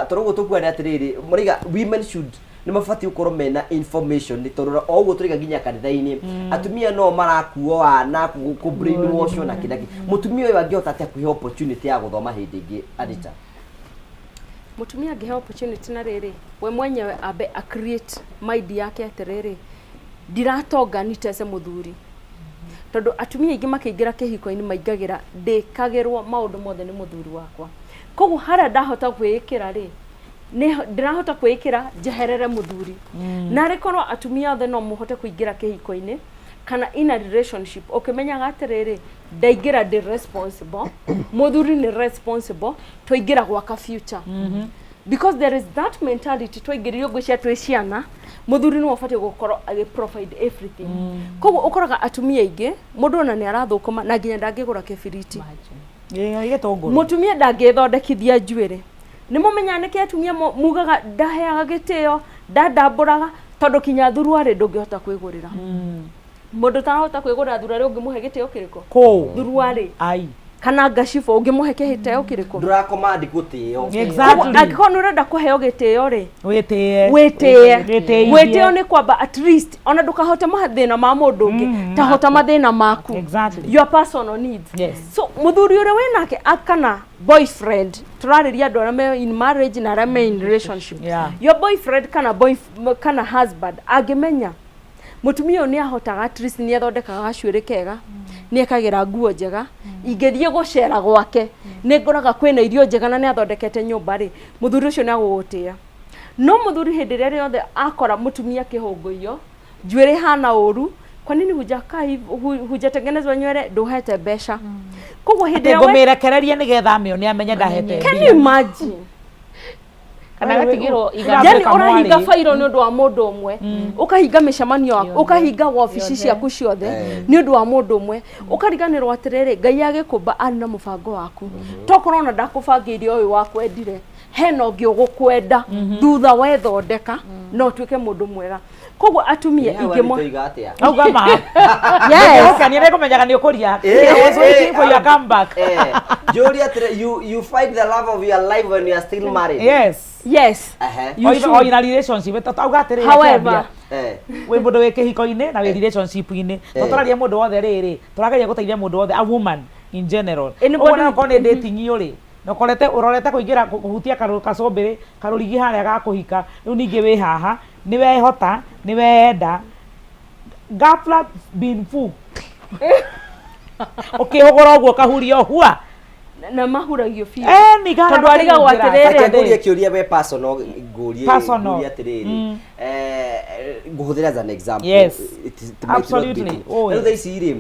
Tondũ ũguo tũkuga nĩ atĩrĩrĩ, mũraiga women should nĩ mabatiĩ gũkorwo mena information nĩ tondũ o ũguo tũraiga nginya kanitha-inĩ atumia no marakuo ana kũ brainwash na kĩ na kĩ. Mũtumia ũyũ angĩhota atĩa kwĩhe opportunity ya gũthoma hĩndĩ ĩngĩ, Anita? Mũtumia angĩheo opportunity na rĩrĩ, we mwenyewe ambe a create mind yake atĩrĩrĩ, ndiratonga nitece mũthuri. Tondũ atumia aingĩ makĩingĩra kĩhiko-inĩ maingagĩra ndĩkagĩrwo maũndũ mothe nĩ mũthuri wakwa. Koguo harĩa ndahota kwĩĩkĩra rĩ, nĩ ndĩrahota kwĩĩkĩra njeherere mũthuri. Na arĩ korwo atumia othe no mũhote kũingĩra kĩhiko-inĩ kana in a relationship ũkĩmenyaga atĩrĩrĩ, ndaingĩra ndĩ responsible, mũthuri nĩ responsible, twaingĩra gwaka future. Because there is that mentality twaingĩririo ngwĩciria twĩ ciana, mũthuri nĩwe ũbatiĩ gũkorwo agĩ provide everything. Koguo ũkoraga atumia aingĩ, mũndũ ona nĩ arathũkũma na nginya ndangĩgũra kĩbiriti. Gĩtũngũrũ. Mũtumia ndangĩthondekithia njuĩrĩ. Nĩ mũmenyaga nĩkĩ atumia mugaga ndaheaga gĩtĩo, ndandambũraga, tondũ kinya thuruarĩ ndũngĩhota kwĩgũrĩra. Mũndũ ũtarahota kwĩgũrĩra thuruarĩ ũngĩmũhe gĩtĩo kĩrĩkũ? Kũ? Thuruarĩ. Ai. Kana ngacibũ ũngĩmũhe kĩhĩteo kĩrĩkũ? Ndũrakomandi gũtĩo. Exactly. Angĩkorwo nĩ ũrenda kũheo gĩtĩo rĩ, Wĩtĩe. wĩtĩe. Wĩtĩithie. Gwĩtĩo nĩ kwamba at least ona ndũkahote mathĩna ma mũndũ ũngĩ, ta hota mathĩna maku. Exactly. Your personal needs. Yes. So mũthuri ũrĩa wĩnake kana boyfriend, tũrarĩria andũ arĩa me in marriage na arĩa me in relationship. Yeah. Your boyfriend kana boy kana husband angĩmenya mũtumia ũyũ nĩ ahotaga at least nĩ athondekaga gacuĩrĩ kega, nĩ ekagĩra nguo njega, ingĩthiĩ gũcera gwake nĩ ngoraga kwĩna irio njega na nĩ athondekete nyũmba rĩ, mũthuri ũcio nĩ agũgũtĩa. No mũthuri hĩndĩ ĩrĩa rĩothe akora mũtumia kĩhũngũiyo, njuĩrĩ hana ũru, kwa nini hujakaa hivi, hujatengenezwa nywele, ndũhete mbeca. Koguo hĩndĩ Atĩ ĩrĩa we- ngũmĩrekererie nĩgetha amĩone amenye ndahete Can mbia. you imagine? Kana gatigĩrwo igana. Yani ũrahinga bairo nĩ ũndũ wa mũndũ ũmwe, ũkahinga mĩcemanio yaku, ũkahinga wabici ciaku ciothe nĩ ũndũ wa mũndũ ũmwe, ũkariganĩrwo atĩrĩrĩ, Ngai agĩkũmba arĩ na mũbango waku. Tokorwo ona ndakũbangĩire ũyũ wakwendire, hena ũngĩ ũgũkwenda thutha wethondeka na ũtuĩke mũndũ mwega. Koguo atumia ingĩmwa Toiga atĩa? Auga ma. Yes. Ũkania nĩ ngũmenyaga nĩ ũkũria. I was waiting for your comeback. Njũria atĩrĩ, you find the love of your life when you are still married. Yes. Yes. Ehe. You Or even- should. or in a relationship. Tauga atĩrĩrĩ, However. akĩambia, wĩ mũndũ wĩ kĩhiko-inĩ na wĩ relationship-inĩ. To tũraria mũndũ wothe rĩrĩ, tũrageria gũteithia mũndũ wothe, a woman in general. Anybody Ũguo na okorwo nĩ dating rĩ, na ũkorete ũrorete kũingĩra kũhutia kacũmbĩrĩ karũrigi harĩa ga kũhika, rĩu ningĩ wĩ haha, nĩ wehota, nĩ wenda, ghafla bin fu. Ũkĩhũgũra ũguo ũkahuria hua. Na mahuragio biũ. Ni gara Tondũ arigagwo makĩnungĩra. atĩrĩrĩ. Reke ngũrie kĩũria we personal, ngũrie Personal. ngũrie atĩrĩrĩ. Ngũhũthĩra as an example. Yes. It might not be Absolutely. true. Oh, Rĩu yes. thaa ici rĩ,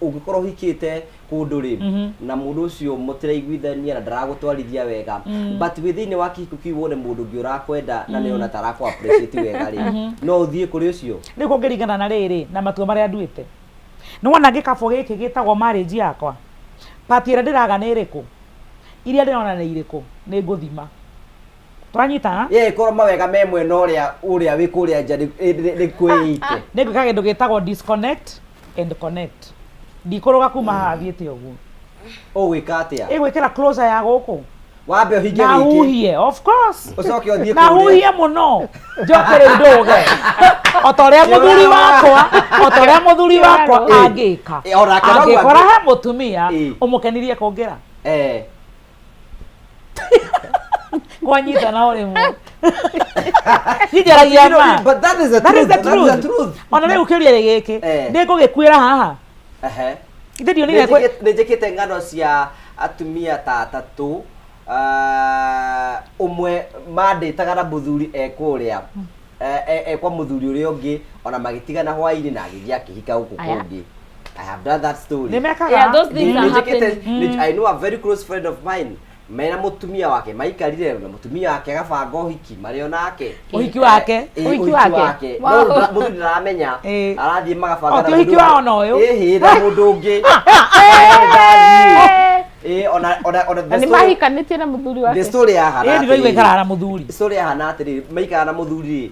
ũngĩkorwo ũhikĩte kũndũ rĩ, na mũndũ ũcio mũtiraiguithania na ndaragũtwarithia wega, but wĩ thĩinĩ wa kĩhiko kĩu wone mũndũ ũngĩ ũrakwenda na nĩona ta arakũ appreciate wega rĩ, no ũthiĩ kũrĩ ũcio? Rĩu kũngĩringana na rĩrĩ na matua marĩa nduĩte. Nĩ wona gĩkabũ gĩkĩ gĩtagwo marriage yakwa, part ĩrĩa ndĩraga nĩ ĩrĩkũ, iria ndĩrona nĩ irĩkũ, nĩ ngũthima. Tũranyitana? Ye, korwo mawega me mwena ũrĩa wĩ kũrĩa nja nĩ kwĩite. Nĩ ngwĩka kĩndũ gĩtagwo disconnect and connect. Ndikũrũga kuma haha thiĩte ũguo. Ũgwĩka atĩa? Ĩgwĩkĩra closer ya gũkũ. Wambe ũhinge Na wiki. huhie, of course. Ũcoke ũthiĩ Na kũrĩa. huhie mũno. Njoke rĩu ndũge. O ta ũrĩa mũthuri wakwa, o ta ũrĩa mũthuri wakwa angĩka. Onake noguo Angĩkora angĩ- he mũtumia ũmũkenirie kũngĩra. Kwanyita na ũrĩmwe. Njaragia ma. But that is the That is truth. the That is the truth. truth. Ona rĩu kĩũria nĩ gĩkĩ. Nĩ ngũgĩkuĩra haha. Ehe. Ithe ndionire Nĩ njĩkĩte ng'ano cia atumia ta atatũ Ũmwe mandĩtaga na mũthuri e kũrĩa e kwa mũthuri ũrĩa ũngĩ, ona magĩtigana hwaĩ-inĩ na agĩthiĩ akĩhika gũkũ Aya. kũngĩ. I have done that story. Nĩ mekaga. Yeah, those things are Nĩnjĩkĩte- happening. I know a very close friend of mine mena mũtumia wake maikarire na mũtumia wake agabanga ũhiki marĩ o nake. Ũhiki wake? Ũhiki Ũhiki wake? wake. Wow. No mũthuri ndaramenya, arathiĩ magabanga O, na ti ũhiki mũndũ wa ona ũyũ? Ĩhĩ, na mũndũ ũngĩ. Ĩĩ, ona Na the nĩ story- mahikanĩtie na mũthuri the wake? story yahana Ĩĩ, ndĩraigua atĩrĩrĩ. ikaraga na mũthuri. Story yahana atĩrĩrĩ, maikara na mũthuri rĩ,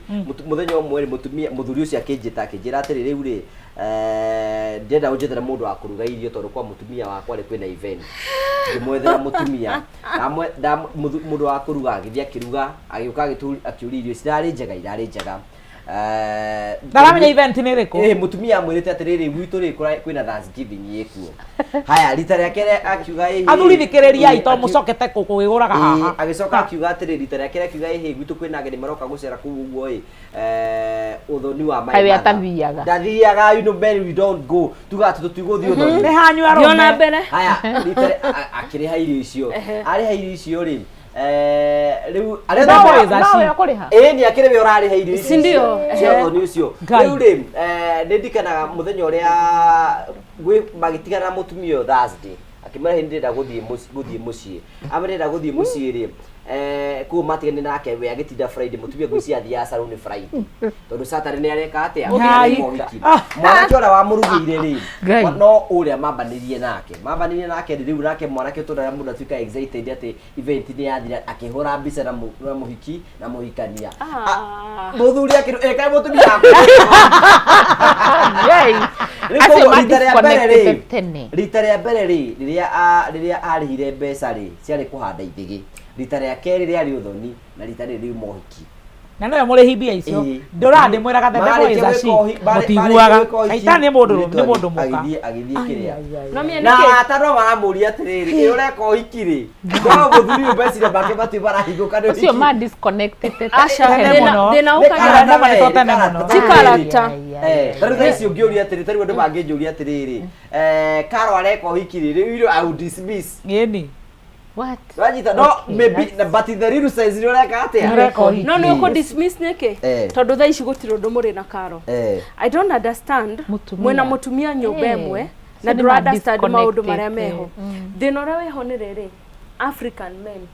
mũthenya ũmwe rĩ, mũtumia mũthuri ũcio akĩnjĩta akĩnjĩra atĩrĩ, rĩu rĩ, ndĩrenda ũnjethere mũndũ wa kũruga irio tondũ kwa mũtumia wakwa rĩ kwĩna event. Ngĩmwethera mũtumia. Mũndũ wa kũruga agĩthiĩ akĩruga, agĩũka akĩũria irio cirarĩ njega, irarĩ njega. Ndaramenya event nĩ ĩrĩkũ. Ĩĩ, mũtumia amwĩrĩte atĩrĩrĩ, gwitũ rĩ kwĩna Thanksgiving ĩkuo. Haya, rita rĩa kerĩ akiuga ĩhĩ. Athuri thikĩrĩriai to mũcokete kũgĩgũraga haha. Agĩcoka akiuga atĩrĩ, rita rĩa kerĩ akiuga ĩhĩ, gwitũ kwĩna ageni maroka gũcera kũu ũguo ĩ, ũthoni wa my Kaĩ we mother. atathiaga? Ndathiaga, you know, men we don't go. Tugaga atĩ tũtigũthiĩ ũthoni. Nĩ hanyu Thiĩ ona arũme. mbere. Haya, rita akĩrĩha irio icio. Arĩha irio icio rĩ, rĩu arĩa No othe- we is a No she. we ũkũrĩha? Ĩĩ, nĩ akĩrĩ we ũrarĩha irio icio Si ndio? cia ũthoni ũcio. Ngai. Rĩu rĩ, nĩ ndikanaga mũthenya ũrĩa magĩtigana na mũtumia ũyũ Thursday, akĩmwĩra hĩndĩ ndĩrenda gũthiĩ mũciĩ. Amwĩra ndĩrenda gũthiĩ mũciĩ rĩ, koguo matiganire nake we agĩtinda Friday, mũtumia ngwĩciria athiaga salon Friday tondũ Saturday nĩ areka atĩa? Ngai. Areka ũhiki. Mwanake ũrĩa wamũrugĩire rĩ, Ngai. no ũrĩa mambanĩrie nake rĩ, rĩu nake mwanake tondũ arĩa mũndũ atuĩka excited atĩ event nĩ yathira, akĩhũra mbica na mũhiki na mũhikania. Mũthuri akĩrwo, ĩka mũtumia waku. Ngai. Rĩu Acio koguo rita rĩa mbere rĩ, ma-disconnected tene. rita rĩa mbere rĩ, rĩrĩa arĩhire mbeca rĩ, ciarĩ kũhanda ithĩgĩ. Rita rĩa kerĩ rĩarĩ ũthoni na rita rĩrĩ riuma ũhiki. Na nowe mũrĩhi mbia icio. Ĩĩ. Ndũraga ndĩmwĩraga the devil is a she. Mũtiguaga. Caitani nĩ mũndũ nĩ mũndũ mũka. Agĩthiĩ kĩrĩa. No mie Na nĩkĩ? arata no maramũria atĩrĩrĩ, ĩ ũreka ũhiki rĩ? No mũthuri ũyũ meciria make matiũ marahingũka nĩ Ũcio ũhiki. ma disconnected Aca, Tene mũno. thĩna Nĩ ũkaga karata Tene we, mũno, tene nĩ mũno. karata Ti we. character. Ta rĩu thaa ici ũngĩũria atĩrĩ, ta rĩu andũ mangĩnjũria atĩrĩrĩ, Karo areka ũhiki rĩ, rĩu I will dismiss. Ĩni. What? Wanyita, no maybe but in the real sense nĩ ũreka atĩa? Nĩ ũreka ũhiki. No nĩ ũkũ dismiss nĩkĩ? Tondũ thaa ici gũtirĩ ũndũ mũrĩ na Karo. I don't understand. Mũtumia. Mwĩna mũtumia nyũmba ĩmwe na So nĩ ndũra understand maũndũ ma-disconnected. marĩa meho. Thĩna ũrĩa wĩho nĩ rĩrĩ, African men,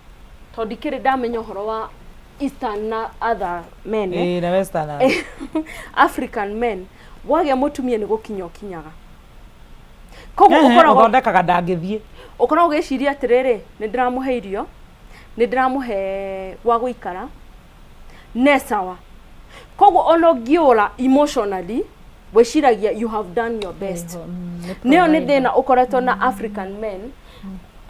tondũ ndikĩrĩ ndamenya ũhoro wa Eastern na other men. Ĩĩ, na Western. African men, wagĩa mũtumia nĩ gũkinya ũkinyaga. Koguo Ũthondekaga ndangĩthiĩ. Ũkoragwo ũgĩciria atĩrĩrĩ, nĩ ndĩramũhe irio, nĩ ndĩramũhe gwa gũikara, ne sawa. Koguo ona ũngĩũra emotionally, wĩciragia you have done your best. Nĩyo nĩ thĩna ũkoretwo na African men,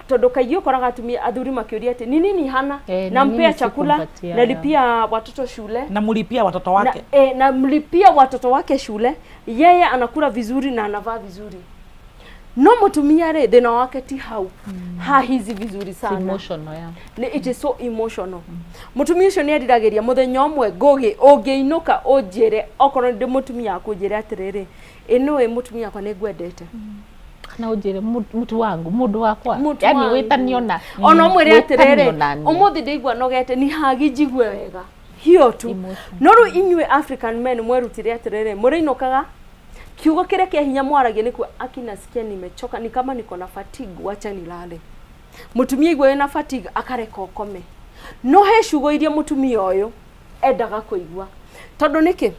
tondũ kaingĩ ũkoraga atumia athuri makĩũria atĩ ni nini hana, nampea ni nini chakula, sikumpatia, nalipia watoto shule, Na mulipia watoto wake. Na mlipia watoto wake shule, yeye anakula vizuri na anavaa vizuri. No mũtumia rĩ, thĩna wake ti hau, hahizi vizuri sana. Emotional, yeah. Nĩ it is so emotional. Mũtumia ũcio nĩ eriragĩria mũthenya ũmwe ngũgĩ ũngĩinũka ũnjĩre, okorwo ndĩ mũtumia waku ũnjĩre atĩrĩrĩ, ĩ nĩũĩ mũtumia wakwa nĩ ngwendete. Kana ũnjĩre mũtu wangu, mũndũ wakwa. Mũtu Yaani wangu. wĩtanio na Ona ũmwĩre wĩtanio atĩrĩrĩ, na niĩ. ũmũthĩ ndaigua nogete, ni hagi njigue wega. Hiyo tu. Emotion. No rĩu inyuĩ African men mwerutire atĩrĩrĩ, mũrĩinũkaga kiugo kĩrĩa kĩa hinya mwaragia nĩ kuo, akinasikia nimechoka, ni kama niko na fatigue, wacha nilale. Mũtumia aigua wĩna fatigue akareka ũkome. No he ciugo iria mũtumia ũyũ endaga kũigua. Tondũ nĩkĩ?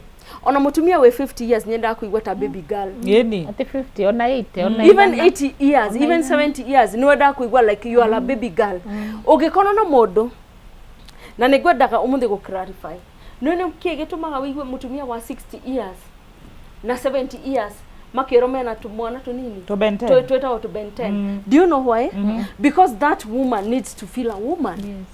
Ona mũtumia wĩ 50 years nĩendaga kũigua ta baby girl. Ĩni. Atĩ 50, ona 80, ona Even igana. 80 years, even 70 years, nĩwendaga kũigua like you are a baby girl. Ũngĩkorwo na mũndũ, na nĩ ngwendaga ũmũthĩ gũ clarify. Nĩ nĩ kĩĩ gĩtũmaga ũigue mũtumia wa 60 years na 70 years makĩrwo mena tũmwana tũnini? Tũ Ben 10. Twĩtagwo tũ Ben 10. Do you know why? Because that woman needs to feel a woman. Yes.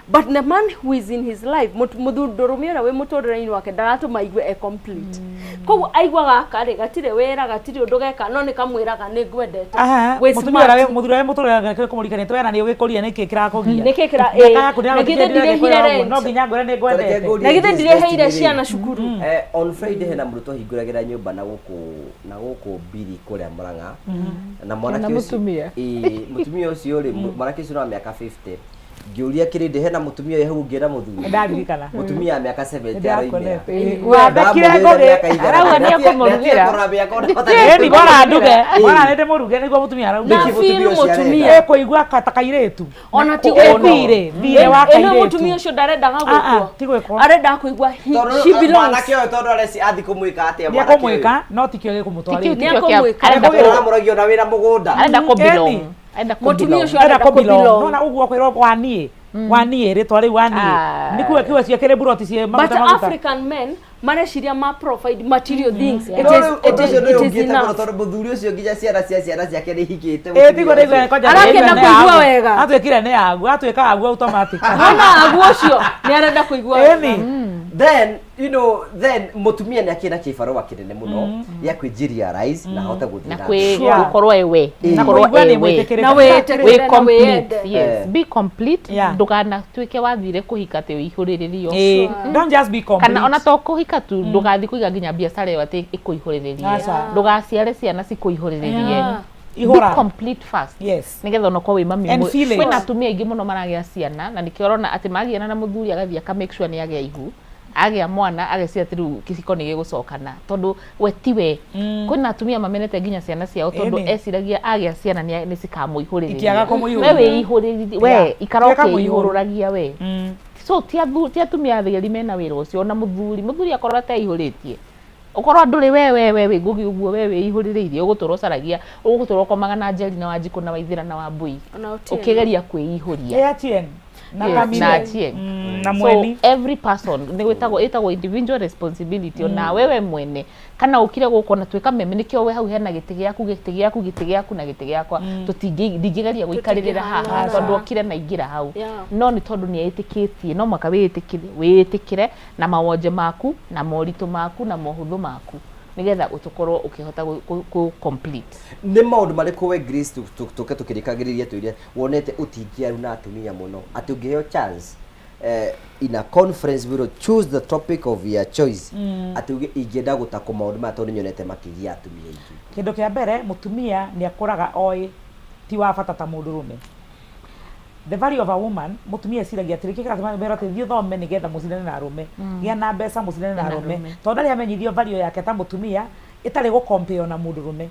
But the man who is in his life, mũthundũrũme ũrĩa wĩ mũtũrĩre-inĩ wake ndaratũma aigue e complete. Koguo aiguaga gaka rĩ, gatirĩ wĩra, gatirĩ ũndũ geka, no nĩ kamwĩraga nĩ ngwendete. Wĩ Mũtumia ũrĩa smart. mũthuri ũrĩa wĩ mũtũrĩre wake kũmũririkania twena nĩ ũgĩkũria nĩkĩ kĩrakũgia. Nĩkĩ kĩra- Mĩaka yaku na githĩ ndĩragũtigĩra ndirĩhire ndĩragĩkwĩra ũguo, rent. no nginya ngwĩre nĩ Tareke ngwendete. ngũrie Na githĩ Grace ndirĩhĩire Destiny rĩ. ciana cukuru. On Friday hena mũrutwo hingũragĩra nyũmba na gũkũ Mbiri kũrĩa Murang'a. Na mwanake Na ũcio mũtumia. Ĩĩ, mũtumia ũcio rĩ, mwanake ũcio nĩ wa mĩaka 50. Ngĩũria kĩrĩndĩ hena mũtumia wĩ hau ũngĩ na mũthuri. Nĩndaririkana. Mũtumia wa mĩaka 70 aroimĩra. Nĩndĩrakuonete. Wathekire Ndamũgĩrĩire ngũgĩ. mĩaka igana. Arauga nĩekũmũrugĩra. Ndatiĩ kũrora mĩaka ona ũtarĩ. Ĩni bora nduge. Bora nĩ ndĩmũruge nĩguo mũtumia arauga. Na Nĩkĩ mũtumia feel ũcio arenda? mũtumia. Ĩkũigua ta kairĩtu. Ona ti Ĩ gwĩkwo. thirĩ, thirĩ wa Ĩno kairĩtu. mũtumia ũcio ndarendaga Ah, ah, gwĩkwo. ti gwĩkwo. Arendaga kũigua Tondũ she belongs. mwanake ũyũ tondũ areci athiĩ kũmwĩka atĩa mwanake ũyũ? Nĩekũmwĩka no tikĩo gĩkũmũtwarĩte. Tikĩu tikĩo kĩa- Nĩekũmwĩka. arenda Ũyũ aramũragia ona wĩra mũgũnda. arenda kũ belong. Ĩni. Arenda kũ Mũtumia belong. ũcio Arenda arenda kũ belong. kũ-belong. Nona ũguo kwĩrwo waniĩ. Waniĩ rĩtwa rĩu waniĩ. Ah. Nĩ kuga kiuga ciakĩrĩ mburoti ciĩ But maguta maguta. African men mareciria ma provide material things. It No is rĩu it ũndũ is ũcio nĩ it is ũngĩte mũno enough. tondũ mũthuri ũcio nginya ciana cia ciana ciake nĩ ihikĩte Ĩ tiguo ndĩiguaga kwanja Arakĩenda nĩ kũigua agu. wega. Atuĩkire nĩ agu, atuĩka agu automatic. Wona agu ũcio nĩ arenda kũigua wega. Ĩni. Then you know then mũtumia nĩ akĩrĩ na kĩbarũa kĩnene mũno gĩa kwĩnjiria na ahote gũthiĩ na na kwĩ mbere. gũkorwo ewe Ĩĩ. Na gũkorwo kũigua nĩ ewe mwĩtĩkĩrĩka. Na wĩtĩkĩre wĩ na complete wĩyende. yes Eh. be complete Yeah. ndũkanatuĩke wathire kũhika atĩ ũihũrĩrĩrio Ĩĩ. Don't just be complete. kana ona to kũhika tu ndũgathiĩ kũiga nginya biacara ĩyo atĩ ĩkũihũrĩrĩrie Aca. ndũgaciare ciana cikũihũrĩrĩrie Yeah. be Ihũra. complete first Yes. nigetha onakorwo wĩ mami And feel it. kwĩna atumia aingĩ mũno maragĩa ciana na nĩkĩo ũrona atĩ magiana na mũthuri agathiĩ aka make sure nĩ agĩa ihu agĩa mwana ageciria atĩ rĩu kĩhiko nĩ gĩgũcokana tondũ we tiwe kwĩna atumia mamenete nginya ciana ciao tondũ Ĩni. eciragia agĩa ciana nĩ cikamũihũrĩrĩria Ikiaga kũmũihũrĩrĩria. we wĩihũrĩrĩrie we Yeah. ikara Tuĩka mũihũru. ũkĩihũrũragia we so ti atumia atheri mena wĩra ũcio ona mũthuri mũthuri akorwo ateihũrĩtie ũkorwo ndũrĩ we we we wĩ ngũgĩ ũguo we wĩihũrĩrĩirie ũgũtũra ũcaragia ũgũtũra ũkomaga na Njeri na Wanjikũ na Waithĩra na Wambui Ona Otieno. ũkĩgeria kwĩihũria Ĩ Achieng. Na Yes, Kamile. na Achieng. Na Mweni. So every person nĩ gwĩtagwo ĩtagwo individual responsibility ona wewe mwene kana ũkire gũkũ na twĩka meme nĩkĩo we hau hena gĩtĩ gĩaku gĩtĩ gĩaku gĩtĩ gĩaku na gĩtĩ gĩakwa tũtingĩ ndingĩgeria gũikarĩrĩra haha Tũtingĩhanana. tondũ okire na ingĩra hau Yeah. no nĩ tondũ nĩ etĩkĩtie no mwaka wĩĩtĩkĩre wĩĩtĩkĩre na mawonje maku na moritũ maku na mohũthũ maku nĩgetha ũtũkorwo ũkĩhota kũ complete nĩ maũndũ marĩkũ we Grace tũke tũkĩrĩkagĩrĩria tũiria wonete ũtingiaru na atumia mũno atĩ ũngĩheo chance in a conference we will choose the topic of your choice atĩ uge ingĩenda gũtakwo maũndũ maya tondũ nyonete makĩgia atumia aingĩ. Kĩndũ kĩa mbere mũtumia nĩ akũraga oĩ ti wa bata ta mũndũrũme. The value of a woman, mũtumia eciragia atĩrĩ kĩrĩa kĩratũma merwo atĩ thiĩ ũthome nĩgetha mũcindane na arũme, gĩa na mbeca mũcindane na Na arũme, arũme. tondũ ndarĩ amenyithio value yake ta mũtumia ĩtarĩ gũ compare na mũndũrũme.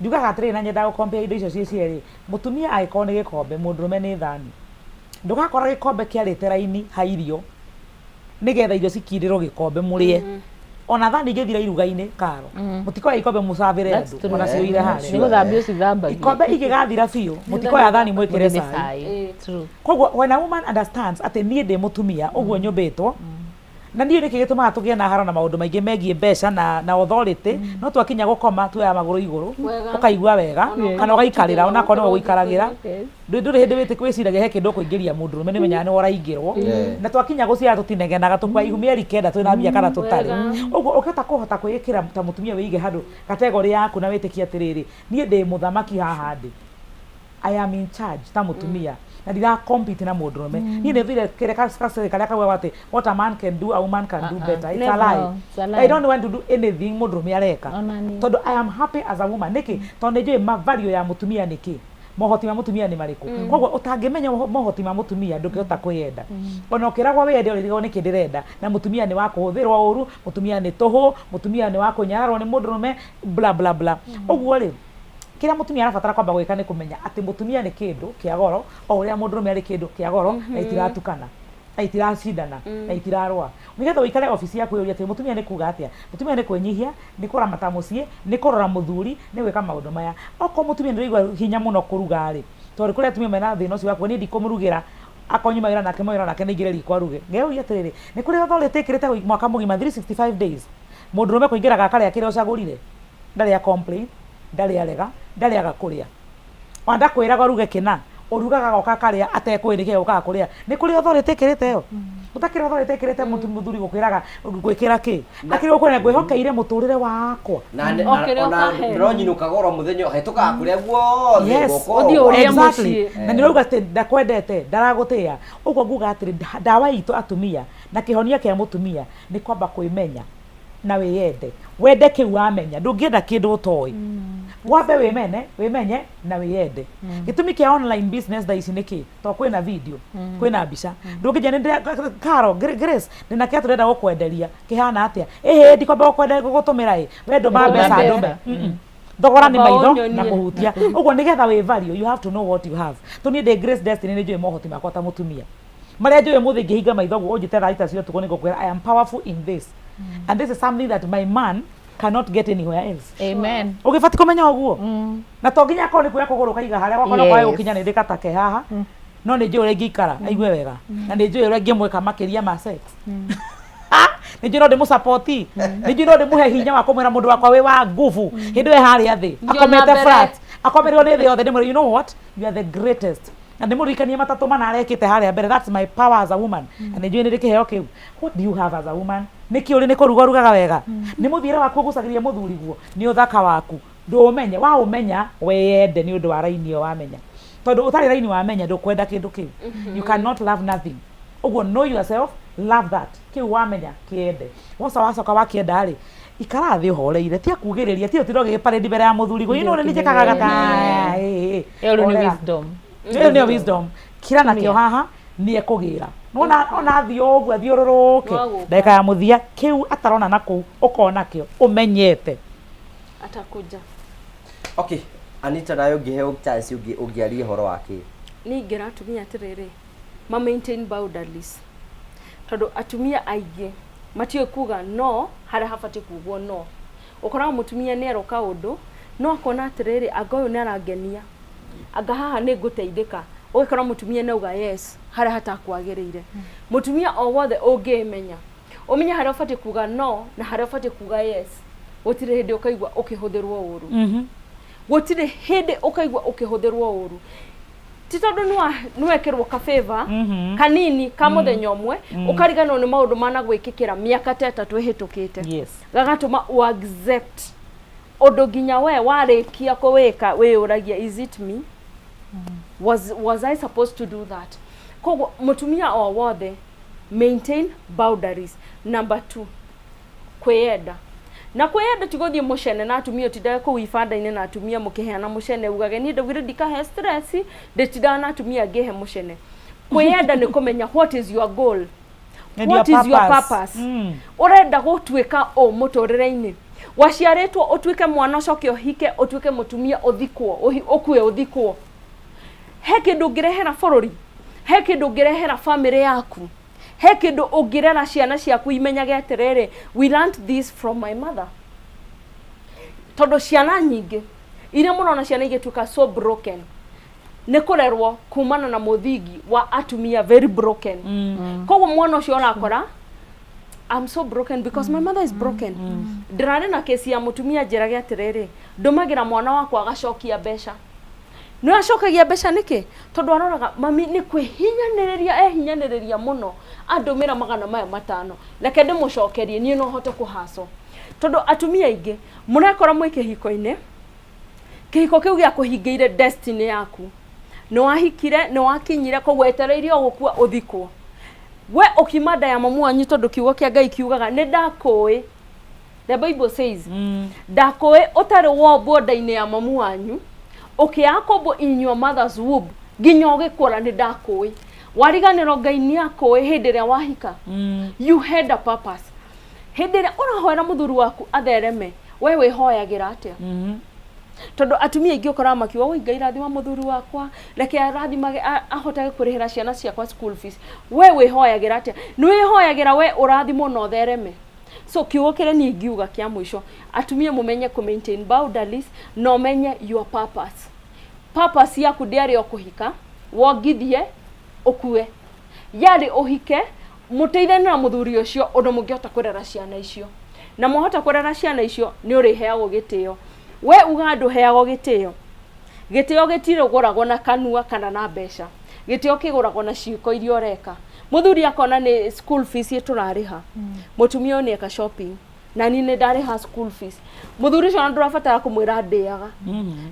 Njugaga atĩrĩrĩ na nyendaga gũ compare indo icio ciĩ cierĩ, mũtumia angĩkorwo nĩ gĩkombe mũndũrũme nĩ thani. Ndũgakora gĩkombe kĩarĩte raini ha irio nĩgetha irio cikindĩrwo gĩkombe mũrĩe. Ona thani ingĩthira iruga-inĩ karo mũtikoya ikombe mũcabĩre That's andũ true. ona ciũire harĩa. Nĩ gũthambia ũcithambagia. Ikombe ingĩgathira biũ mũtikoya thani mwĩkĩre Mũrĩme cai. cai. True. Koguo when a woman understands atĩ niĩ ndĩ mũtumia ũguo nyũmbĩtwo na niĩ nĩkĩ gĩtũmaga tũgĩe na haro na maũndũ maingĩ megiĩ mbeca na authority no twakinya gũkoma tuoya magũrũ igũrũ Wega. ũkaigua wega Ona kana ũgaikarĩra onakorwo nĩwe ũgũikaragĩra Yes. ndũrĩ hĩndĩ wĩciragia he kĩndũ ũkũingĩria mũndũrũme nĩ ũmenyaga nĩwe ũraingĩrwo na twakinya gũciara tũtinegenaga tũkua ihu mĩeri kenda twĩna mbia kana tũtarĩ ũguo ũkĩhota kũhota kwĩĩkĩra ta mũtumia wĩige handũ kategorĩ yaku na wĩtĩkie atĩrĩrĩ niĩ ndĩ mũthamaki haha ndĩ I am in charge ta mũtumia na ndira compete na mũndũrũme niĩ nĩ thire kĩrĩa kacere karĩa kaugaga atĩ what a man can do a woman can do better. It's a Never. lie. It's a lie. I don't want to do anything mũndũrũme areka Ona niĩ. tondũ I am happy as a woman nĩkĩ tondũ nĩ njũĩ ma value ya mũtumia nĩkĩ mohoti ma mũtumia nĩ marĩkũ koguo ũtangĩmenya mohoti ma mũtumia ndũngĩhota kwĩyenda ona ũkĩragwo wĩyende ũrĩrigagwo nĩkĩ ndĩrenda na mũtumia nĩ wa kũhũthĩrwo ũru mũtumia nĩ tũhũ mũtumia nĩ wa kũnyararwo nĩ mũndũrũme bla bla bla ũguo rĩ kĩrĩa mũtumia arabatara kwamba gwĩka nĩ kũmenya atĩ mũtumia nĩ kĩndũ kĩa goro o ũrĩa mũndũrũme arĩ kĩndũ kĩa goro na itiratukana na itiracindana na itirarũa nĩgetha ũikare obici yaku ũyũrie atĩ mũtumia nĩ kuga atĩa mũtumia nĩ kwĩnyihia nĩ kũramata mũciĩ nĩ kũrora mũthuri nĩ gwĩka maũndũ maya okorwo mũtumia nĩ ũraigua hinya mũno kũruga rĩ tondũ kũrĩ atumia mena thĩna ũcio wa kuga niĩ ndikũmũrugĩra akorwo nyuma wĩra nake mawĩra nake nĩaingĩre riko aruge ngeyũria atĩrĩrĩ nĩ kũrĩ authority ĩkĩrĩte mwaka mũgima 365 days mũndũrũme kũingĩraga akarĩa kĩrĩa ũcagũrire ndarĩ a complain ndarĩ arega ndarĩ aga kũrĩa ona ndakwĩraga ũruge kĩna ũrugaga goka karĩa atekũĩ nĩkĩ gũkaga kũrĩa nĩ kũrĩ authority ĩkĩrĩte ĩyo gũtakĩrĩ authority ĩkĩrĩte mũthuri gũkwĩraga ngwĩkĩra kĩ akĩrĩ gũkwĩra ngwĩhokeire mũtũrĩre wakwa Na ona ndĩronyinũkaga oro mũthenya hetũkaga kũrĩa guothe Yes. guoko o Exactly. Na nĩ ũrauga atĩ ndakwendete ndaragũtĩa ũguo nguga atĩrĩ ndawa itũ atumia na kĩhonia kĩa mũtumia nĩ kwamba kwĩmenya na wĩyende. Wende kĩu wamenya, ndũngĩenda kĩndũ ũtoĩ. Wambe wĩmene, wĩmenye na wĩyende. Gĩtũmi kĩa online business thaa ici nĩ kĩ? Tondũ kwĩna video, kwĩna mbica. Ndũngĩnjĩra nĩ ndĩra Carol, Grace, ndĩna kĩratũ ndĩrenda gũkwenderia, kĩhana atĩa? Ĩhĩ ndikwamba gũgũtũmĩra ĩ, we ndũma mbeca ndũme. Thogora nĩ Amba maitho ũnyonie. na kũhutia. Ũguo nĩgetha wĩ value, you have to know what you have. Tondũ niĩ ndĩ Grace Destiny nĩ njũĩ mohoti makwa ta mũtumia. Marĩa njũĩ ũmũthĩ ingĩhinga maitho ũguo ũnjĩte thaa thita cia ũtukũ nĩ ngũkwĩra I am powerful in this. And this is something that my man cannot get anywhere else. Amen. Ũgĩbatiĩ kũmenya ũguo. Na to nginya akorwo nĩ kuoya kũgũrũ ũkaiga harĩa gwakwa no kwage gũkinya nĩ ndĩ gatake haha. No nĩ njũĩ ũrĩa ingĩikara aigue wega. Na nĩ njũĩ ũrĩa ingĩmwĩka makĩria ma sex. Nĩ njũĩ no ndĩmũsapoti. Nĩ njũĩ no ndĩmũhe hinya wa kũmwĩra mũndũ wakwa wĩ wa nguvu. Hĩndĩ ĩyo e harĩa thĩ Ngiona akomete mbere. flat. Akomerwo nĩ thĩ yothe ndĩmwĩre you know what? You are the greatest. Na ndĩmũririkanie matatũ mana arekĩte harĩa mbere. That's my power as a woman. Na nĩ njũĩ nĩ ndĩ kĩheo kĩu. What do you have as a woman? Nĩ kĩ ũrĩ nĩ kũruga ũrugaga wega? Nĩ mũthiĩre waku ũgucagĩrĩria mũthuri guo? Nĩ ũthaka waku? Ndũũmenye. Waũmenya wĩyende nĩ ũndũ wa raini ĩyo wamenya. Tondũ ũtarĩ raini wamenya ndũkwenda kĩndũ kĩu. You cannot love nothing. Ũguo know yourself, love that. Kĩu wamenya kĩende. Woca wacoka wakĩenda rĩ, ikara thĩ ũhoreire, tia kugĩrĩria, ti ũtinde ũgĩgĩparĩndi mbere ya mũthuri guo, you know nĩ njĩkaga gata. Ĩyo rĩu nĩ Horera. wisdom. Ĩyo nĩyo wisdom. Kira nakĩo haha nĩ ekũgĩra. Nĩwona ona athiĩ o ũguo athiũrũrũke Nĩwagũka. ndagĩka ya mũthia kĩu atarona na kũu ũkona kĩo ũmenyete. Atakuja. Okay, Anita nawe ũngĩheo chance ũngĩaria ũhoro wa kĩ? Niĩ ingĩra atumia atĩrĩrĩ, ma maintain boundaries. Tondũ atumia aingĩ matiũĩ kuga no harĩa habatiĩ kugwo no. Ũkoraga mũtumia nĩ erwo kaũndũ no akona atĩrĩrĩ, anga ũyũ nĩ arangenia, anga haha nĩ ngũteithĩka. Ũgakora mũtumia nĩ auga yes harĩa hatakwagĩrĩire. Mũtumia o wothe ũngĩmenya, ũmenye harĩa ũbatiĩ kuga no na harĩa ũbatiĩ kuga yes, gũtirĩ hĩndĩ ũkaigua ũkĩhũthĩrwo ũru. Gũtirĩ hĩndĩ ũkaigua ũkĩhũthĩrwo ũru. Ti tondũ nĩwekĩrwo ka favor kanini ka mũthenya ũmwe, ũkariganĩrwo nĩ maũndũ managwĩkĩkĩra mĩaka ta ĩtatũ ĩhĩtũkĩte. Gagatũma ũ accept ũndũ nginya we warĩkia kũwĩka wĩyũragia is it me? Was I supposed to do that? Koguo mũtumia o wothe maintain boundaries. Number 2, kwĩyenda. Na kwĩyenda ti gũthiĩ mũcene na atumia ũtindage kũu ibanda-inĩ na atumia mũkĩheana mũcene ugage niĩ ndaugire ndikahe stress, ndĩtindaga na atumia ngĩhe mũcene. Kwĩyenda nĩ kũmenya what is your goal? And What your is your purpose. purpose? Ũrenda gũtuĩka ũ mũtũrĩre-inĩ? Waciarĩtwo ũtuĩke mwana ũcoke ũhike ũtuĩke mũtumia ũthikwo, ũkue ũthikwo. He kĩndũ ũngĩrehera bũrũri? He kĩndũ ũngĩrehera famĩlĩ yaku? He kĩndũ ũngĩrera ciana ciaku imenyage atĩrĩrĩ, we learned this from my mother. Tondũ ciana nyingĩ iria mũrona ciana igĩtuĩka so broken nĩ kũrerwo kumana na mũthingi wa atumia very broken. Koguo mwana ũcio ũrakora I'm so broken because my mother is broken. Ndĩrarĩ na kesi ya mũtumia njĩrage atĩrĩrĩ, ndũmagĩra mwana wakwa agacokia mbeca. Nĩ acokagia mbeca nĩkĩ? Tondũ aroraga mami nĩ kwĩhinyanĩrĩria ehinyanĩrĩria mũno, andũmĩra magana maya matano, reke ndĩmũcokerie niĩ no hote kũhacwo. Tondũ atumia aingĩ mũrekora mwĩ kĩhiko-inĩ, kĩhiko kĩu gĩakũhingĩire destiny yaku. Nĩ wahikire, nĩ wakinyire, koguo wetereire o gũkua ũthikwo. We ũkiuma nda ya mamu wanyu tondũ kiugo kĩa Ngai kiugaga nĩ ndakũĩ. The Bible says, ndakũĩ ũtarĩ wombwo nda-inĩ ya mamu wanyu, ũkĩaga kũmbwo in your mother's womb, nginya ũgĩkũra nĩ ndakũĩ. Wariganĩrwo Ngai nĩ akũĩ hĩndĩ ĩrĩa wahika. You had a purpose. Hĩndĩ ĩrĩa ũrahoera mũthuri waku athereme, we wĩhoyagĩra atĩa? Tondũ atumia aingĩ ũkoraga makiuga, oi Ngai rathima mũthuri wakwa, reke arathimage ahotage kũrĩhĩra ciana ciakwa school fees. We wĩhoyagĩra atĩa? Nĩ wĩhoyagĩra we ũrathimwo na ũthereme? So kiugo kĩrĩa niĩ ingiuga kĩa mũico, atumia mũmenye kũ maintain boundaries na ũmenye your purpose. Purpose yaku ndĩarĩ o kũhika, wongithie, ũkue. Yarĩ ũhike, mũteithanie na mũthuri ũcio ũndũ mũngĩhota kũrera ciana icio. Na mwahota kũrera ciana icio nĩ ũrĩheagwo gĩtĩo. We uga ndũheagwo gĩtĩo. Gĩtĩo gĩtirĩgũragwo na kanua kana na mbeca. Gĩtĩo kĩgũragwo na ciĩko iria ũreka. Mũthuri akona nĩ school fees tũrarĩha. Mũtumia ũyũ nĩ eka shopping. Na niĩ nĩ ndarĩha school fees. Mũthuri ũcio ona ndũrabatara kũmwĩra ndĩaga.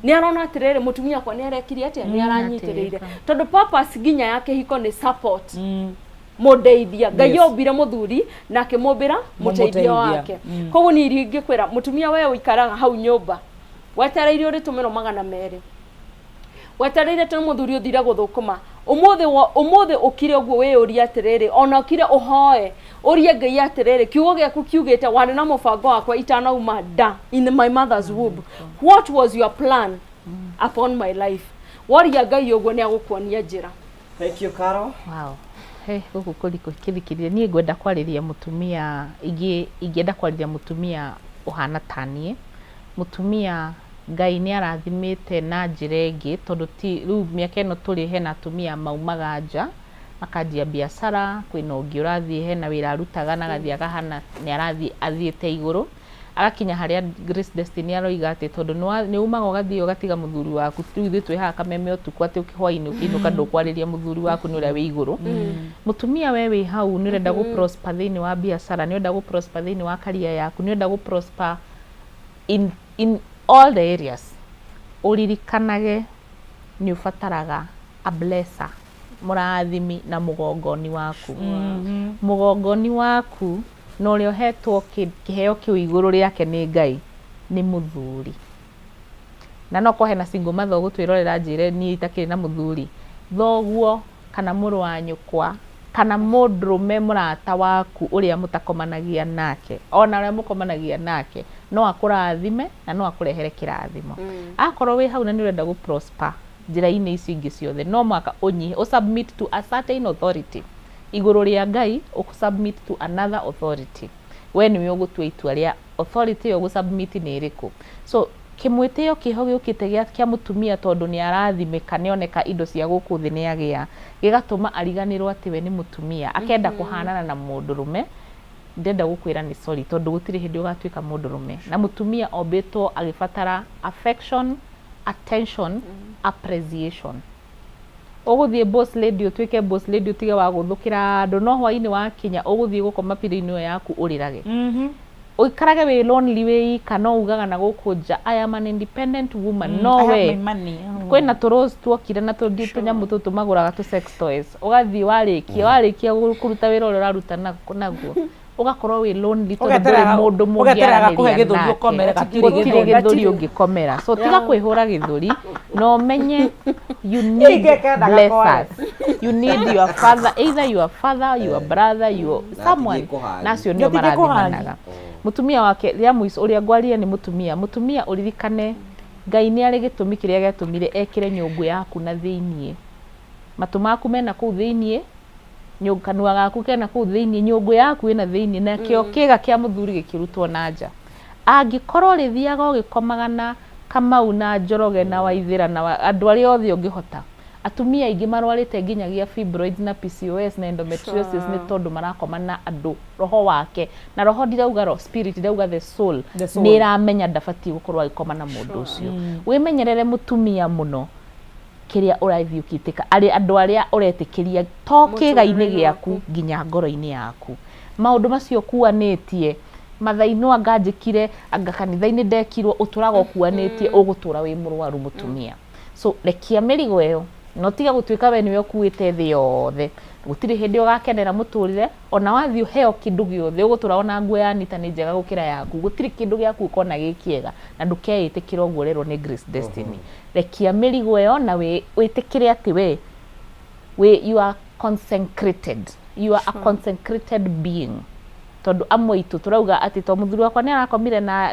Nĩ arona atĩrĩrĩ mũtumia wakwa nĩ arekire atĩa? Nĩ aranyitĩrĩire. Tondũ purpose nginya ya kĩhiko nĩ support. Mũndeithia. Ngai ombire mũthuri na akĩmũmbĩra mũteithia Mũmũteithia. Wake. Koguo niĩ iria ingĩkwĩra mũtumia, we ũikaraga hau nyũmba wetereire ũrĩtũmĩrwo 200, wetereire tũ mũthuri ũthire gũthũkũma ũmũthĩ, ũmũthĩ ũkire ũguo wĩyũrie atĩrĩrĩ, ona ũkire ũhoe ũrie Ngai atĩrĩrĩ, kiugo gĩaku kiugĩte warĩ na mũbango wakwa itanauma nda, in my mother's womb, what was your plan upon my life? Woria Ngai ũguo, nĩ agũkuonia njĩra. Thank you, Carol. Wow. He, gũkũ kũrikũ kĩthikĩrĩria. Niĩ ngwenda kwarĩria mũtumia, ingĩenda kwarĩria mũtumia ũhana ta niĩ, mũtumia Ngai nĩ arathimĩte na njĩra ĩngĩ, tondũ ti rĩu mĩaka ĩno tũrĩ, hena atumia maumaga nja makanjia biacara, kwĩna ũngĩ ũrathiĩ hena wĩra arutaga na agathiĩ akahana nĩ arathiĩ athiĩte igũrũ, agakinya harĩa Grace Destiny aroiga atĩ tondũ nĩ umaga ũgathiĩ ũgatiga mũthuri waku. Rĩu ithuĩ twĩ haha kameme ũtukũ, atĩ hwainĩ ũkĩinũka ndũkwarĩria mũthuri waku nĩ ũrĩa wĩ igũrũ. Mũtumia, we wĩ hau nĩ ũrenda gũ prosper thĩinĩ wa biacara, nĩ ũrenda gũ prosper thĩinĩ wa career yaku, nĩ ũrenda gũ prosper in all the areas, ũririkanage nĩ ũbataraga a blesser, mũrathimi na mũgongoni waku, mũgongoni waku na ũrĩa ũhetwo kĩheo kĩu igũrũ rĩake nĩ Ngai nĩ mũthuri. Na no korwo hena single mother ũgũtwĩrorera, njĩre niĩ itakĩrĩ na mũthuri, thoguo kana mũrũ wa nyũkwa kana mũndũrũme mũrata waku ũrĩa mũtakomanagia nake, ona ũrĩa mũkomanagia nake, no akũrathime na no akũrehere kĩrathimo. Akorwo wĩ hau na nĩ ũrenda gũ prosper njĩra-inĩ ici ingĩ ciothe, no mũhaka ũnyihe, ũ submit to a certain authority igũrũ rĩa Ngai, ũ submit to another authority. We nĩwe ũgũtua itua rĩa authority ĩyo ũgũ submit nĩ ĩrĩkũ. So kĩmwĩtĩo kĩho gĩũkĩte kĩa mũtumia, tondũ nĩ arathimĩka, nĩ oneka indo cia gũkũ thĩ nĩ agĩa, gĩgatũma ariganĩrwo atĩ we nĩ mũtumia, akenda kũhanana na mũndũrũme. Ndĩrenda gũkwĩra nĩ sorry, tondũ gũtirĩ hĩndĩ ũgatuĩka mũndũrũme, na mũtumia ombĩtwo agĩbatara affection, attention, appreciation. Ũgũthiĩ boss lady, ũtuĩke boss lady, ũtige wa gũthũkĩra andũ, no hwainĩ wakinya ũgũthiĩ gũkoma pillow-inĩ ĩyo yaku, ũrĩrage, ũikarage wĩ lonely, wĩ ika, no ugaga na gũkũ nja, "I am an independent woman." No I have we my money. Kwĩna tũ rose tuokire na tũndi tũnyamũ tũtũ magũraga tũ sex toys, ũgathiĩ warĩkia kũruta wĩra ũrĩa ũraruta naguo, ũgakorwo wĩ lonely tondũ ndũrĩ mũndũ Ũgeterera gakũhe mũngĩaranĩria gĩthũri nake. ũkomere, gatirĩ Gũtirĩ gĩthũri. Gĩthũri ũngĩkomera, so tiga kwĩhũra gĩthũri na ũmenye you need Ingĩkenda gakware. blessers. You need your father, either your father, your brother, your someone, kũhagi. na acio nĩo Gatirĩ kũhagi. marathimanaga. Mũtumia wake rĩa mũico ũrĩa ngwaria nĩ mũtumia ũririkane Ngai nĩ arĩ gĩtũmi kĩrĩa gĩatũmire ekĩre nyũngũ yaku na thĩiniĩ, matũ maku mena kũu thĩiniĩ, kanua gaku kena kũu thĩiniĩ, nyũngũ yaku ĩna thĩiniĩ, nakĩo kĩga kĩa mũthuri gĩkĩrutwo na nja. Angĩkorwo ũrĩthiaga ũgĩkomaga na Kamau na Njoroge na Waithĩra na andũ arĩa othe ũngĩhota, atumia aingĩ marwarĩte nginyagia fibroids na PCOS na endometriosis nĩ tondũ marakoma na andũ. Roho wake, na roho ndirauga spirit, ndirauga the soul, The soul. Nĩ ĩramenya ndabatiĩ gũkorwo agĩkoma na mũndũ ũcio. Wĩmenyerere mũtumia mũno kĩrĩa ũrathiĩ ũkĩtĩka arĩ andũ arĩa ũretĩkĩria to kĩga-inĩ Mũtũrĩre-inĩ gĩaku nginya ngoro-inĩ yaku. Maũndũ macio ũkuanĩtie mathainũ, anga njĩkire, anga kanitha-inĩ ndekirwo, ũtũraga ũkuanĩtie, ũgũtũra wĩ mũrwaru mũtumia. So rekia mĩrigo ĩyo na ũtige gũtuĩka we nĩwe ũkuĩte thĩ yothe. Gũtirĩ hĩndĩ ũgakenera mũtũrĩre. Ona wathiĩ ũheo kĩndũ gĩothe, ũgũtũra ona nguo ya Anita nĩ njega gũkĩra yaku. Gũtirĩ kĩndũ gĩaku ũkona gĩ kĩega, na ndũkeĩtĩkĩra ũguo ũrerwo nĩ Grace Destiny. Rekia mĩrigo ĩyo na wĩtĩkĩre atĩ we you are consecrated, you are a consecrated being, tondũ amwe aitũ tũrauga atĩ to mũthuri wakwa nĩ arakomire na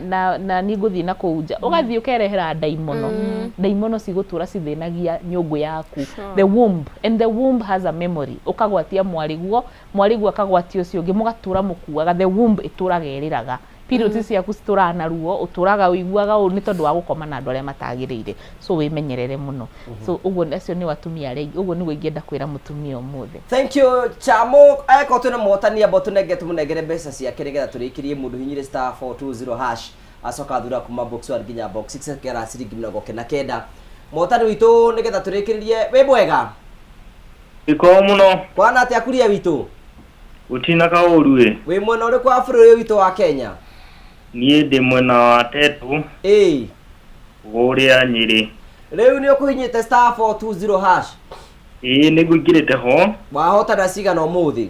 niĩ ngũthiĩ na kũu nja, ũgathiĩ ũkerehera ndaimono. Ndaimono cigũtũra cithĩnagia nyũngũ yaku, the womb, and the womb has a memory. Ũkagwatia mwarĩguo, mwarĩguo akagwatia ũcio ũngĩ, mũgatũra mũkuaga. The womb ĩtũraga ĩrĩraga, periods ciaku citũraga na ruo, ũtũraga ũiguaga ũũ nĩ tondũ wa gũkoma na andũ arĩa matagĩrĩire. So wĩmenyerere mũno. So ũguo acio nĩ atumia arĩa, ũguo nĩguo ingĩenda kwĩra mũtumia ũmũthĩ. Thank you, Chamo. Akorwo twĩna mũhotani, amba tũnenge, tũmũnengere mbeca ciake nĩgetha tũrĩkĩrie. Mũndũ hinyire *420# acoka athura kuma box 1 nginya box 6, akĩara ciringi 99. Mũhotani witũ, nĩgetha tũrĩkĩrĩrie, wĩ mwega? Ĩkorwo mũno. Kwana atĩa kuria witũ? Gũtina kaũru ĩ. Wĩ mwena ũrĩkũ wa bũrũri ũyũ witũ wa Kenya? Niĩ ndĩ mwena wa Tetu. Kũrĩa Nyĩrĩ. Rĩu nĩ ũkũhinyĩte *420#? Ĩĩ nĩguo ingĩrĩte ho. Wahotana cigana ũmũthĩ?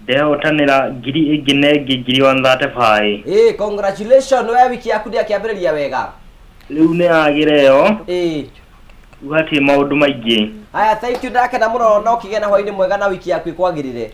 Ndehotanĩra ngiri ĩngĩ na ĩngĩ ngiri 135. Ĩĩ, congratulations, we wiki yaku ndĩakĩambĩrĩria wega. Rĩu nĩ yagĩra ĩyo. Ĩĩ. Rĩu hatirĩ maũndũ maingĩ. Haya, thank you, ndakena mũno na ũkĩgĩa na hwainĩ mwega na wiki yaku ĩkwagĩrĩre.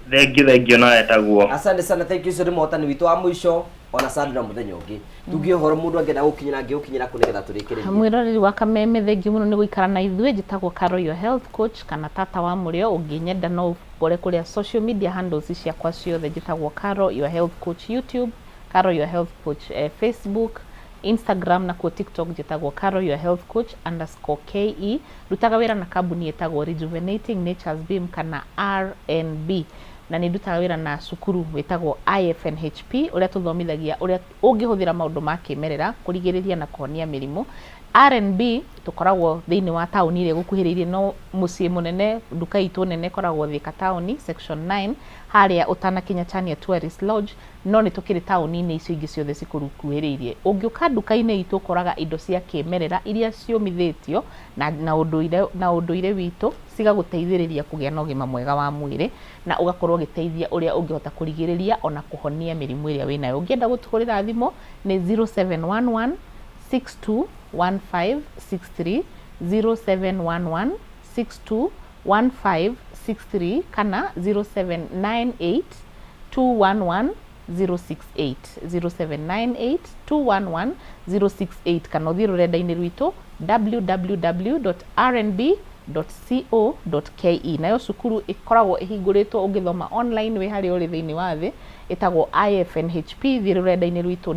Thengiũ thengiũ nawe taguo. Asante sana, thank you. Ũcio nĩ mũhotani witũ wa mũico ona sandi na mũthenya ũngĩ tuge ũhoro mũndũ angĩenda gũkinyĩra angĩgũkinyĩra kũ nĩgetha tũrĩkĩrĩrie. Mwĩroreri wa Kameme, thengiũ mũno nĩ gũikara na ithuĩ. Njĩtagwo Carol your health coach kana tata wa mũrĩo. Ũngĩnyenda no ũngore kũrĩa social media handles ciakwa ciothe. Njĩtagwo Carol your health coach YouTube, Carol your health coach Facebook, Instagram nakuo TikTok njĩtagwo Carol your health coach underscore KE. Ndutaga wĩra na kambuni ĩtagwo Rejuvenating Nature's Beam kana RNB, na nĩ ndutaga wĩra na cukuru wĩtagwo IFNHP ũrĩa tũthomithagia ũrĩa ũngĩhũthĩra maũndũ ma kĩmerera kũrigĩrĩria na kũhonia mĩrimũ. RNB tũkoragwo thĩinĩ wa taũni ĩrĩa ĩgũkuhĩrĩirie, no mũciĩ mũnene, nduka itũ nene ĩkoragwo Thika taũni section 9 harĩa ũtanakinya Chania Tourist Lodge, no nĩ tũkĩrĩ taũni-inĩ icio ingĩ ciothe cikũkuhĩrĩirie. Ũngĩũka nduka-inĩ itũ ũkoraga indo cia kĩmerera iria ciũmithĩtio na ũndũire witũ, cigagũteithĩrĩria kũgĩa na ũgima mwega wa mwĩrĩ na ũgakorwo ũgĩteithia ũrĩa ũngĩhota kũrigĩrĩria ona kũhonia mĩrimũ ĩrĩa wĩnayo. Ũngĩenda gũtũhũrĩra thimũ nĩ 0711 621563, 0711 621563 kana 0798 211 068, 0798 211 068, kana ũthiĩ rũrenda-inĩ rwitũ www.rnb.co.ke. Nayo cukuru ĩkoragwo ĩhingũrĩtwo ũngĩthoma online wĩ harĩa ũrĩ thĩinĩ wa thĩ, ĩtagwo IFNHP. Thiĩ rũrenda-inĩ rwitũ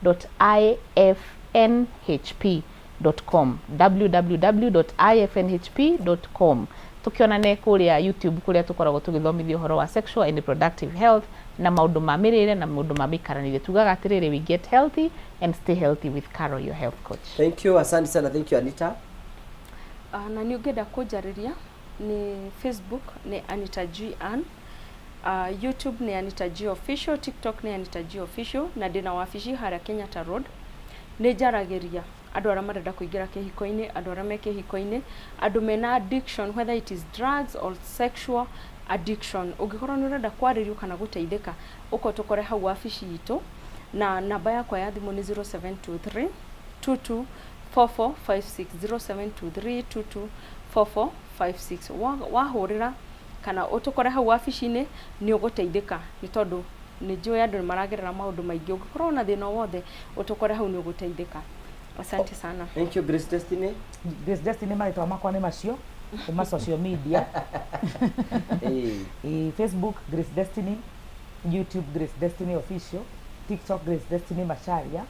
www.ifnhp.com, www.ifnhp.com. Tũkĩonane kũrĩa YouTube kũrĩa tũkoragwo tũgĩthomithia ũhoro wa sexual and reproductive health na maũndũ ma mĩrĩre na maũndũ ma mĩikaranĩrie. Tugaga atĩrĩrĩ, we get healthy and stay healthy with Carol your health coach. Thank you, asante sana, thank you Anita. Na nĩ ũngĩenda kũnjarĩria nĩ Facebook nĩ Anita G Ann, YouTube nĩ Anita G Official, TikTok nĩ Anita G Official, na ndĩna wabici harĩa Kenyatta Road. Nĩ njaragĩria andũ arĩa marenda kũingĩra kĩhiko-inĩ, andũ arĩa me kĩhiko-inĩ, andũ mena addiction, whether it is drugs or sexual addiction. Ũngĩkorwo nĩ ũrenda kwarĩrio kana gũteithĩka, ũka ũtũkore hau wabici itũ, na namba yakwa ya thimũ nĩ 0723 22 4456, 0723 22 4456. Wahũrĩra kana ũtũkore hau wabici-inĩ nĩ ũgũteithĩka, nĩ tondũ nĩ njũĩ andũ nĩ maragerera maũndũ maingĩ. Ũngĩkorwo na thĩna o wothe, ũtũkore hau nĩ ũgũteithĩka. Asante sana. Thank you Grace Destiny. Grace Destiny, marĩtwa makwa nĩ macio kuma social media. Ĩ, Facebook Grace Destiny, YouTube Grace Destiny Official, TikTok Grace Destiny Macharia.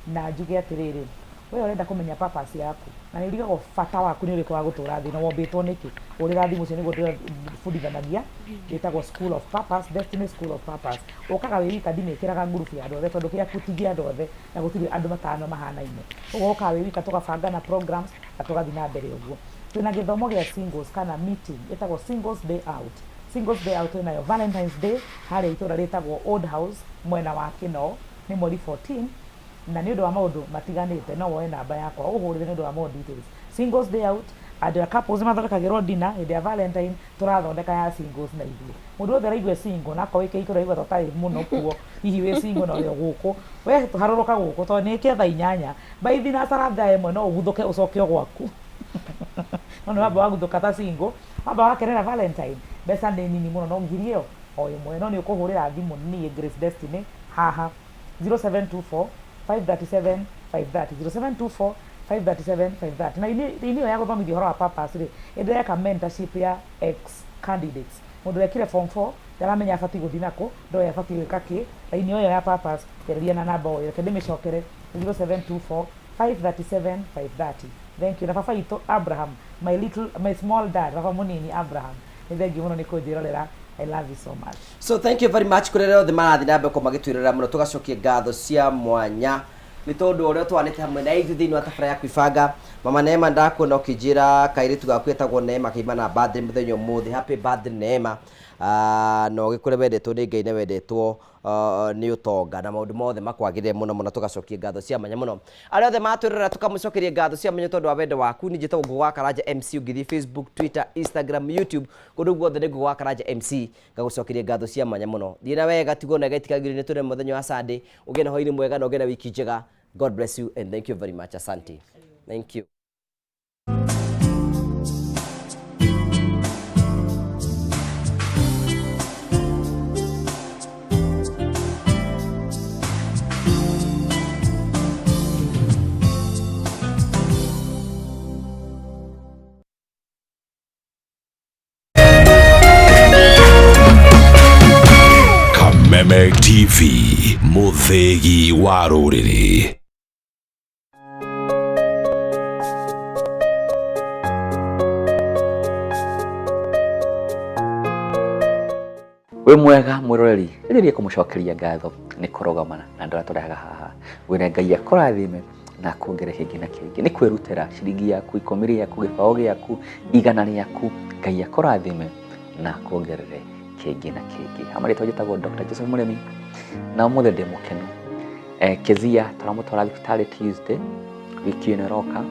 Na njuge atĩrĩrĩ, we ũrenda kũmenya purpose yaku na nĩ ũrigagwo bata waku nĩ ũrĩkũ wa gũtũra thĩ na wombĩtwo nĩkĩ, hũrĩra thimũ ũcio nĩguo tũbundithanagia, ĩtagwo School of Purpose, Destiny School of Purpose. Ũkaga wĩ wika, ndimĩkĩraga ngurubu ya andũ othe tondũ kĩaku ti kĩa andũ othe na gũtirĩ andũ matano mahanaine. Ũguo ũkaga wĩ wika, tũgabanga na programs na tũgathiĩ na mbere ũguo. Twĩna gĩthomo gĩa singles kana meeting ĩtagwo Singles Day Out. Singles Day Out twĩnayo Valentine's Day harĩa itũra rĩtagwo Old House mwena wa Kĩnoo, nĩ mweri 14, na nĩ ũndũ wa maũndũ matiganĩte no woe namba yakwa ũhũrĩre nĩ ũndũ wa more details. Singles Day Out, andũ a couples nĩ mathondekagĩrwo dinner hĩndĩ ya Valentine, tũrathondeka ya singles na ithuĩ. Mũndũ wothe ũraigua e single na akorwo wĩ kĩhiko ũraigua ta ũtarĩ mũno kuo, hihi wĩ single na ũrĩ o gũkũ, we harũrũka gũkũ tondũ nĩ kĩa thaa inyanya, by thinacara thaa ĩmwe no ũguthũke ũcoke o gwaku. No nĩ wamba waguthũka ta single, wamba wakenera Valentine, mbeca nĩ nini mũno no ngiri ĩyo o ĩmwe, no nĩ ũkũhũrĩra thimũ niĩ Grace Destiny haha 0724 537 530, 0724 537 530. Na ini ĩyo ya gũthomithia ũhoro wa purpose rĩ, ĩndĩreka mentorship ya ex candidates, mũndũ wekire form 4 ndaramenya abatiĩ gũthiĩ nakũ, ndoĩ abatiĩ gwĩka kĩ. Raini ĩyo ya purpose, kĩarĩria na namba o ĩyo, reke ndĩmĩcokere, 0724 537 530. Thank you. Na baba itũ Abraham, my little, my small dad, baba mũnini Abraham, nĩ thengiũ mũno nĩ kũnjĩrorera. I love you so much. So thank you very much kũrĩ arĩa othe marathiĩ na mbere gũkorwo magĩtwĩrorera mũno, tũgacokia ngatho cia mwanya nĩ tondũ ũrĩa twanĩte hamwe na ithuĩ thĩinĩ wa tabara ya kwĩbanga. Mama Neema, ndakuona ũkĩnjĩra kairĩtu gaku etagwo Neema kaima na birthday mũthenya ũmũthĩ. Happy birthday Neema. Na ũgĩkũre wendetwo nĩ Ngai na wendetwo Nĩ ũtonga na maũndũ mothe makwagĩrĩre mũno mũno, tũgacokia ngatho cia mwanya mũno arĩa othe matwĩrora, tũkamũcokeria ngatho cia mwanya tondũ wa wendo waku. Nĩ njĩtagwo Ngũgũ wa Karanja MC. Ũngĩthiĩ Facebook, Twitter, Instagram, YouTube, kũndũ guothe nĩ Ngũgũ wa Karanja MC. Ngagũcokeria ngatho cia mwanya mũno. Thiĩ na wega, tigwo na gaitikagĩrĩ nĩ tũrĩ mũthenya wa Sunday. Ũgĩe na hwaĩ-inĩ mwega na ũgĩe na wiki njega. God bless you and thank you very much. Asante, thank you. Kameme TV, mũthĩgi wa rũrĩrĩ. Wĩ mwega mwĩroreri, rĩrĩ kũmũcokeria ngatho nĩ kũrũgamana na andũ arĩa tũrehaga haha. Wĩre Ngai akũrathime na akuongerere kĩngĩ na kĩngĩ. Nĩ kwĩrutĩra ciringi yaku, 10 rĩaku, gĩbaũ gĩaku, 100 rĩaku. Ngai akũrathime na akuongerere kĩngĩ na kĩngĩ. Hama rĩtwa njĩtagwo Dr. Joseph Mũrĩmi na ũmũthĩ ndĩ mũkenu. Kezia tũramũtwara thibitarĩ Tuesday wiki ĩno ĩroka,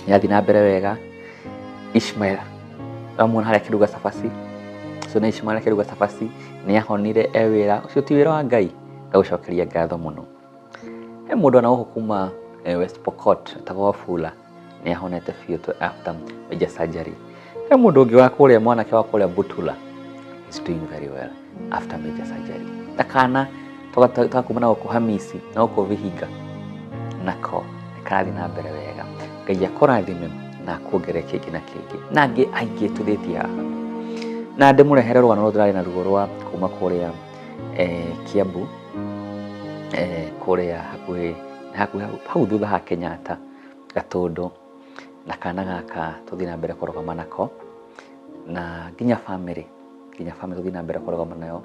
yathiĩ na mbere wega. Ishmael ũramuona harĩa akĩruga cabaci, ũcio nĩ Ishmael akĩruga cabaci, nĩ ahonire e wĩra ũcio, ti wĩra wa Ngai? Ngagũcokeria ngatho mũno. He mũndũ ona gũkũ kuma West Pokot etagwo Wafula, nĩ ahonete biũ tu after major surgery. He mũndũ ũngĩ wa kũrĩa, mwanake wa kũrĩa Butula, is doing very well after major surgery. Na kana tũgakuma na gũkũ Hamisi na gũkũ Vihiga nako nĩ karathiĩ na mbere wega. Ngai akũrathime na akuongerere kĩngĩ na kĩngĩ, na angĩ aingĩ tũthĩtie haha. Na ndĩmũrehere rũgano rũrũ tũrarĩ naruo rwa kuma kũrĩa Kiambu, kũrĩa hakuhĩ hakuhĩ hau thutha ha Kenyatta, Gatũndũ, na kana gaka tũthiĩ na mbere kũrũgama nako, na nginya family tũthiĩ na mbere kũrũgama nayo.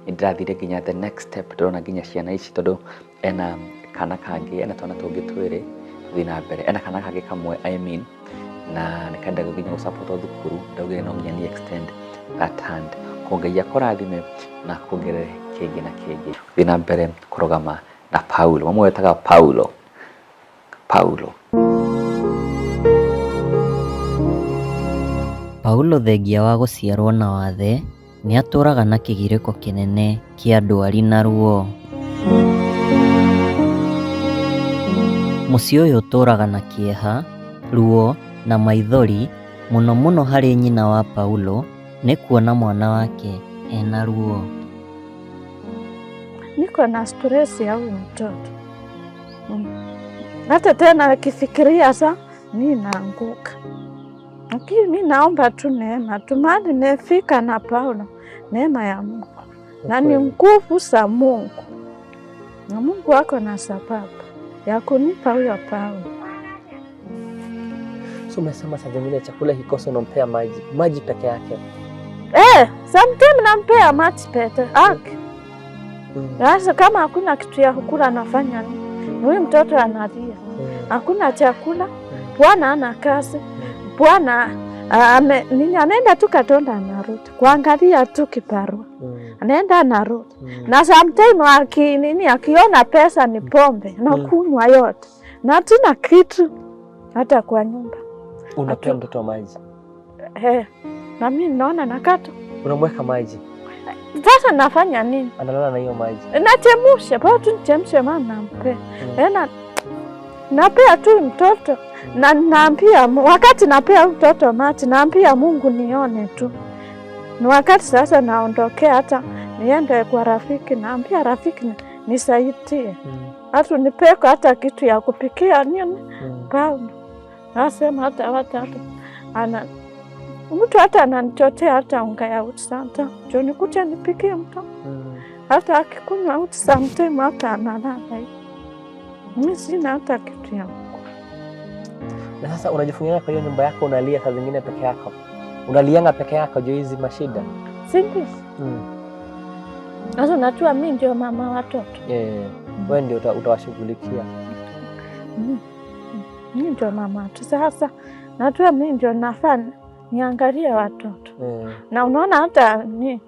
Nĩ ndĩrathire nginya the next step, ndĩrona nginya ciana ici, tondũ ena kana kangĩ, ena twana tũngĩ twĩrĩ, tũthiĩ na mbere, ena kana kangĩ kamwe, I mean, na nĩ kenda nginya gũsupport thukuru. Ndaugire no nginya ni extend that hand. Ko Ngai akũrathime na akuongerere kĩngĩ na kĩngĩ. Thiĩ na mbere kũrũgama na Paulo, mamwe wetaga Paulo. Paulo. Paulo thengia wa gũciarwo na wathe, nĩatũraga na kĩgirĩko kĩnene kĩa ndwari na ruo. Mũciĩ ũyũ ũtũraga na kĩeha, ruo na maithori, mũno mũno harĩ nyina wa Paulo nĩ kuona mwana wake ena ruo. Niko na stress ya huyu mtoto. Hata tena akifikiria sa mi naanguka, lakini mi naomba tu neema tu, mahali nimefika na Paulo, neema ya Mungu na ni nguvu za Mungu, na Mungu ako na sababu ya kunipa huyo Paulo. So umesema saa zingine chakula kikosa unampea maji, maji peke yake? Sometimes nampea maji peke yake. Sasa kama hakuna kitu ya kukula anafanya nini? Huyu mtoto analia, hakuna chakula, bwana ana kazi, bwana anaenda tu Katonda anarudi kuangalia tu kibarua, anaenda anarudi. Na sometimes akiona pesa ni pombe na kunywa yote, na hatuna kitu hata kwa nyumba. Unapea mtoto maji? Na mimi naona nakata. Unamweka maji? Sasa nafanya nini? Analala na hiyo maji. Nachemsha, bora tu nichemshe mama nampe. Napea tu mtoto. Na naambia wakati napea mtoto maji naambia Mungu nione tu. Ni wakati sasa naondokea hata niende kwa rafiki, naambia rafiki nisaidie. Hata nipeko hata kitu ya kupikia nini. Paulo. Nasema hata ana mtu hata ananichotea hata unga ya uji santa. Ndio nikuja nipikie mtu. Hata akikunywa uji sometime hata analala hivi. Mimi sina hata kitu ya. Na sasa unajifungia kwa hiyo nyumba yako, unalia saa zingine peke yako. Unalianga peke yako juu hizi mashida? Si ndio? Sasa unajua mimi ndio mama watoto. Wewe ndio utawashughulikia. Mimi ndio mama watoto. Sasa najua mimi ndio nafanya niangalie watoto. Na unaona hata ni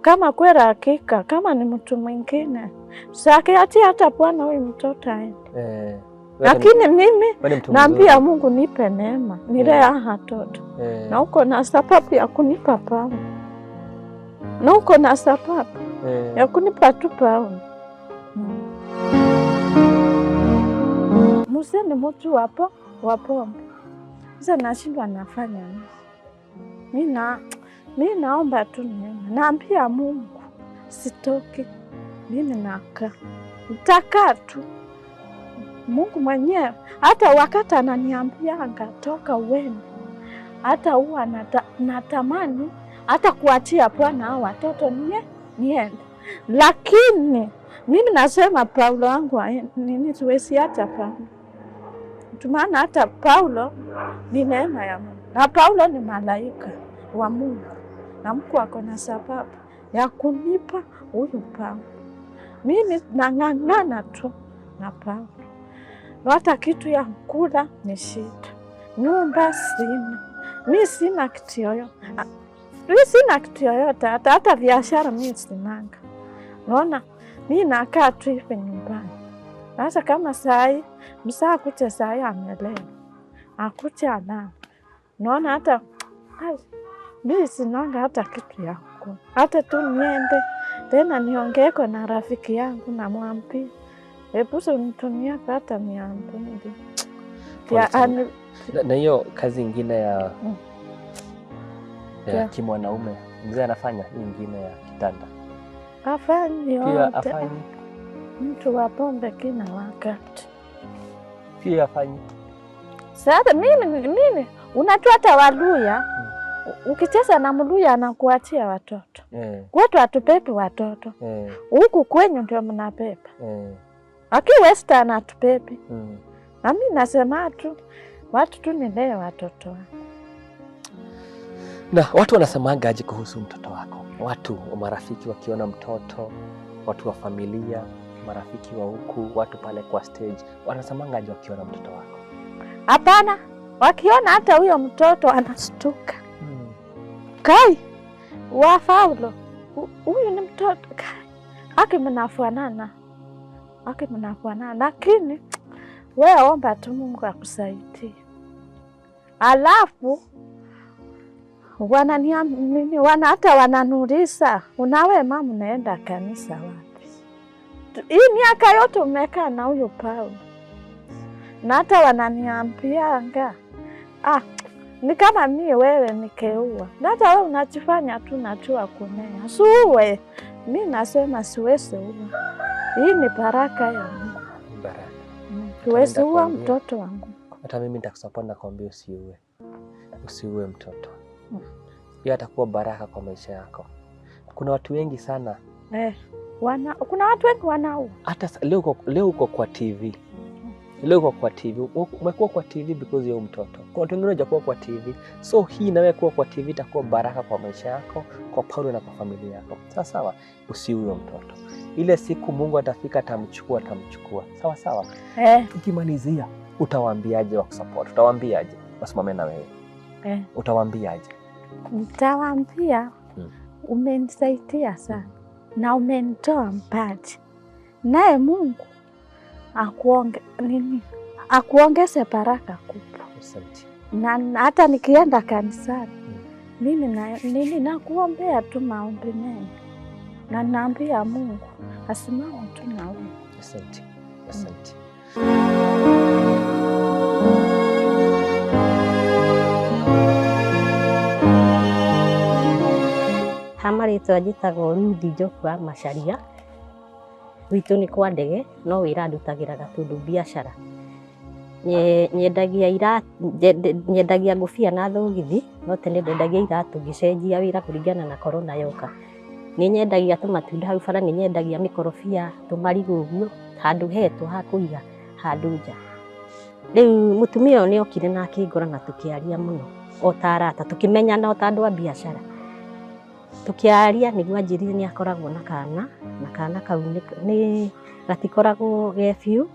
Kama kweli hakika, kama ni mtu mwingine sakiachia hata bwana huyu mtoto aende. Eh. Lakini mimi Wewe ni mtu naambia mzuri. Mungu nipe neema nilee hawa watoto Eh. na uko na sababu ya kunipa Paulo, na uko na sababu Eh. ya kunipa tu Paulo. Mzee ni mtu wapo wa pombe. Sasa nashindwa nafanya nini? Mi naomba tu neema, naambia Mungu sitoki, mimi nakaa, nitakaa tu. Mungu mwenyewe hata wakati ananiambianga toka uende, hata huwa natamani hata kuachia Bwana hao watoto niende, lakini mimi nasema Paulo wangu nini, siwezi acha Paulo, maana hata Paulo ni neema ya Mungu na Paulo ni malaika wa Mungu, na Mungu ako na sababu ya kunipa huyu Paulo. Mimi nang'ang'ana tu na Paulo, hata kitu ya kula ni shida, nyumba sina, mi sina kitu yoyote, mi sina kitu yoyote, hata biashara mi sinanga. Naona mi nakaa tu hivi nyumbani. Sasa kama sai msaa akuje sai amelewa, akuje alala, naona hata mi sinanga hata kitu ya kula, hata tu niende tena niongeko na rafiki yangu namwambia, hebu unitumie hata 200 Pole ya sana. Na hiyo kazi ingine ya ya kimwanaume mzee anafanya, hii ingine ya kitanda afanyi pia yote, afanyi, mtu wa pombe kila wakati. pia afanyi. Sasa mimi unajua hata Waluya ukicheza na Mluya anakuachia watoto. Kwetu hatupepi watoto, huku kwenyu ndio mnapepa, lakini Western hatupepi. Na mimi nasema tu watu tu nilee watoto wangu. Na watu wanasemaga aje kuhusu mtoto wako? Watu marafiki wakiona mtoto, watu wa familia, marafiki wa huku, watu pale kwa stage, wanasemanga aje wakiona mtoto wako? Hapana, wakiona hata huyo mtoto anastuka. Kai wa Paulo, huyu ni mtoto kai, aki mnafanana, aki mnafanana, lakini we omba tu Mungu akusaidie. Alafu wananiamini wana hata wananiuliza, unawe mama unaenda kanisa wapi? Hii miaka yote umekaa na huyu Paulo, na hata wananiambianga ni kama mi wewe nikeua, na hata wewe unachifanya tu najua kunea, suwe. Mi nasema siwezi ua, hii ni baraka ya Mungu. Baraka. Siwezi ua Nitakwambia. mtoto wangu. Hata mimi nitakusupport na kuambia usiue, usiue mtoto. Hiyo atakuwa baraka kwa maisha yako. Kuna watu wengi sana Kuna watu wengi wanaua. hata leo uko kwa TV, leo uko kwa TV, umekuwa kwa TV because ya huyu mtoto. Kuna watu wengine hawajakuwa kwa TV, so hii nawe kuwa kwa TV itakuwa baraka kwa maisha yako, kwa Paulo na kwa familia yako. Sawa sawa, usiue mtoto. Ile siku Mungu atafika, atamchukua, atamchukua. Sawa sawa. Tukimalizia, utawaambiaje wa kusupport? Utawaambiaje wasimame na wewe? Utawaambiaje? Nitawaambia umenisaidia sana na umenitoa mbali, naye Mungu akuongeze baraka kubwa. Asante. Na hata nikienda kanisani mimi nini nakuombea tu maombi mengi, na naambia Mungu asimame tu na wewe. Asante. Asante. Ha marĩtwa njĩtagwo Ruthi Njoku wa Macharia, gwitũ nĩ kwa ndege no wĩra ndutagĩra Gatundu biacara. Nyendagia ngũbia na thogithi, no tene ndendagia iratũ ngĩcenjia wĩra kũringana na corona yoka. Nĩ nyendagia tũmatunda hau bara, nĩ nyendagia mĩkorobia, tũmarigũ ũguo, handũ hetwo ha kũiga handũ nja. Rĩu mũtumia ũyũ nĩ okire na akĩngora na tũkĩaria mũno o ta arata, tũkĩmenyana o ta andũ a biacara. Tũkĩaria nĩguo anjĩrire nĩ akoragwo na kana, na kana kau nĩ gatikoragwo ge biũ,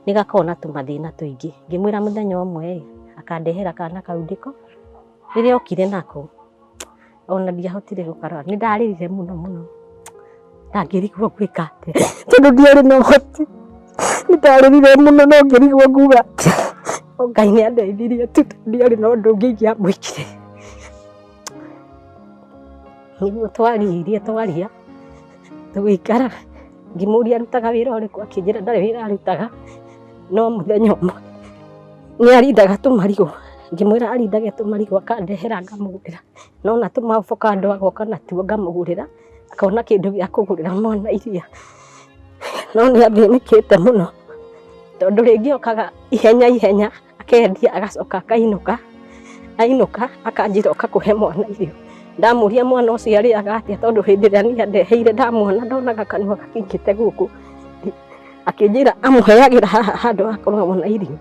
nĩ gakoragwo na tũmathĩna tũingĩ. Ngĩmwĩra mũthenya ũmwe ĩ, akandehera kana kau ndĩko. Rĩrĩa okire nako, ona ndiahotire gũkarora, nĩ ndarĩrire mũno mũno. Ndangĩrigwo gwĩka atĩa tondũ ndiarĩ na ũhoti. Nĩ ndarĩrire mũno no ngĩrigwo nguga atĩa. No Ngai nĩ andeithirie tu tondũ ndiarĩ na ũndũ ũngĩ ingĩamwĩkire. Nĩguo twaririe twaria tũgĩikara ngĩmũria arutaga wĩra ũrĩkũ akĩnjĩra ndarĩ wĩra arutaga no mũthenya ũmwe nĩ arindaga tũmarigũ ngĩmwĩra arindage tũmarigũ akandehera ngamũgũrĩra nona tũmaavocado agoka natuo ngamũgũrĩra akona kĩndũ gĩa kũgũrĩra mwana iria no nĩ athĩnĩkĩte mũno tondũ rĩngĩ okaga ihenya ihenya akendia agacoka akainũka ainũka akanjĩra oka kũhe mwana irio ndamũria mwana ũcio arĩaga atĩa tondũ hĩndĩ ĩrĩa niĩ andeheire ndamuona ndonaga kanua gakinyĩte gũkũ akĩnjĩra amũheagĩra haha handũ hakoragwo na irio.